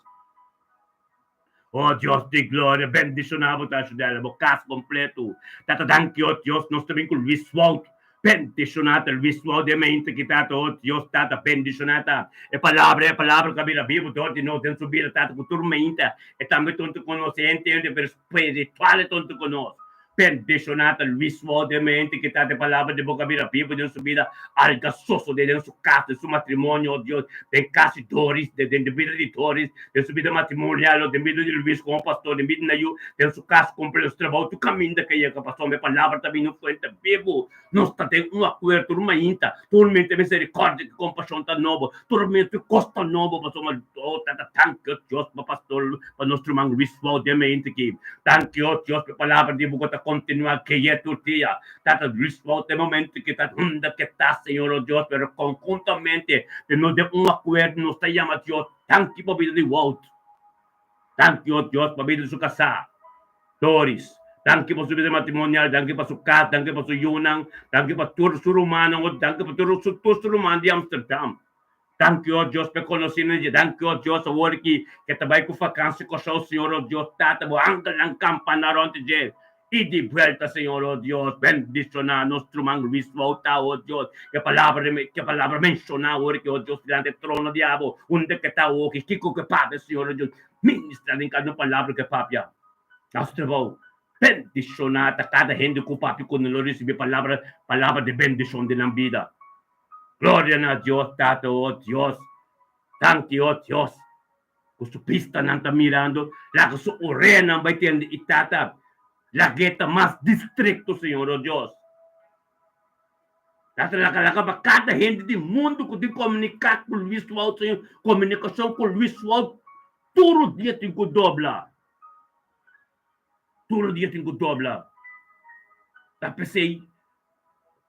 Oh Dios di gloria, bendiciona bo ta, Shudela, bo cas completo. Tata, danki, oh Dios, nos ta bin cu Luis Wout. Bendishoná ta Luis Wout den mente ki Tata, oh Dios Tata, bendishoná ta e palabra, e palabra ku a bira bibu dor di nos den su bida, Tata, ku tur mente e tambe tonto ku nos, e entiende, pero spiritual e tonto ku nos. Bendishoná ta Luis Wout den mente ki Tata, e palabra di bo ku a bira bibu den su bida, alga sosodé den su kas, den su matrimonio, oh Dios, den kas di Doris, den den bida di Doris, den su bida matrimonial, oh, den bida di Luis komo pastor, den bida na yu, den su kas kumpli den su trabou, tur kaminda ke yega pasobra e palabra ta bini un fuente bibu. Nos ta den un akuerdo tur mainta, tur mente miserikòrdia ku kompashon ta nobo, tur mente tur kos ta nobo pasobra oh Tata danki oh Dios pa pastor pa nos ruman Luis Wout den mente aki. Danki oh Dios pa e palabra di bo ku ta kontinuá keye tur dia. Tata Luis Wout den momento ki ta hunda ke ta Señor oh Dios pero konhuntamente den nos den un akuerdo nos ta yama Dios danki pa bida di Wout. Danki, o Dios, pa bida di su kasá, Doris. Danki pa su bida matrimonial, danki pa su kas, danki pa su yunan, danki pa tur su rumannan, o danki pa tur su tur su ruman di Amsterdam. Danki, o Dios, p'e konosínan dje. Danki, o Dios, awor ki e ta bai ku fakansi Kòrsou, Señor, o Dios, Tata, bo angelnan kampaná rònt dje. I di buelta, Señor, o Dios, bendishoná nos ruman Luis Wouta, o Dios, ke palabra ke palabra menshoná awor ki, o Dios, dilanti e trono di abo, unda ke ta awor ki, kiko ke papia, Señor, o Dios, ministra den kada un palabra ke papia. Na su trabou, bendishoná ta kada hende ku papia ku no lo risibí palabra, palabra di bendishon den nan bida. Gloria na Dios, Tata, o Dios, danki, o Dios. Ku su bistanan ta mirando, laga su oreanan bai tende i Tata, lag'é ta mas distrikto, Señor, o Dios. Tata, laga laga pa kada hende di mundu ku tin komuniká ku Luis Wout, Señor, komunikashon ku Luis Wout tur dia tin ku dobla. Tur dia tin ku dobla. Ta p'esei,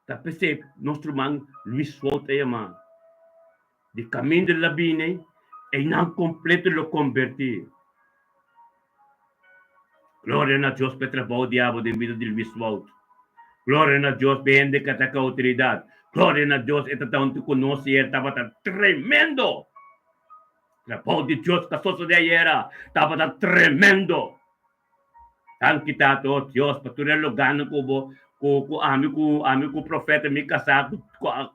ta p'esei nos ruman Luis Wout a yama. Di kaminda el a bini, einan kompleto lo kombertí. Gloria na Dios p'e trabou di abo den bida di Luis Wout. Gloria na Dios p'e hende ku a taka outoridat. Gloria na Dios e ta tantu ku nos i el tabata tremendo. Trabou di Dios ku a sosodé ayera tabata tremendo. Danki Tata, oh Dios, pa tur e lugarnan ku bo ku ku ami ku ami ku profeta mi kasá ku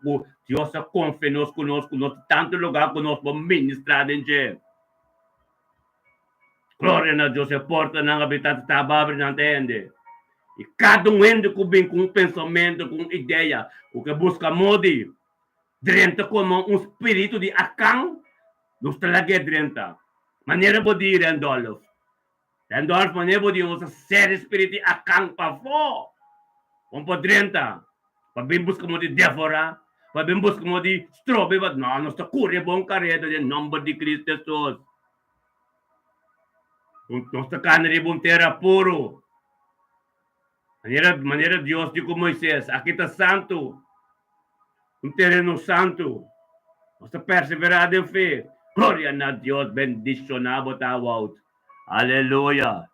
ku Dios a konfia nos ku nos ku nos tantu lugar ku nos por ministrá den dje. Gloria na Dios, e portanan abri Tata ta abri nan ta hende. I kada un hende ku bin ku un pensamentu, ku un idea, ku ke buska modi drenta komo un spiritu di Akan, nos ta lag'é drenta. Manera bo di Randolph, Randolph manera bo di nos a ser spiritu di Akan pafó. Bon por drenta pa bin buska mo di devorá, pa bin buska mo di strobe, but no, nos ta kuri e bon kareda den nomber di Cristo Jesus. Nos ta kana riba un tera puru. Manera, manera Dios di ku Moisés, aki ta santu, un tereno santu. Nos ta perseverá den fe. Gloria na Dios, bendishoná bo ta, Wout. Aleluya!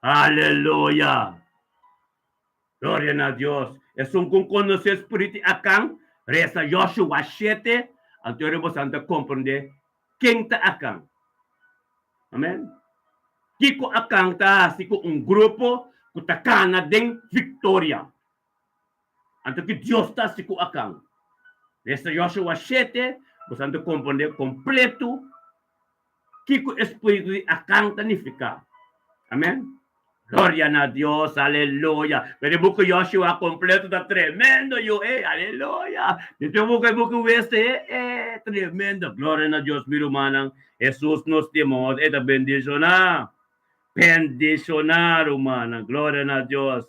Aleluya! Gloria na Dios! Esun ku konosé spiritu di Akan, resa Joshua shete, anto ora boso ta komprendé ken ta Akan. Amen. Kiko Akan ta hasi ku un grupo ku ta kana den viktoria? Anto ki Dios ta hasi ku Akan? Lesa Joshua shete, boso ta komprendé kompletu kiko e spiritu di Akan ta nifiká. Amen. Gloria na Dios, aleluya. Pero e buki Joshua kompletu ta tremendo, yu, eh, aleluya. Despues buka e buki Weste, eh, eh, tremendo. Gloria na Dios, mi rumannan. Hesus nos stima, e ta bendishoná. Bendishoná, rumannan. Gloria na Dios.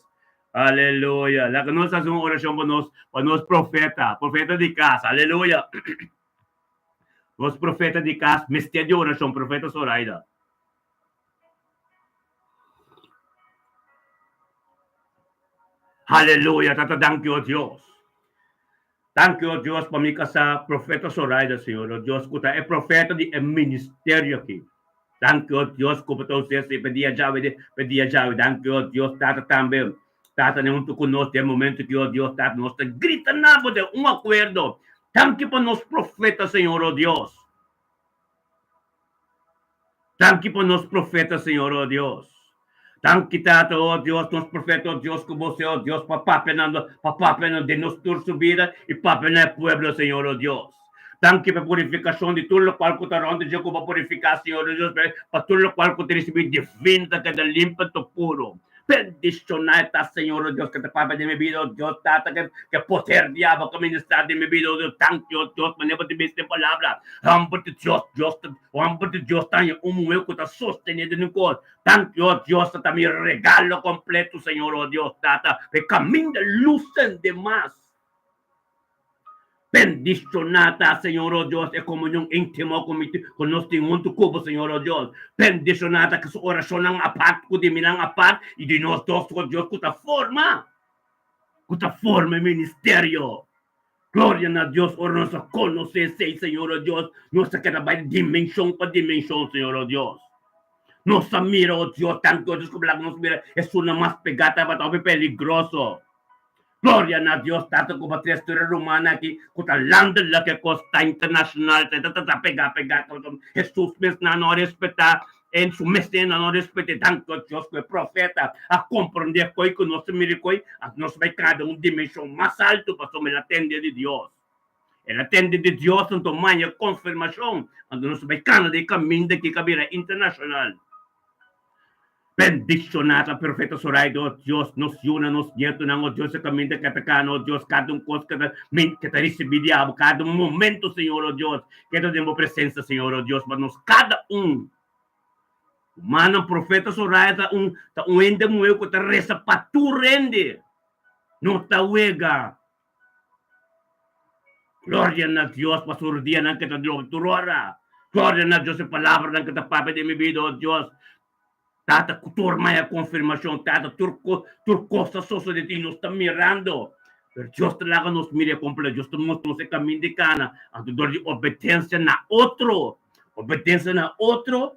Aleluya. Laga nos hasi un orashon pa nos, pa nos profeta, profeta di kas. Aleluya. Nos profeta di kas mester di orashon, profeta Zoraida. Aleluya. Tata, danki, o Dios. Danki, o Dios, pa mi kasá profeta Zoraida, Señor, o Dios, ku ta e profeta di e ministerio aki. Danki, o Dios, ku bo ta us'é pa e dia djawe, pa e dia djawe. Danki, o Dios, Tata, tambe, Tata, den huntu ku nos den e momento aki, o Dios, Tata, nos ta grita na bo den un akuerdo. Danki pa nos profeta, Señor, o Dios. Danki pa nos profeta, Señor, o Dios. Danki, Tata, o Dios, nos profeta, o Dios, ku bo, o Dios, pa papia nan, pa papia nan den nos tur su bida i papia na e pueblo, Señor, o Dios. Danki pa e purifikashon di tur lokual ku ta rònt di dje ku bo purifiká, Señor, o Dios, pa tur lokual ku ta risibí divino ta keda limpi anto puro. Bendishoná e ta, Señor, o Dios, ke ta papia den mi bida, o Dios, Tata, ke ke poder di abo ke ministrá den mi bida, o Dios, danki, o Dios, manera bo ta bisa den palabra. Hòmber di Dios, Dios ta, hòmber di Dios ta haña un muhé ku ta sostené den un kos. Danki, o Dios, ta ta mi regalo kompleto, Señor, o Dios, Tata, pa e kaminda lus sende mas. Bendishoná ta, Señor, o Dios, e komunion íntimo ku mi ku nos tin huntu ku bo, Señor, o Dios. Bendishoná ta ku su orashonnan apart, ku di minan apart, i di nos dos, o Dios, ku ta forma, ku ta forma e ministerio. Gloria na Dios, ora nos a konosé esei, Señor, o Dios, nos ta keda bai di dimenshon pa dimenshon, Señor, o Dios. Nos a mira, o Dios, tantu, o Dios, ku nos mira esunnan mas pegá tabata hopi peligroso. Gloria na Dios Tata ku bo tres tur e rumannan aki ku ta landelijk e kos ta international ta ta ta pega pega Hesus mes nan no respeta en su mes nan no respete danki o Dios ku e profeta a komprende koi ku nos ta mira koi anto nos bai kada un dimenshon mas alto pasobra el a tende di Dios el a tende di Dios anto maya konfirmashon anto nos bai kana den e kaminda ki ka bira international. Bendishoná ta Profeta Zoraida, oh Dios, nos yunan, nos nietonan, oh Dios, e kaminda ke ta kana, oh Dios, kada un kos ke ta min ke ta risibí di abo, kada un momento, Señor, oh Dios, ke ta den bo presensia, Señor, oh Dios, pa nos kada un. Rumannan, Profeta Zoraida ta un ta un hende muhé ku ta resa pa tur hende, no ta wega. Gloria na Dios pa su rudianan ke ta logra tur ora. Gloria na Dios e palabranan ke ta papia den mi bida, oh Dios. Tata ku tur maya konfirmashon, Tata tur ko tur kos ta sosode i nos ta mirando. Pero Dios ta laga nos mira e kompleto, Dios ta mustra nos e kamin di kana, anto dor di obedensia na otro, obedensia na otro,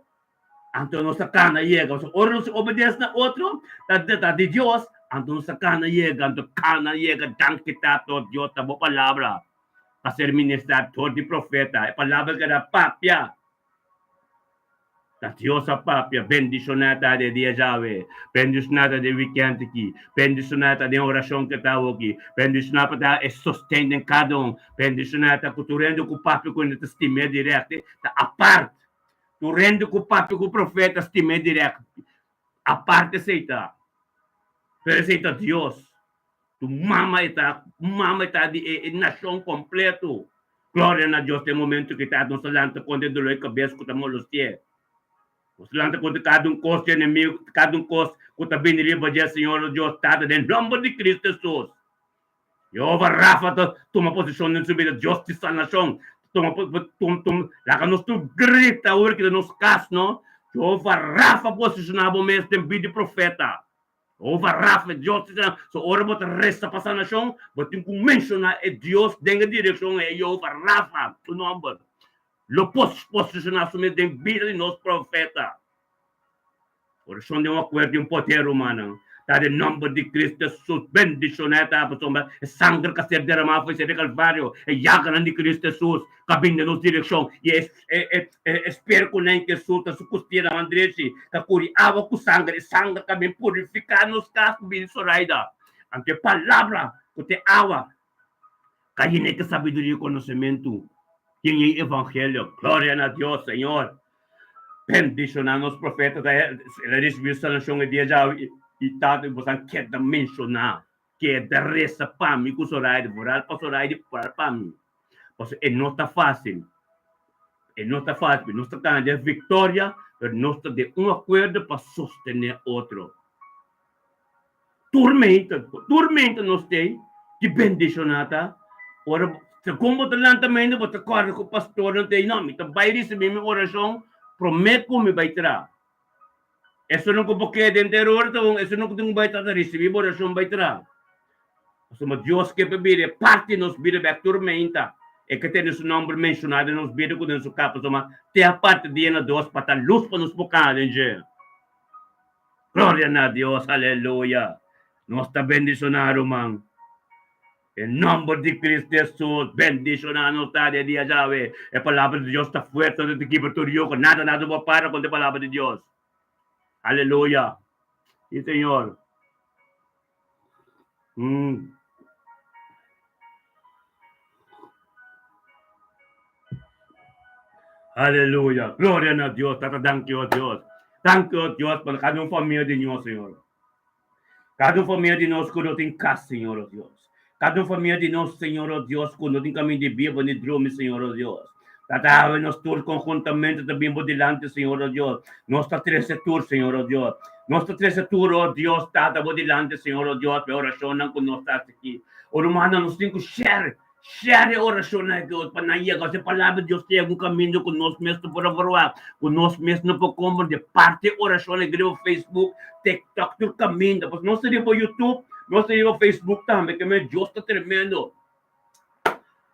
anto nos ta kana yega. Pasobra ora nos obedese na otro, ta ta di Dios, anto nos ta kana yega, anto kana yega. Danki Tata, oh Dios, ta bo palabra pa ser ministrá dor di profeta, e palabra keda papia. Ta Dios a papia, bendishoná ta den dia djawe, bendishoná ta den wikènt aki, bendishoná ta den orashon ke ta awoki, bendishoná pa ta e sosten den kada un, bendishoná ta ku tur hende ku papia ku hende ta stim'é dirèkt, ta apart, tur hende ku papia ku profeta stim'é dirèkt, apart esei ta, pero esei ta Dios. Tu mama e ta mama e ta di e nashon kompleto. Gloria na Dios den momento ki ta nos ta lanta kontra e dolor di kabes ku ta molesti'é. Nos ta lanta kontra kada un kos di enemigu, kada un kos ku ta bini riba dje, Señor o Dios Tata, den nomber di Cristo Hesus. Jehova Rafa ta tuma posishon den su bida, Dios di sanashon ta tuma tuma tuma laga nos tur grita ora ki ta nos kas no. Jehova Rafa posishoná bo mes den bida di profeta. Jehova Rafa, e Dios di sanashon. So ora bo ta resa pa sanashon, bo tin ku menshoná e Dios den e direkshon ei, Jehova Rafa, su nòmber. Lo posishoná su mes den bida di nos profeta. Orashon den un akuerdo di un poder, rumannan, ta den nòmber di Cristo Hesus. Bendishoná e ta pasobra e sanger ku a ser deramá for di Kalvario, e yaganan di Cristo Hesus ku a bini den nos direkshon i e E spera ku nan Hesus ta su kustia na man drechi, ta kuri awa ku sanger, e sanger ta bin purifiká nos kas ku bini Zoraida. Anto e palabra ku ta e awa ka yena ku sabiduria i konosementu den e evangelio. Gloria na Dios, Señor. Bendishoná nos profeta ta el a risibí sanashon e dia djawe i tata i boso keda menshoná, keda resa pa mi ku Zoraida, vooral pa Zoraida i vooral pa mi. Pasobra e no ta fácil. E no ta fácil. Nos ta gana den victoria, pero nos ta den un acuerdo pa sostené otro. Tur meinta, tur meinta nos tei di bendicioná ta ora segun bo ta lanta meinta bo ta corda cu pastornan tei, no, mi ta bai ricibi mi oracion prome cu mi bai traha. Esun cu bo keda den teror ta un, esun cu tin cu bai traha ta ricibi bo oracion bai traha. Pasobra Dios ke pa bira e parti di nos bida bek tur meinta. E ke tene su nomber menshoná den nos bida ku den su kap, pasobra te a parti dia na dos pa ta lus pa nos por kana den dje. Gloria na Dios, aleluya! Nos ta bendishoná, ruman. Den nomber di Cristo Hesus, bendishoná nos ta den dia djawe. E palabra di Dios ta fuerte, no ta kibra tur yugo, nada nada no por para kontra e palabra di Dios. Aleluya! Sí, Señor. Mm. Aleluya. Gloria na Dios. Tata, danki, oh Dios. Danki, oh Dios, pa kada un familia di nos, Señor. Kada un familia di nos ku no tin kas, Señor, oh Dios. Kada un familia di nos, Señor, oh Dios, ku no tin kaminda di biba ni drumi, Señor, oh Dios. Tata, awe nos tur konhuntamente ta bin bo dilanti, Señor, oh Dios. Nos ta trese tur, Señor, oh Dios. Nos ta trese tur, oh Dios, Tata, bo dilanti, Señor, oh Dios, pa e orashonnan ku nos ta hasi aki. Oh rumannan, nos tin ku share, share e orashonnan aki, oh, pa nan yega. Ose palabra di Dios ta yega un kaminda ku nos mes no por a verwagt, ku nos mes no por komprende. Parti e orashonnan aki riba Facebook, TikTok, tur kaminda. Pasobra nos ta riba YouTube, nos ta riba Facebook tambe, ke men Dios ta tremendo.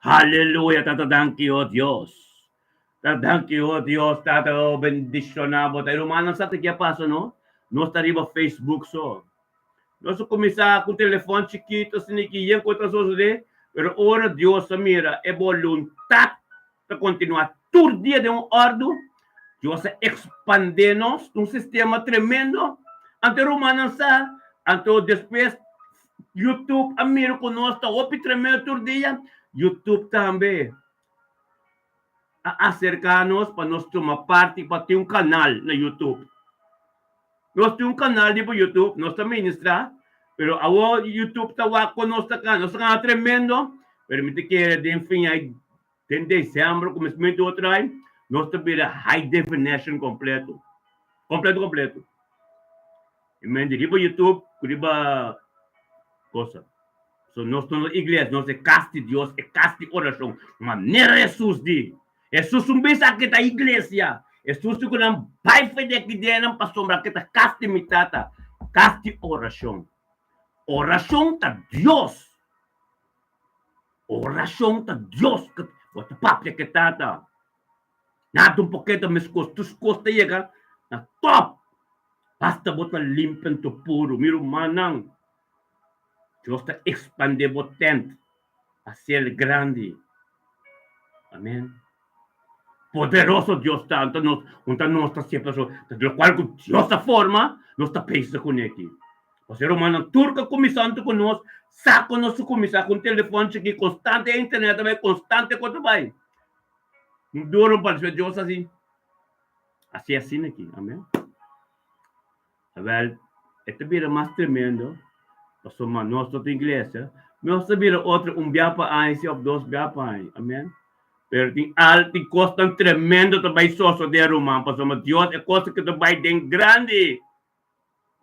Haleluya tata danki oh Dios. Ta danki oh Dios tata oh bendiciona bo ta. Rumannan sa ta ke a pasa no? Nos ta riba Facebook so. Nos a kuminsá ku telefòn chikitu asina ki yen ku ta sosodé, pero ora Dios a mira e boluntat ta kontinuá tur dia den un òrdu, Dios a ekspandé nos un sistema tremendo. Anto e rumannan sa, anto despues YouTube a mira ku nos ta hopi tremendo tur dia, YouTube tambe a aserká nos pa nos tuma parti pa tin un kanal na YouTube. Nos tin un kanal riba YouTube, nos ta ministrá, pero awor YouTube ta wak kon nos ta kana. Nos ta kana tremendo, pero mi ta kere den fin ai, den desèmber, kuminsamentu di otro ai, nos ta bira high definition kompleto. Kompleto, kompleto. I men di riba YouTube ku riba kosa. So nos no ta iglesia, nos e kas di Dios, e kas di orashon. Manera Hesus di. Hesus un bisa aki ta iglesia. Hesus di ku nan bai for di aki den nan pasobra aki ta kas di mi Tata, kas di orashon. Orashon ta Dios. Orashon ta Dios ku bo ta papia ku e Tata. Nada un poketo meskos, tur kos ta yega na top. Basta bo ta limpio anto puru, mi rumannan. Dios ta expande bo tent, haciel grandi. Amen. Poderoso Dios ta, anto nos, unta nos ta siempre so, ta locual cu Dios a forma, nos ta bezig cu neki. Pasobra rumannan, tur cu a cuminsa anto cu nos, sa cu nos a cuminsa cu un telefon chiki, constante internet ta bay, constante cos ta bay. Un duro pa Dios asi. Asi asina aki. Amen. Awel, e ta bira mas tremendo, pasobra nos no ta iglesia, nos ta bira otro un bia pa aña si of dos bia pa aña. Amen. Pero tin al tin kosnan tremendo ta bai sosodé, ruman, pasobra Dios e kos ku ta bai den grandi.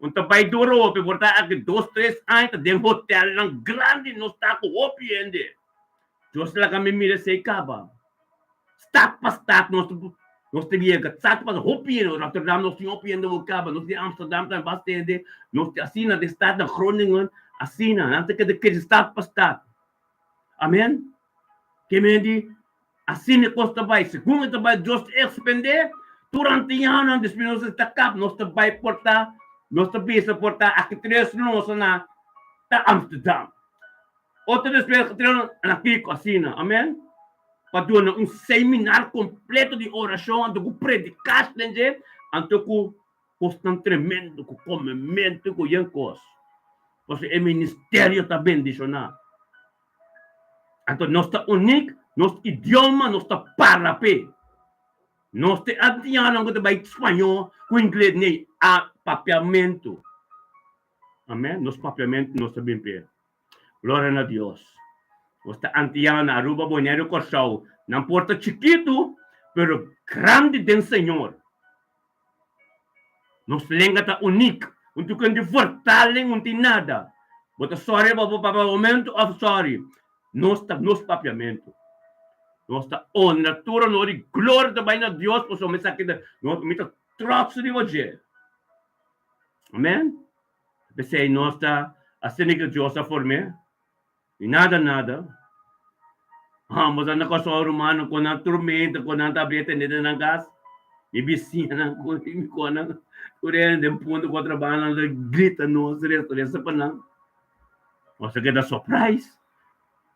Un ta bai duro hopi, por ta aki dos tres aña ta den hotelnan grandi nos ta ku hopi hende. Dios laga mi mira esei kaba. Stad pa stad nos ta nos ta yega, stad pa hopi hende, Rotterdam nos tin hopi hende wou kaba, nos tin Amsterdam tambe basta hende, nos tin asina den stad na Groningen, asina, nan ta keda krese stad pa stad. Amen. Ke men di asina e kos ta bai, segun e ta bai Dios ta ekspendé tur antianonan, despues nos ta kap, nos ta bai por ta, nos ta bisa por ta aki tres nos na ta Amsterdam. Otro despues na kiko asina, amen, pa duna un seminar kompleto di orashon anto ku predikas den dje, anto ku kosnan tremendo, ku komementu, ku yen kos. Pasobra e ministerio ta bendishoná. Anto nos ta unik, nos idioma nos ta parla p'e. Nos ta e antianonan ku ta bai spañó ku ingles, nei, a papiamentu. Amen, nos papiamentu nos ta bin p'e. Gloria na Dios. Nos ta Antiana, Aruba, Boneiru, Kòrsou. Nan por ta chikitu, pero grandi den Señor. Nos lenga ta unik. Un tin ku vertaling, un tin nada. Bo ta sorry pa bo papiamentu òf sorry. Nos ta nos papiamentu. Nos ta honra tur honor i gloria ta bai na Dios pasobra esaki ta, mi ta trots riba dje. Amen. P'esei nos ta asina ku Dios a form'é, i nada nada. Ambos a na Kòrsou rumannan ku nan tormenta ku nan ta abri tende den nan kas. Mi bisiñanan ku mi konan tur hende den punto ku otro banda nan ta grita nos resa resa pa nan. Nos ta keda surprise.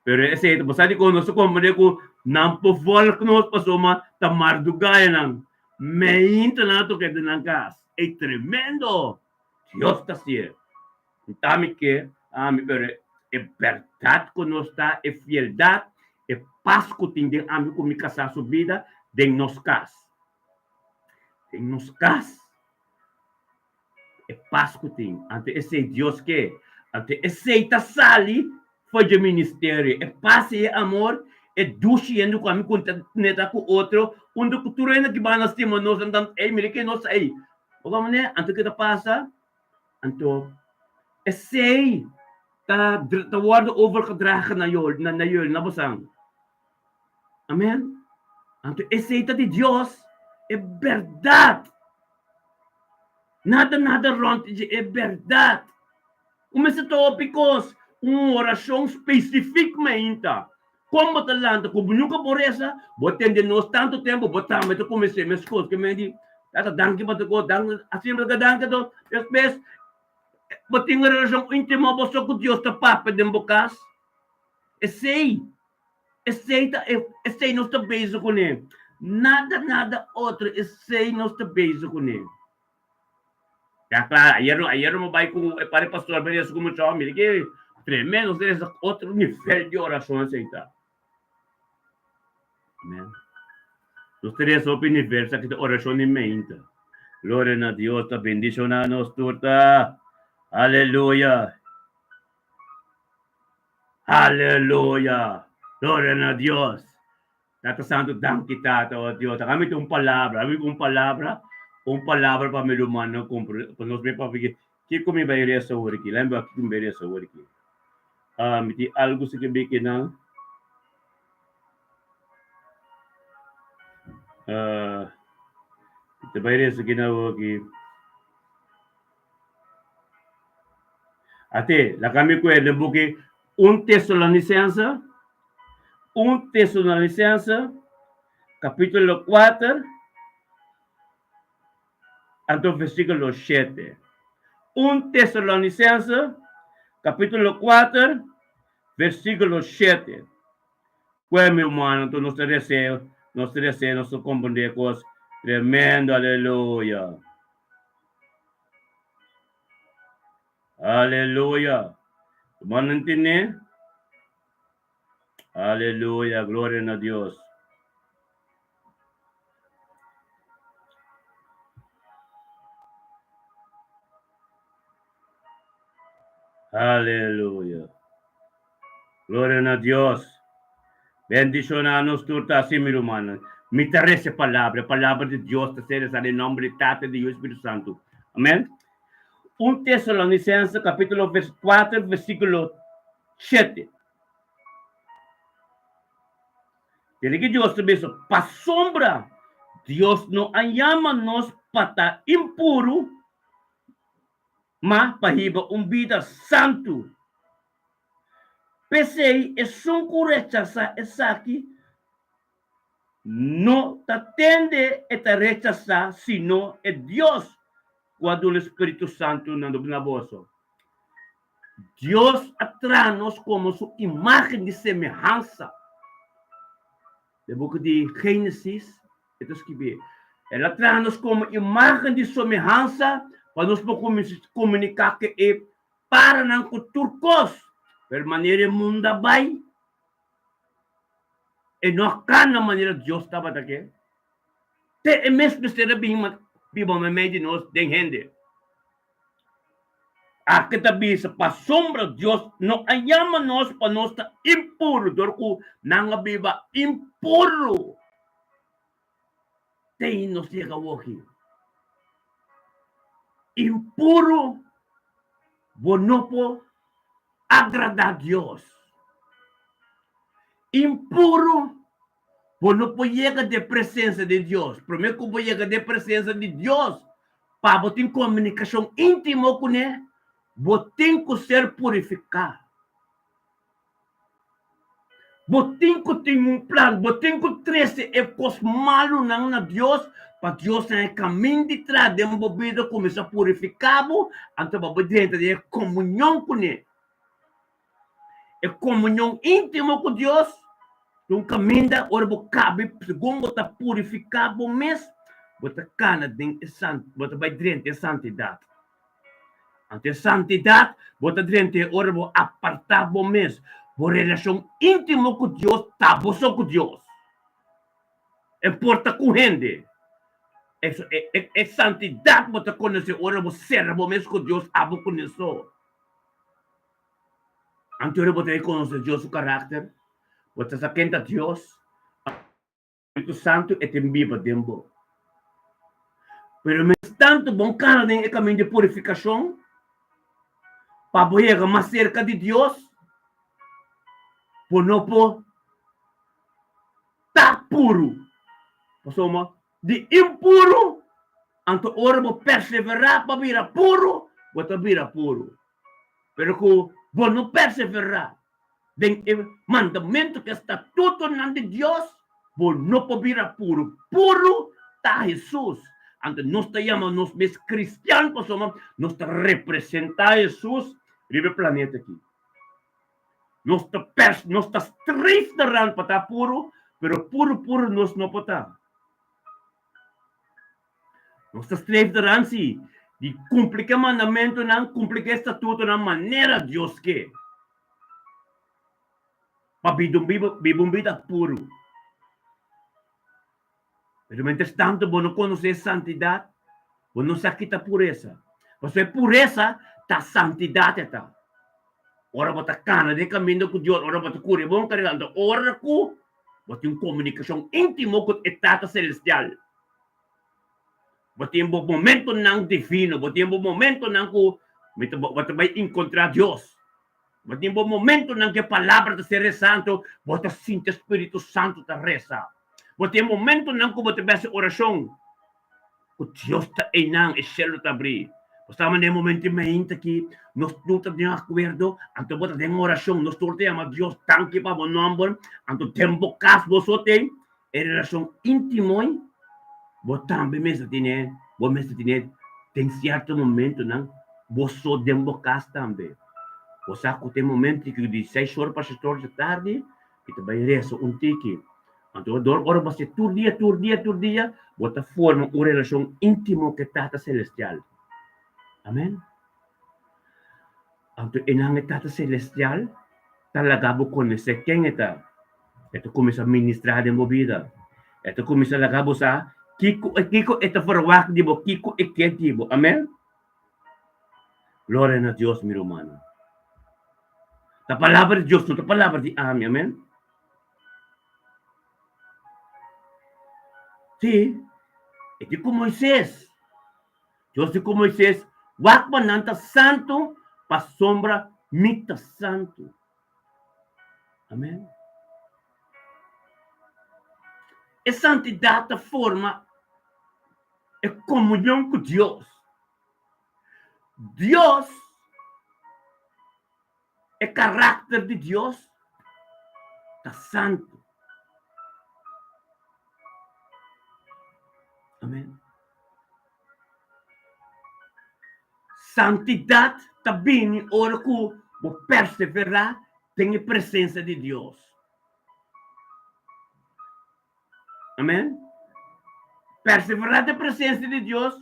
Pero esei ta pasá dikon nos ta komprendé ku nan por vòlg nos pasobra ta mardugá nan. Meinta nan a toka den nan kas. Ei tremendo! Dios ta sier. Nta mi ke ami, pero e bèrdat ku nos ta, e fieldat, e pas ku tin den ami ku mi kasá su bida den nos kas. Den nos kas. E pas ku tin. Anto esei Dios ke. Anto esei ta sali for dje ministerio. E pas i e amor, e dushi hende ku ami ku neta ku otro, unda ku tur hende ki banda stima nos, nan ta, ey mira ke nos ta ey. Bo wak manera? Anto ke ta pasa? Anto esei ta ta wòrdu overgedragen na yo na na yul na bosan. Amen. Anto esei ta di Dios, e bèrdat. Nada nada rònt di dje, e bèrdat. Ku mester ta hopi kos, un orashon spesifik mainta. Kon bo ta lanta ku bo nunka por resa, bo tende nos tantu tempu, bo tambe ta kuminsá meskos ku men di, Tata danki pa tur kos, danki, asina bo ta danki anto despues. Bo tin un relashon íntimo bo so ku Dios ta papia den bo kas? Esei, esei ta e, esei nos ta bezig kuné. Nada, nada otro, esei nos ta bezig kuné. Ya kla, ayer no, ayer no mi bai ku e par di pastor mi resa ku mucha, mira ke tremendo, nos resa otro nivel di orashon esei ta. Amen. Nos ta resa hopi nivel, esaki ta orashon di meinta. Gloria na Dios, ta bendishoná nos tur ta. Aleluya. Aleluya. Gloria na Dios. Tata Santu, danki Tata, oh Dios. Laga mi tin un palabra, laga mi un palabra, un palabra pa mi rumannan compre, pa nos bin papia ki, kiko mi bai resa awor aki? Laga mi wak kiko mi bai resa awor aki. Ah, mi tin algu si ke biki nan. Ah, mi ta bai resa ki nan awor aki. Ate, laga mi kue den buki 1 Tesalonicense, 1 Tesalonicense, capítulo 4, anto versículo 7. 1 Tesalonicense, capítulo 4, versículo 7. Kue mi rumannan, anto nos ta resa, nos ta resa, nos ta comprende cos tremendo, aleluya. Aleluya. Rumannan tene? Aleluya, gloria na Dios. Aleluya. Gloria na Dios. Bendiciona nos tur ta así, mi rumannan. Mi ta reza e palabra. E palabra di Dios ta ser reza den nomber di Tata, di Yu i Spiritu Santu. Amen. 1 Tesalonicense capítulo 4 versículo 7. Tene ki Dios ta bisa, pasobra Dios no a yama nos pa ta impuru, ma pa hiba un bida santu. P'esei, esun ku rechasá esaki no ta tende e ta rechasá, sino e Dios ku a duna e spiritu santu na boso. Dios a traha nos komo su imágen di semehansa. Den buki di Génesis e ta skibí, El a traha nos komo imágen di semehansa pa nos por komuniká ku e paranan ku tur kos. Pero manera e mundu a bai, e no a kana manera Dios tabata ke. Te e mes mester a bin biba meimei di nos den hende. Aki ta bisa, Pasobra Dios no a yama nos pa nos ta impuru, dor ku nan a biba impuru. Te i nos yega awoki. Impuru, bo no por agradá Dios. Impuru, bo no por yega den presensia di Dios. Promé ku bo yega den presensia di Dios, Pa bo tin komunikashon íntimo kuné, bo tin ku ser purifiká. Bo tin ku tin un plan, bo tin ku trese e kos malunan na Dios pa Dios na e kamin di traha den bo bida kuminsá purifiká bo, anto pa bo drenta den e komunion kuné. E komunion íntimo ku Dios ta un kaminda ora bo kabe segun bo ta purifiká bo mes, bo ta kana den e san, bo ta bai drenta e santidat. Anto e santidat bo ta drenta e ora bo apartá bo mes, bo relashon íntimo ku Dios ta bo so ku Dios. E por ta ku hende. E, e, e santidat bo ta konosé ora bo sera bo mes ku Dios, abo kuné so. Anto ora bo ta reconoce Dios su karakter, bo ta sa ken ta Dios, Spiritu Santu e tin biba den bo. Pero mientras tanto bon kana den e kamin di purifikashon pa bo yega mas serka di Dios, bo no por ta puru. Pasobra Di impuru, anto ora bo perseverá pa bira puru, bo ta bira puru. Pero ku bo no perseverá den e mandamentu ku e statutonan di Dios, bo no por bira puru. Puru ta Hesus. Anto nos ta yama nos mes kristian pasobra nos ta representá Hesus riba e planeta aki. Nos ta pers nos ta streef daran pa ta puru, pero puru puru nos no por ta. Nos ta streef daran si di kumpli ku e mandamentunan, kumpli ku e statutonan manera Dios ke. Pa biba un biba biba un bida puru. Pero mientras tanto bo no konosé e santidat, bo no sa kita puresa. Pasobra e puresa ta santidat e ta. Ora bo ta kana den kaminda ku Dios, ora bo ta kuri bon karera, anto ora ku bo tin un komunikashon íntimo ku e Tata Selestial, bo tin bo momentonan divino, bo tin bo momentonan ku mi ta bo ta bai enkontrá Dios. Bo tin bo momentonan ku e palabra ta ser resá, anto bo ta sinti e Spiritu Santu ta resa. Bo tin momentonan ku bo ta bai hasi orashon ku Dios ta einan, e shelu ta abrí. Bo sa manera e momento mainta aki nos tur ta den akuerdo, anto bo ta den orashon, nos tur ta yama Dios danki pa bo nòmber, anto den bo kas bo so tin e relashon íntimo ei, bo tambe mester tene, bo mester tene den sierto momentonan bo so den bo kas tambe. Bo sa ku tin momento ku di seis ora pa seis ora di tardi mi ta bai resa un tiki. Anto dor ora bo hasi tur dia, tur dia, tur dia, bo ta forma un relashon íntimo ku e Tata Selestial. Amen. Anto enan e Tata Selestial ta laga bo konosé ken e ta. E ta kuminsá ministrá den bo bida. E ta kuminsá laga bo sa kiko kiko e ta verwagt di bo, kiko e ke di bo. Amen. Gloria na Dios, mi rumannan. Ta palabra di Dios, no ta palabra di ami. Amen. Sí, e di ku Moisés. Dios di ku Moisés, Wak pa nan ta santu, pasobra mi ta santu. Amen. E santidat ta forma e komunion ku Dios. Dios, e karakter di Dios ta santu. Amen. Santidat ta bini ora ku bo perseverá den e presensia di Dios. Amen. Perseverá den presensia di Dios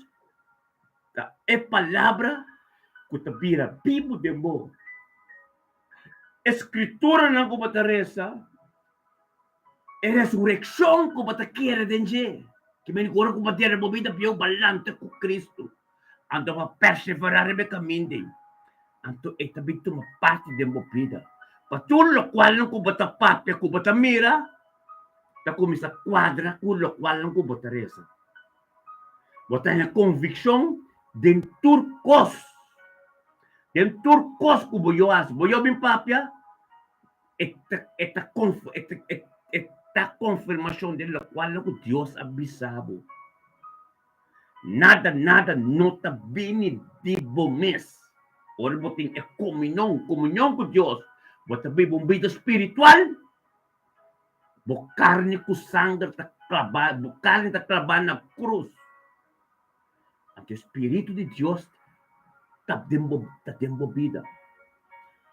ta e palabra ku ta bira bibu den bo. E skrituranan ku bo ta resa, e resurekshon ku bo ta kere den dje, ki meni ku ora ku bo dera bo bida bieu balanta ku Kristu, anto bo a perseverá riba e kaminda ei, anto e ta bin tuma parti den bo bida. Pa tur lokualnan ku bo ta papia, ku bo ta mira, ta kuminsá kuadra ku lokualnan ku bo ta resa. Bo ta haña konvikshon den tur kos. Den tur kos ku bo yo hasi. Bo yo bin papia, e ta e ta e ta e ta konfirmashon den lokual ku Dios a bisa bo. Nada nada no ta bini di bo mes. Ora bo tin e komunion, komunion ku Dios, bo ta biba un bida spiritual. Bo karni ku sanger ta klabá, bo karni ta klabá na krus. Anto e Spiritu di Dios ta den bo, ta den bo bida.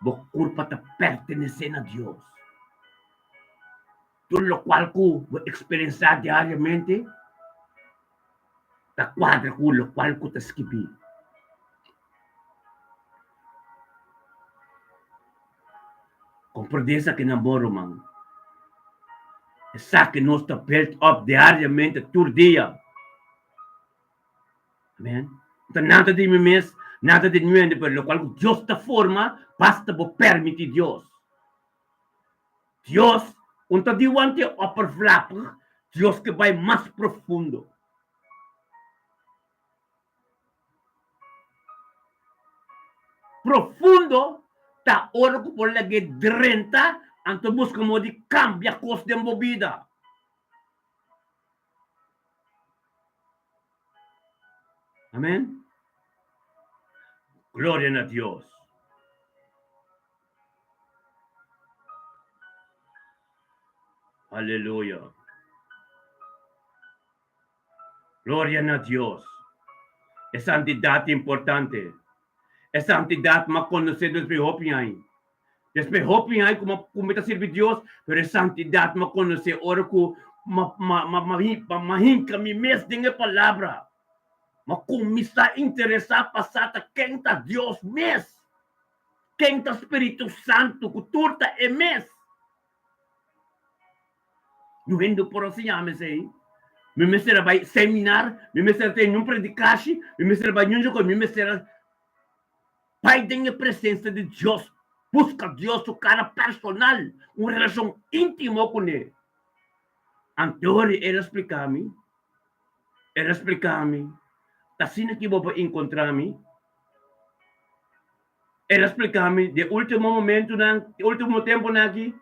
Bo kurpa ta pertenesé na Dios. Tur lokual ku bo eksperensiá diariamente ta kuadra ku lokual ku ta skibí. Komprendé esaki nan bon, ruman. Esaki nos ta build up diariamente, tur dia. Amen. No ta nada di mi mes, nada di nuende, pero lokual ku Dios ta forma, basta bo permití Dios. Dios un ta di wante oppervlakkig, Dios ke bai mas profundo. Profundo ta ora ku bo lag'é drenta anto buska modo di kambia kos den bo bida. Amen. Gloria na Dios. Aleluya. Gloria na Dios. E santidat ta importante. E santidat m'a konosé despues hopi aña. Despues hopi aña ku m'a ku mi ta sirbi Dios, pero e santidat m'a konosé ora ku m'a m'a m'a m'a hinka mi mes den e Palabra. M'a kuminsá interesá pa sa ta ken ta Dios mes, ken ta Spiritu Santu ku tur ta e mes. No hende por a siña mi esei. Mi mester a bai seminar, mi mester a tene un predikashi, mi mester a bai ñun djokoi, mi mester a bai den e presensia di Dios, buska Dios su kara personal, un relashon íntimo kuné. Anto el a splika mi, el a splika mi, ta asina ki bo por enkontrá mi. El a splika mi di e último momentunan, e último tempunan aki,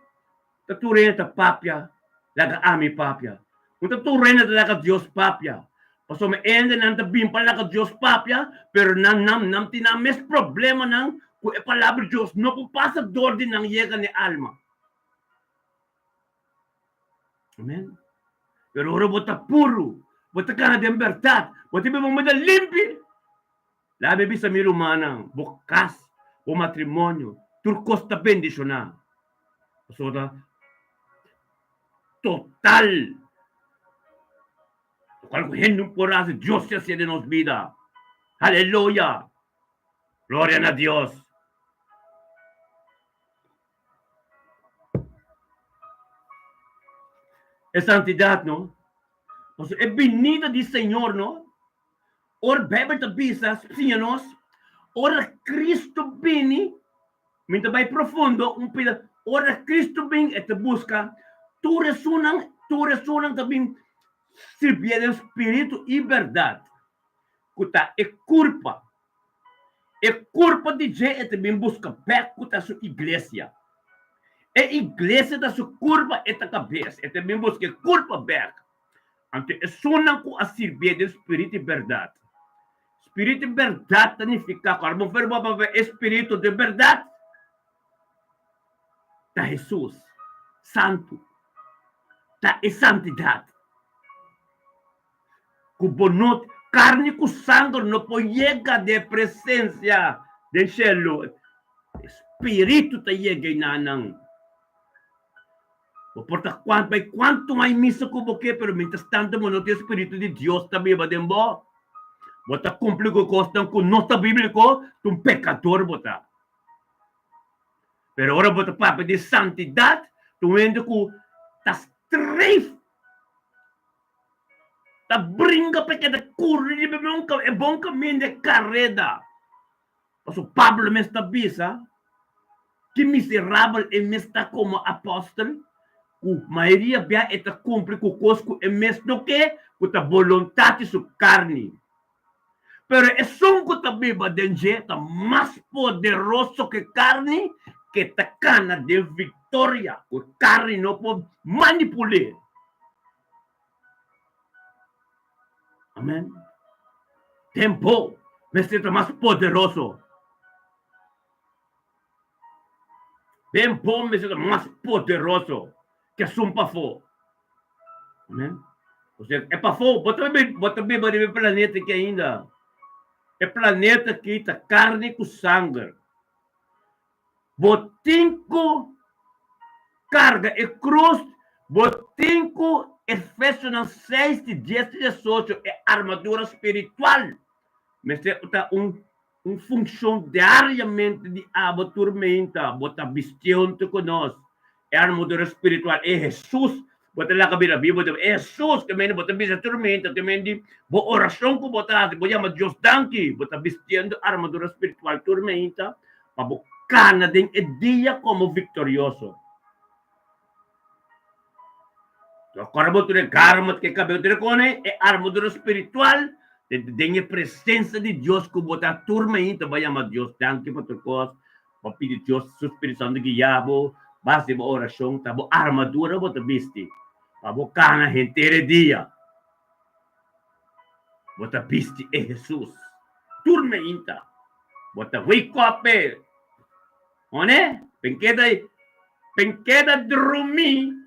ta tur hende ta papia, laga ami papia. No ta tur hende ta laga Dios papia. Pasobra hendenan ta bin pa laga Dios papia, pero nan nan nan tin nan mes problemanan ku e palabra di Dios no por pasa dor di nan yega na e alma. Amen. Pero ora bo ta puru, bo ta kana den bèrdat, bo ta biba un bida limpi. Labi bisa mi rumannan, bo kas, bo matrimonio, tur kos ta bendishoná. Pasobra ta total. Lokual ku hende no por hasi, Dios ta hasié den nos bida. Aleluya! Gloria na Dios! E santidat no. Pasobra e binida di Señor no. Ora Bijbel ta bisa, siña nos, ora Cristo bini, mi ta bai profundo un pida, ora Cristo bin e ta busca tur esunnan, tur esunnan ta bin sirbié den spiritu i berdad, ku ta e kurpa. E kurpa di dje e ta bin buska bek ku ta su iglesia. E iglesia ta su kurpa, e ta kabes. E ta bin buska e kurpa bek. Anto esunnan ku a sirbié den spiritu i bèrdat. Spiritu i bèrdat ta nifiká ku ora bo fer bo papia e spiritu di bèrdat ta Hesus, Santu, ta e santidat. Ku bo no karni ku sanger no por yega den e presensia den shelu. E spiritu ta yega einanan. Bo por ta kuantu bai kuantu mai misa ku bo ke, pero mientras tanto bo no tin e spiritu di Dios ta biba den bo. Bo ta kumpli ku kosnan ku no ta bíbliko, ta un pekador bo ta. Pero ora bo ta papia di santidat, ta un hende ku ta streef, ta bringa pa e keda kuri riba e bon kaminda, e kareda. Pasobra Pablo mes ta bisa ki miserabel e mes ta komo apòstel, ku mayoria bia e ta kumpli ku kos ku e mes no ke, ku ta boluntat di su karni. Pero esun ku ta biba den dje ta mas poderoso ku e karni, ke ta kana den viktoria, ku e karni no por manipul'é. Amen. Tempo mester ta mas poderoso. Tempo mester ta mas poderoso ke esun pafó. Amen. Osea, e pafó, bo ta biba, bo ta biba riba e planeta aki ainda. E planeta aki ta karni ku sanger. Bo tin ku karga e krus, bo tin ku Efesionan seis di dies te diesocho e armadura spiritual mester ta un un funshon diariamente di abo tur meinta bo ta bistié huntu ku nos e armadura spiritual e Hesus bo ta laga bira bibu e Hesus ke mende bo ta bisa tur meinta ke mende bo orashon ku bo ta hasi bo yama Dios danki bo ta bistiendo armadura spiritual tur meinta pa bo kana den e dia komo viktorioso. Ora bo tur e garment ke kabel tur e kone, e armadura spiritual den e presensia di Dios ku bo ta tur mainta bo yama Dios danki pa tur kos, bo pidi Dios su Spiritu Santu guia bo, base bo orashon ta bo armadura bo ta bisti pa bo kana henter e dia. Bo ta bisti e Hesus tur mainta. Bo ta wake up e. One, pen keda pen keda drumí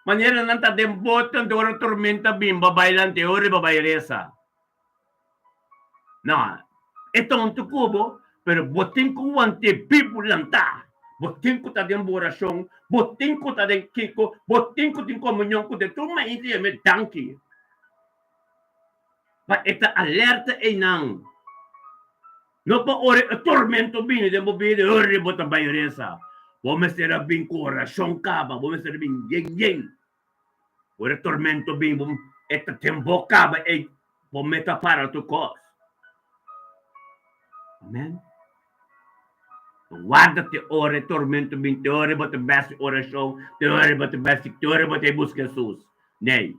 manera nan ta den boto anto ora tormenta bin bo bai lanta e ora bo bai resa. No, e ta huntu ku bo, pero bo tin ku want'é bibu lantá. Bo tin ku ta den bo orashon, bo tin ku ta den kiko, bo tin ku tin komunion ku den tur mainta yam'é danki. Pa e ta alerta einan. No pa ora e tormento bini den bo bida, ora bo ta bai resa. Bo mester a bin ku orashon kaba, bo mester a bin yen yen. Ora e tormento bin, bo e ta den bo kaba ei, bo meta para tur kos. Amen. Warda te ora e tormento bin, te ora bo ta besi orashon, te ora bo ta besi, te ora bo ta buska Jesus. Nee.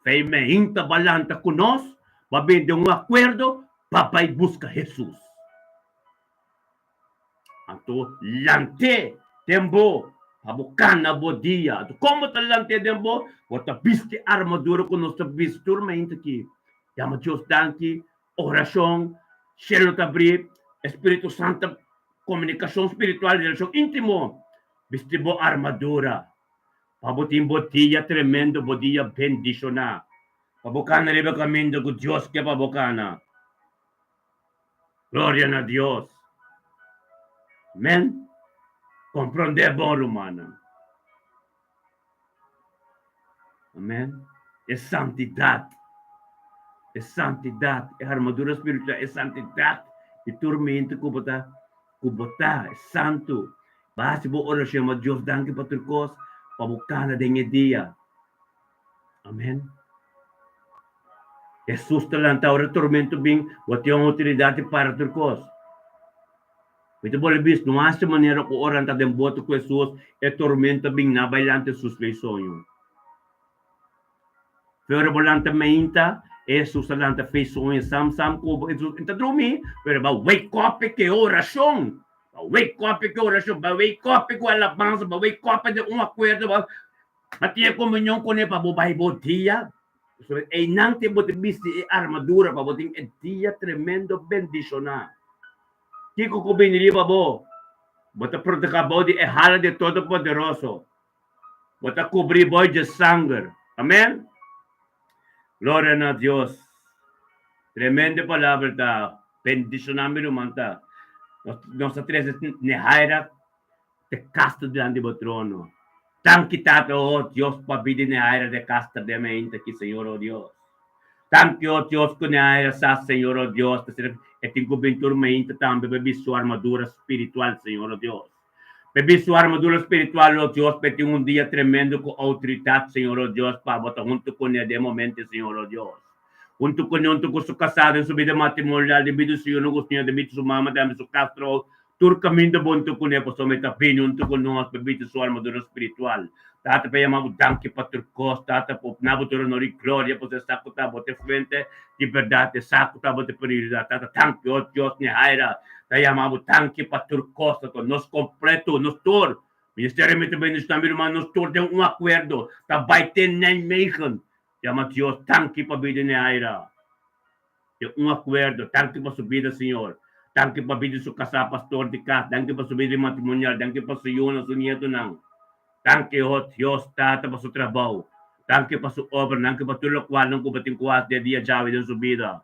Fei meinta ba lanta ku nos, ba bin den un akuerdo pa bai buska Hesus. Anto lant'é den bo pa bo kana bo dia. Anto kon bo ta lant'é den bo? Bo ta bisti armadura ku nos ta bisti tur meinta aki. Yama Dios danki, orashon, shelu ta abrí, e Spiritu Santu, komunikashon spiritual, relashon íntimo. Bisti bo armadura. Pa bo tin bo dia tremendo, bo dia bendishoná. Pa bo kana riba e kaminda ku Dios ke pa bo kana. Gloria na Dios. Amen. Komprondé bon, rumannan. Amen. E santidat. E santidat. E armadura spiritual. E santidat di tur mente ku bo ta ku bo ta santu. Bo hasi bo orashon ma Dios danki pa tur kos pa bo kana den e dia. Amen. Hesus ta lanta ora tormento bin, bo tin outoridat di para tur kos. Mi ta bolbe bis, no hasi manera ku ora nan ta den bote ku Hesus, e tormento bin na bai lanta Hesus lei soño. Fe ora bo lanta meinta, Hesus a lanta fei soño sam sam ku bo, Hesus ta drumi, pero ba wake up ke orashon. Ba wake up ke orashon, ba wake up ku alabansa, ba wake up den un akuerdo, ba ba tin e komunion kuné pa bo bai bo dia. Pasobra einan te bo ta bisti e armadura pa bo tin e dia tremendo bendishoná. Kiko ku bini riba bo? Bo ta protehá bo di e hala di e Todopoderoso. Bo ta kubrí bo dje sanger. Amèn. Gloria na Dios. Tremendo palabra ta. Bendishoná mi ruman ta. Nos ta trese Nehaira te kasta dilanti bo trono. Danki Tata, oh Dios, pa bida Nehaira de kasta den meinta aki, Señor, oh Dios. Danki, oh Dios, ku Nehaira sa, Señor, oh Dios, ta sera e tin ku bin tur meinta tambe pa bisti su armadura spiritual, Señor, oh Dios. Pa bisti su armadura spiritual, oh Dios, pa e tin un dia tremendo ku outoridat, Señor, oh Dios, pa bo ta huntu kuné den momento, Señor, oh Dios. Huntu kuné, huntu ku su kasado, den su bida matrimonial, den bida su yunan ku su ña, den bida su mama, tambe su kastro, Tur kaminda bo huntu kuné, pasobra e ta bini huntu ku nos pa bisti su armadura spiritual. Tata pa yama bo danki pa tur kos. Tata pa opna bo tur honor i gloria, pasobra e sa ku ta bo ta e fuente di bèrdat, e sa ku ta bo ta e prioridat. Tata, danki, o Dios Nehaira ta yama bo danki pa tur kos. Tata, nos kompleto, nos tur, Ministerio mi ta bendishoná mi ruman, nos tur den un akuerdo ta bai te Nijmegen. Yama Dios danki pa bida Nehaira. Den un akuerdo. Danki pa su bida, Señor. Danki pa bida di su kasá, pastor di kas. Danki pa su bida di matrimonial. Danki pa su yunan, su nietonan. Danki, oh Dios Tata, pa su trabou. Danki pa su obra. Danki pa tur lokualnan ku bo tin ku hasi den dia djawe den su bida.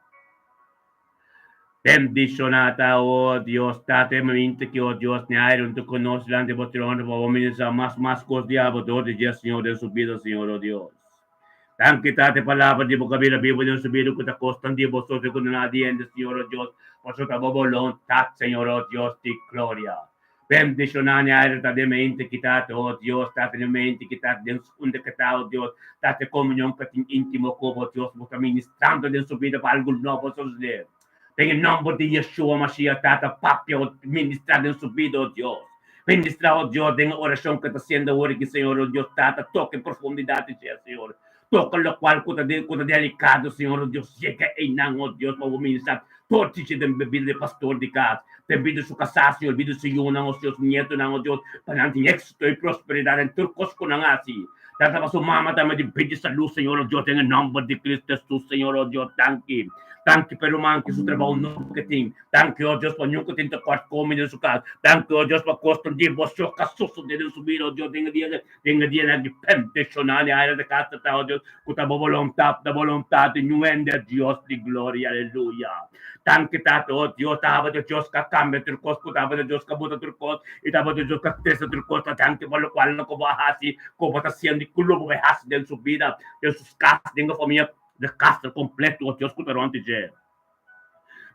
Bendishoná ta, oh Dios Tata, e momento ki, oh Dios, ni aire un ta konos dilanti bo trono pa bo ministrá mas mas kos di abo dor di dje, Señor, den su bida, Señor, oh Dios. Danki Tata e palabra di bo kabira bibu den su bida ku ta kostan di bo socio ku no na di hende Señor o Dios pasobra ta bo bolontat Señor o Dios di gloria bendiciona ni aire ta den mente ki Tata o Dios Tata den mente ki Tata den unda ke ta o Dios Tata e komunion ka tin intimo ku bo Dios bo ta ministrando den su bida pa algu nobo sosode den e nomber di Yeshua Mashiach Tata papia o ministra den su bida o Dios Ministra, oh Dios, den e oracion cu ta siendo awor aki, Señor, oh Dios Tata, toca e profundidad di dje, Señor. Toca locual cu ta cu ta delicado, Señor, oh Dios, yega eynan, oh Dios, pa bo ministra tur dje den bida di pastor di cas, den bida di su casá, Señor, bida di su yunan, oh Dios, nietonan, oh Dios, pa nan tin éxito y prosperidad den tur cos cu nan haci. Tata pa su mama tambe di bida y salud, Señor, oh Dios, den e nomber di Cristo Jesus, Señor, oh Dios, danki. Danki pa e ruman ku su trabou nobo ke tin. Danki, o Dios, pa ñun ku tin tekort komi den su kas. Danki, o Dios, pa kos tur di bo shok a sosodé den su bida, o Dios, den e dia den e dianan aki. Bendishoná di aire di kas ta ta, o Dios, ku ta bo boluntat, ta boluntat di ñun hende, Dios di gloria. Aleluya. Danki, Tata, o Dios, tabata Dios ku a kambia tur kos, ku tabata Dios ku a buta tur kos, i tabata Dios ku a trese tur kos. Ta danki pa lokual ku bo a hasi, ku bo ta hasiendo i ku lo bo bai hasi den su bida, den su kas, den e famia. De kastra kompleto, o Dios, ku ta rònt di dje.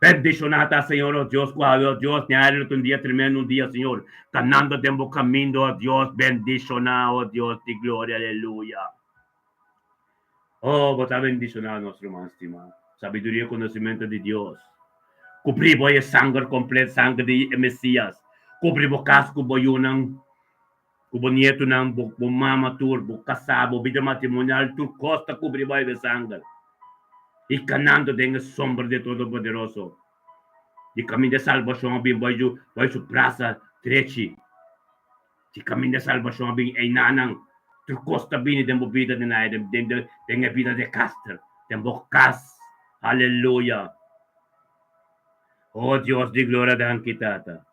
Bendishoná ta Señor, o Dios, ku awe, o Dios, ña lo ta un dia tremendo, un dia, Señor, kanando den bo kamindo, o Dios, bendishoná, o Dios di gloria, aleluya. O, bo ta bendishoná, nos ruman stimá. Sabiduria i konosementu di Dios. Kubrí bo e sanger kompleto, sanger di e Mesias. Kubrí bo kas ku bo yunan. Ku bo nietunan, bo bo mama tur, bo kasá, bo bida matrimonial, tur kos ta kubrí bo e sanger. I kanando den e sombra di e Todopoderoso. Di kaminda e salbashon a bin, bo yu, bo su brasa drechi. Di kaminda e salbashon a bin, einanan tur kos ta bini den bo bida den aire, den den den e bida di e kaster, den bo kas. Aleluya! O Dios di gloria, danki Tata.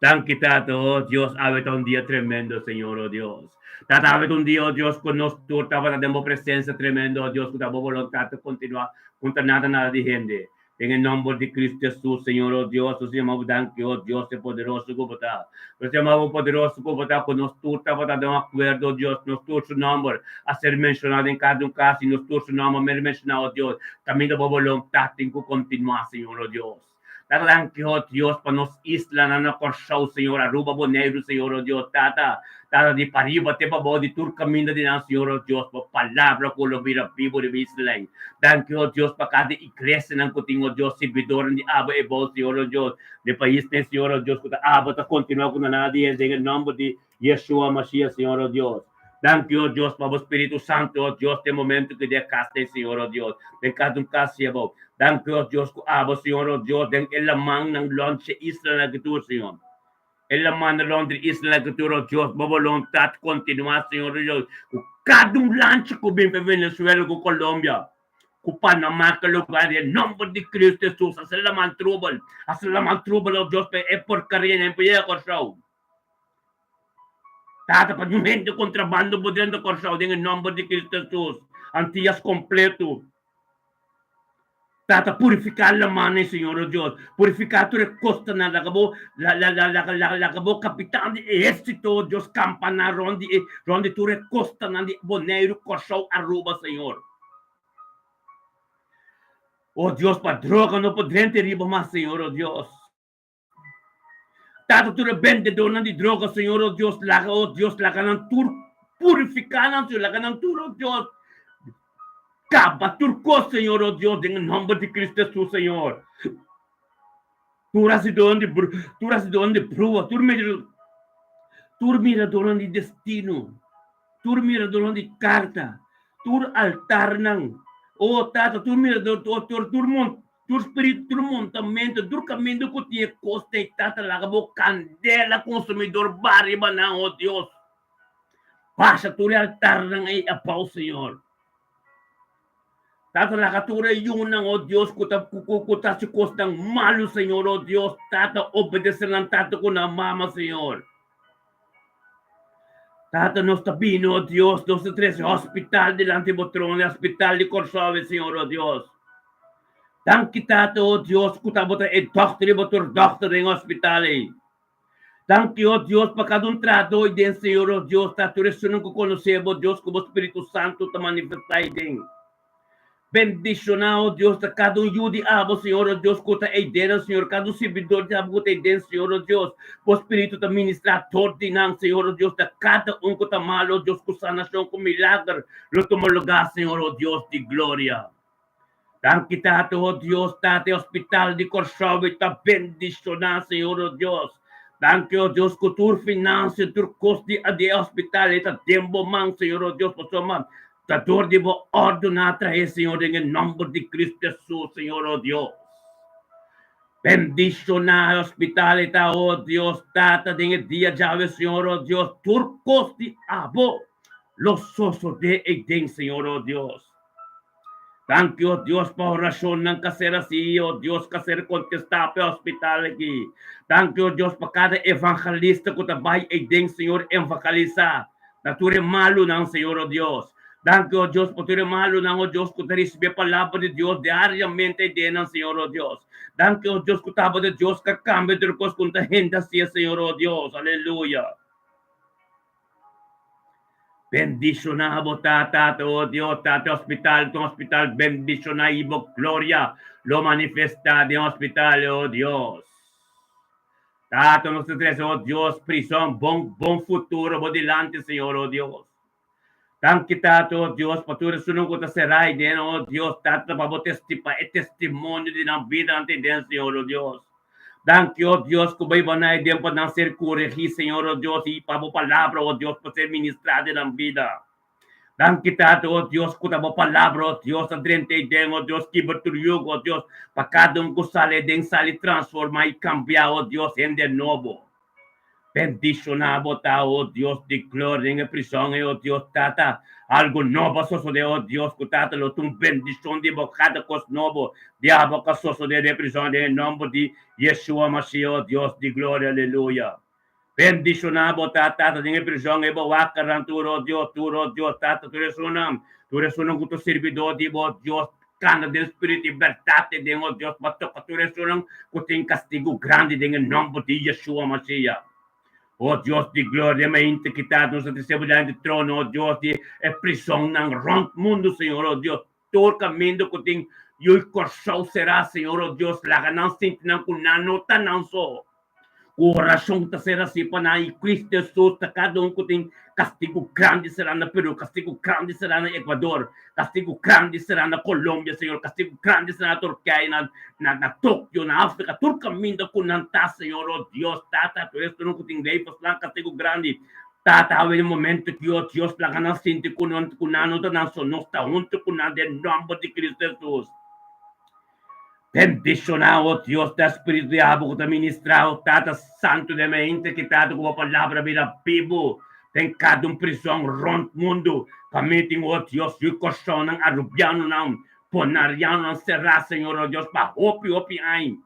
Danki Tata, oh Dios, awe ta un dia tremendo, Señor, oh Dios. Tata, awe ta un dia, oh Dios, ku nos tur tabata den bo presensia tremendo, oh Dios, ku ta bo boluntat ta kontinuá kontra nada nada di hende. Den e nomber di Cristo Jesus, Señor, oh Dios, nos yama bo danki, oh Dios, e poderoso ku bo ta. Nos yama bo poderoso ku bo ta, ku nos tur tabata den un akuerdo, oh Dios, nos tur su nomber a ser menshoná den kada un kas, i nos tur su nomber a mer menshoná, oh Dios, kaminda bo boluntat tin ku kontinuá, Señor, oh Dios. Ta danki, oh Dios, pa nos islanan na Kòrsou, Señor, Aruba, Boneiru, Señor, oh Dios, Tata, Tata, di pariba te pabou di tur kaminda di nan, Señor, oh Dios, bo palabra ku lo bira bibu riba islanan. Danki, oh Dios, pa kada iglesianan ku tin, oh Dios, sirbidornan di abo e bou, Señor, oh Dios, di paisnan, Señor, oh Dios, ku ta abo ta kontinuá ku nan di den e nòmber di Yeshua Mashiach, Señor, oh Dios. Danki, oh Dios, pa bo Spiritu Santu, oh Dios, den momento ku den kas den, Señor, oh Dios, den kada un kas yebou. Danki, oh Dios, ku abo, Señor, oh Dios, den e lamannan rònt e islanan aki tur, Señor. E lamannan rònt e islanan aki tur, oh Dios, bo boluntat kontinuá, Señor, oh Dios, ku kada un lancha ku bin pa Venezuela ku Colombia, ku Panamá, ku lugar, den nomber di Cristo Jesus, hasi laman trubel, hasi laman trubel, oh Dios, pa e porkarianan por yega Kòrsou. Tata, pa niun hende kontrabando bo drenta Kòrsou den e nòmber di Kristu Hesus. Antias kompleto. Tata, purifiká lamannan, Señor o Dios. Purifiká tur e kostanan. Laga bo, laga, laga, laga bo kapitan di ehérsito, o Dios, kampaná rònt di e, rònt di tur e kostanan di Boneiru, Kòrsou, Aruba, Señor. O Dios, pa droga no por drenta riba mas, Señor, o Dios. Tata tur e bendedornan di droga, Señor, oh Dios, laga, oh Dios, laga nan tur purifiká nan, Señor, laga nan tur, oh Dios, kaba tur kos, Señor, oh Dios, den e nòmber di Cristo Hesus, Señor. Tur hasidornan di tur hasidornan di brua, tur tur miradornan di destino, tur miradornan di karta, tur altarnan, oh Tata, tur mirador, tur tur tur mon Tur spiritu, tur montamentu, tur kaminda ku tin e kos ta e Tata laga bo kandela konsumidor ba riba nan, o Dios. Basha tur e altarnan ei abou, Señor. Tata laga tur e yunan, o Dios, ku ta ku ku ta hasi kosnan malu, Señor, o Dios. Tata, obedesé nan tata ku nan mama, Señor. Tata, nos ta bini, o Dios, nos ta trese hospital dilanti bo trono, e hospital di Kòrsou, Señor, o Dios. Danki, Tata, o Dios, ku tabata e dòkter i bo tur dòkter den hospital ei. Danki, o Dios, pa kada un trahadó ei den, Señor, o Dios, ta tur esunnan ku konosé bo, Dios, ku bo Spiritu Santu ta manifestá ei den. Bendishoná, o Dios, ta kada un yu di abo, Señor, o Dios, ku ta ei den, Señor, kada un sirbidor di abo ku ta ei den, Señor, o Dios. Bo Spiritu ta ministrá dor di nan, Señor, o Dios, ta kada un ku ta malu, o Dios, ku sanashon, ku milager lo tuma lugá, Señor, o Dios di gloria. Danki, Tata, o Dios, Tata, e hospital di Kòrsou ta bendishoná, Señor, o Dios. Danki, o Dios, ku tur finansia, tur kos di e hospital ei ta den bo man, Señor, o Dios, pasobra Ta dor di bo ordu nan a trahe, Señor, den e nomber di Cristo Hesus, Señor, oh Dios. Bendiciona e hospital e ta, oh Dios, Tata, den e dia djawe, Señor, oh Dios, tur cos di abo lo sosode ei den, Señor, oh Dios. Danki, o Dios, pa orashonnan ka ser hasí, o Dios, ka ser kontestá pa e hospital aki. Danki, o Dios, pa kada evangelista ku ta bai eiden, Señor, evangalisá na tur e malunan, Señor, o Dios. Danki, o Dios, pa tur e malunan, o Dios, ku ta risibí e palabra di Dios diariamente eidennan, Señor, o Dios. Danki, o Dios, ku tabata Dios ka kambia tur kos ku no ta hende hasié, Señor, o Dios. Aleluya. Bendiciona bo Tata, oh Dios, Tata hospital, tu hospital, bendiciona y bo gloria lo manifesta den hospital, oh Dios. Tata, nos ta trece, oh Dios, prison, bon, bon futuro bo dilanti, Señor, oh Dios. Danki, Tata, oh Dios, pa tur esunnan cu ta cera y den, oh Dios, Tata, pa bo testi, pa e testimonio di nan vida ante den, Señor, oh Dios. Danki, o Dios, ku bai banai den pa nan ser koregí, Señor, o Dios, i pa bo palabra, o Dios, pa ser ministrá den nan bida. Danki, Tata, o Dios, ku ta bo palabra, o Dios, ta drenta ei den, o Dios, kibra tur yugo, o Dios, pa kada un ku sali ei den sali transformá i kambiá, o Dios, hende nobo. Bendishoná bo ta, o Dios di gloria, den e prison ei, o Dios, Tata. Algu nobo a sosodé, o Dios, ku Tata lo ta un bendishon di bo kada kos nobo di abo ku a sosodé den e prison, den e nòmber di Yeshua Mashiach, o Dios di gloria, aleluya. Bendishoná bo ta, Tata, den e prison ei, bo wakanan tur, o Dios, tur, o Dios, Tata, tur esunnan, tur esunnan ku ta sirbidó di bo, o Dios, Kanda den spiritu i bèrdat te den, o Dios, pa toka tur esunnan ku tin kastigu grandi den e nòmber di Yeshua Masiya. O Dios di gloria, mainta kita nos a trese bo dilanti di trono, o Dios, di e prisonnan rònt mundu, Señor, o Dios, tur kaminda ku tin yu i Kòrsou será, Señor, o Dios, laga nan sinti nan ku nan no ta nan so. Ku orashon ta ser hasi pa nan i Cristo Hesus ta kada un ku tin kastigu grandi será na Peru, kastigu grandi será na Ecuador, kastigu grandi será na Colombia, Señor, kastigu grandi será na Turkey, na na Tokyo, na Afrika, tur kaminda ku nan ta, Señor, oh Dios, Tata, tur esnan ku tin lei pasnan kastigu grandi, Tata, awe e momento ki, oh Dios, laga nan sinti ku nan ku nan no ta nan so, nos ta huntu ku nan den nòmber di Cristo Hesus. Bendishoná, o Dios, ta Spiritu di abo ku ta ministrá, o Tata Santu den mente, ki Tata ku bo palabra bira bibu den kada un prison rònt mundu. Pa mi tin, o Dios, yu kòrsounan, arubianonan, bonarianonan será, Señor, o Dios, pa hopi, hopi aña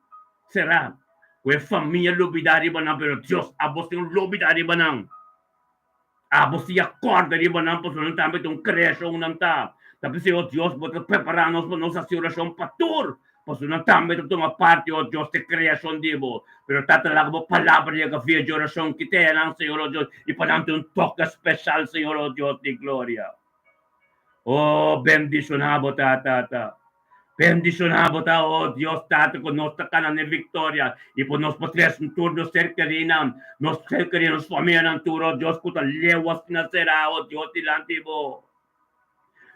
será, ku e famia lubidá riba nan, pero Dios, abo sin lubidá riba nan. Abo si a kòrda riba nan pasobra nan tambe ta un kreashon nan ta. Ta p'esei, o Dios, bo ta prepará nos pa nos hasi orashon pa tur, pasobra nan tambe ta tuma parti, o Dios, den kreashon di bo. Pero Tata, laga bo palabra yega via dje orashon ki te nan, Señor, o Dios, i pa nan tin un toke speshal, Señor, o Dios di gloria. O bendishoná bo ta, Tata. Bendishoná bo ta, o Dios Tata, ku nos ta kana n'e viktoria i por nos por tres tur nos ser kerinan, nos ser kerí, nos famianan tur, o Dios, ku ta leu asina será, o Dios, dilanti bo.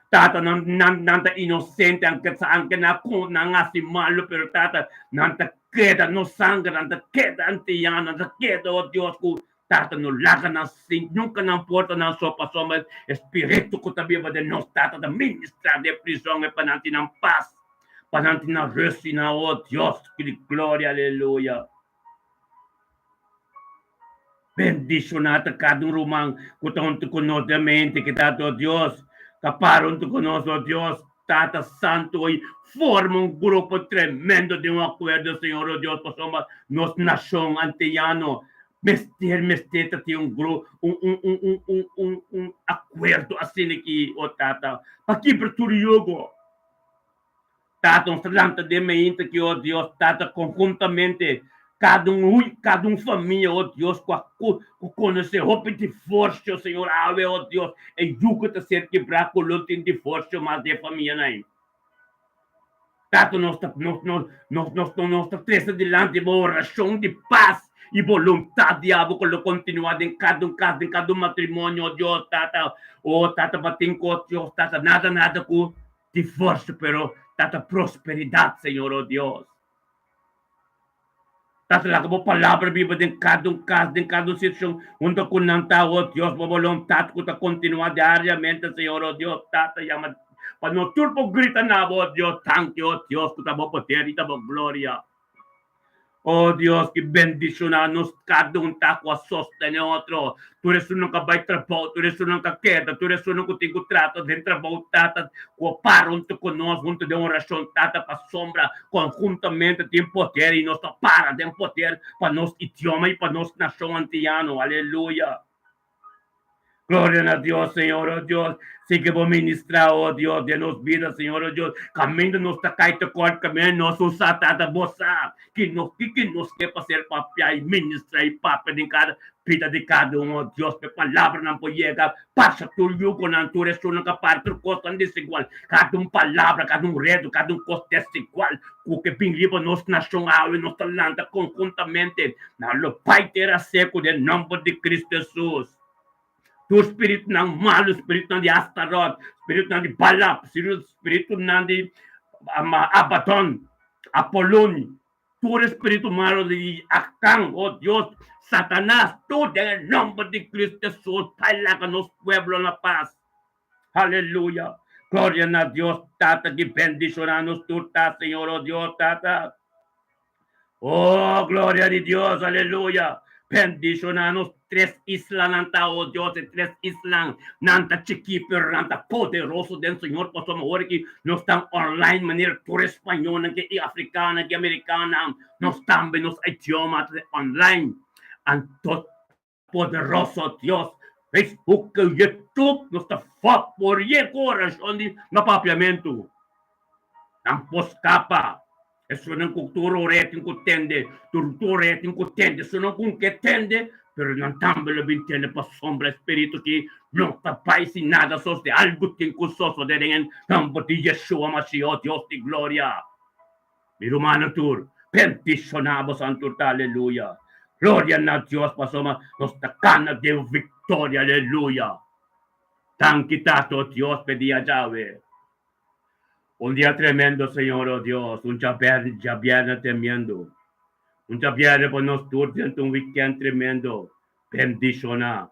Tata, nan, nan, nan ta inosente, anke, anke nan a nan hasi malu, pero Tata, nan ta keda nos sanger, nan ta keda antiano, nan ta keda, o Dios, ku Tata no laga nan sin nunca nan porta nan so pasobra e spiritu cu ta biba den nos Tata ta ministra den prison e pa nan tin nan pas pa nan tin nan rust y nan oh Dios di gloria aleluya bendiciona ta cada un ruman cu ta hunto cu nos den mente ki Tata oh Dios ta para hunto cu nos oh Dios Tata Santo y forma un grupo tremendo den un acuerdo Señor oh Dios pasobra nos nacion antillano Mester mester ta tin un gru un un un un un un un akuerdo asina aki, o Tata, pa kibra tur yugo. Tata, nos ta lanta den mainta aki, o Dios, Tata, konhuntamente, kada un hui, kada un famia, o Dios, ku a ku ku konosé hopi divorsio, Señor, awe, o Dios, e yugo ta ser kibrá ku lo tin divorsio mas den e famianan ei. Tata, nos ta, nos, nos, nos, nos, nos ta trese dilanti bo orashon di pas i boluntat di abo ku lo kontinuá den kada un kas, den kada un matrimonio, Dios, Tata. O, Tata, pa tin kos, Dios, Tata, nada, nada ku divorsio, pero, Tata, prosperidat, Señor, o Dios. Tata, laga bo palabra biba den kada un kas, den kada un situashon, hunto ku nan ta, o Dios, bo boluntat ku ta kontinuá diariamente, Señor, o Dios, Tata, yama pa nos tur por grita na bo, o Dios, danki, o Dios, ku ta bo poder i ta bo gloria. Oh Dios, ki bendishoná nos kada un ta ku a sostené otro. Tur esunnan ku a bai trabou, tur esunnan ku a keda, tur esunnan ku tin ku trata den trabou, Tata, ku a para huntu ku nos, huntu den orashon, Tata, pasobra konhuntamente tin poder i nos ta para den poder pa nos idioma i pa nos nashon antiano. Aleluya! Gloria na Dios, Señor, oh Dios. Sigui bo ministra, oh Dios, den nos bida, Señor, oh Dios. Caminda nos ta cai tekort, caminda nos usa, Tata, bo sa ki nos, ki ki nos ke pa ser papia y ministra y papia den cada bida di cada un, oh Dios. Pa e palabranan por yega, pasa tur yugonan, tur esunnan ka para, tur cosnan desigual. Cada un palabra, cada un redo, cada un cos desigual cu ke bin riba nos nacion awe, nos ta lanta conhuntamente. Nan lo bai tera seku den nomber di Cristo Jesus. Tur spiritunan malu, spiritunan di Astarot, spiritunan di Balap, spiritunan di Abaddon, Apolon, tur e spiritu malu di Akan, oh Dios, Satanas, tur den e nomber di Cristo Jesus, bai laga nos pueblo na pas. Aleluya! Gloria na Dios Tata ki bendiciona nos tur ta, Señor, oh Dios Tata. Oh, gloria di Dios, aleluya. Bendiciona nos tres islanan ta, oh Dios, e tres islan nan ta chikí, pero nan ta poderoso den Señor, pasobra ora ki nos tan online manera tur españolnan ki i africanonan ki americanonan, nos tambe nos idioma ta online. Anto poderoso Dios, Facebook, YouTube, nos ta faporie ku orashon di na papiamentu. Nan por skapa. Esunnan ku tur orea tin ku tende, tur tur orea tin ku tende, esunnan ku ke tende, pero nan tambe lo bin tende pasobra e spiritu ki no ta bai sin nada sosode, algu tin ku sosode den e nomber di Yeshua Mashiach, Dios di gloria. Mi rumannan tur, bendishoná boso tur ta, aleluya. Gloria na Dios pasobra nos ta kana den viktoria, aleluya. Danki Tata, o Dios, p'e dia djawe. Un dia tremendo, Señor, o Dios, un djabièrnè tremendo. Un djabièrnè pa nos tur dentro un weekend tremendo. Bendishoná.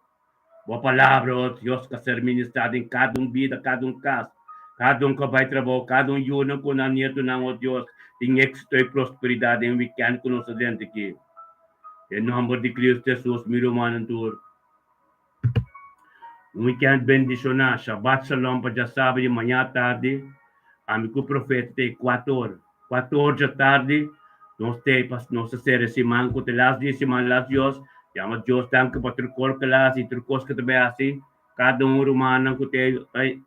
Bo palabra, o Dios, ka ser ministrá den kada un bida, kada un kas, kada un ku a bai trabou, kada un yunan ku nan nietunan, o Dios, tin éksito i prosperidat den wikènt ku nos ta drenta aki. Den nòmber di Kristu Hesus, mi rumannan tur. Un wikènt bendishoná. Shabat shalom pa djasabra di maña tardi. Ami ku profeta ta e kuator. Kuator djatardi nos ta e pa nos ta sera e siman ku ta las di e siman las Dios. Yama Dios danki pa tur kor ku el a hasi, tur kos ku ta bai hasi. Kada un rumannan ku ta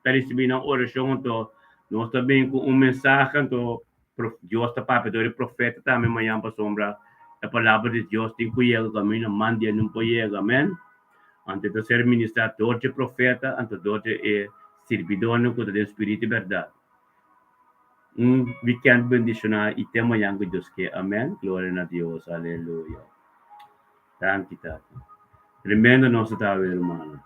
ta risibí nan orashon anto nos ta bin ku un mensahe anto Dios ta papia dor di profeta tambe mañan pasobra e palabra di Dios tin ku yega kaminda man di e no por yega. Amen. Anto e ta ser ministrá dor dje profeta anto dor dje e sirbidornan ku ta den spiritu i bèrdat. Un wikènt bendishoná i te mañan ku Dios ke. Amen. Gloria na Dios. Aleluya. Danki Tata. Tremendo nos ta awe rumannan.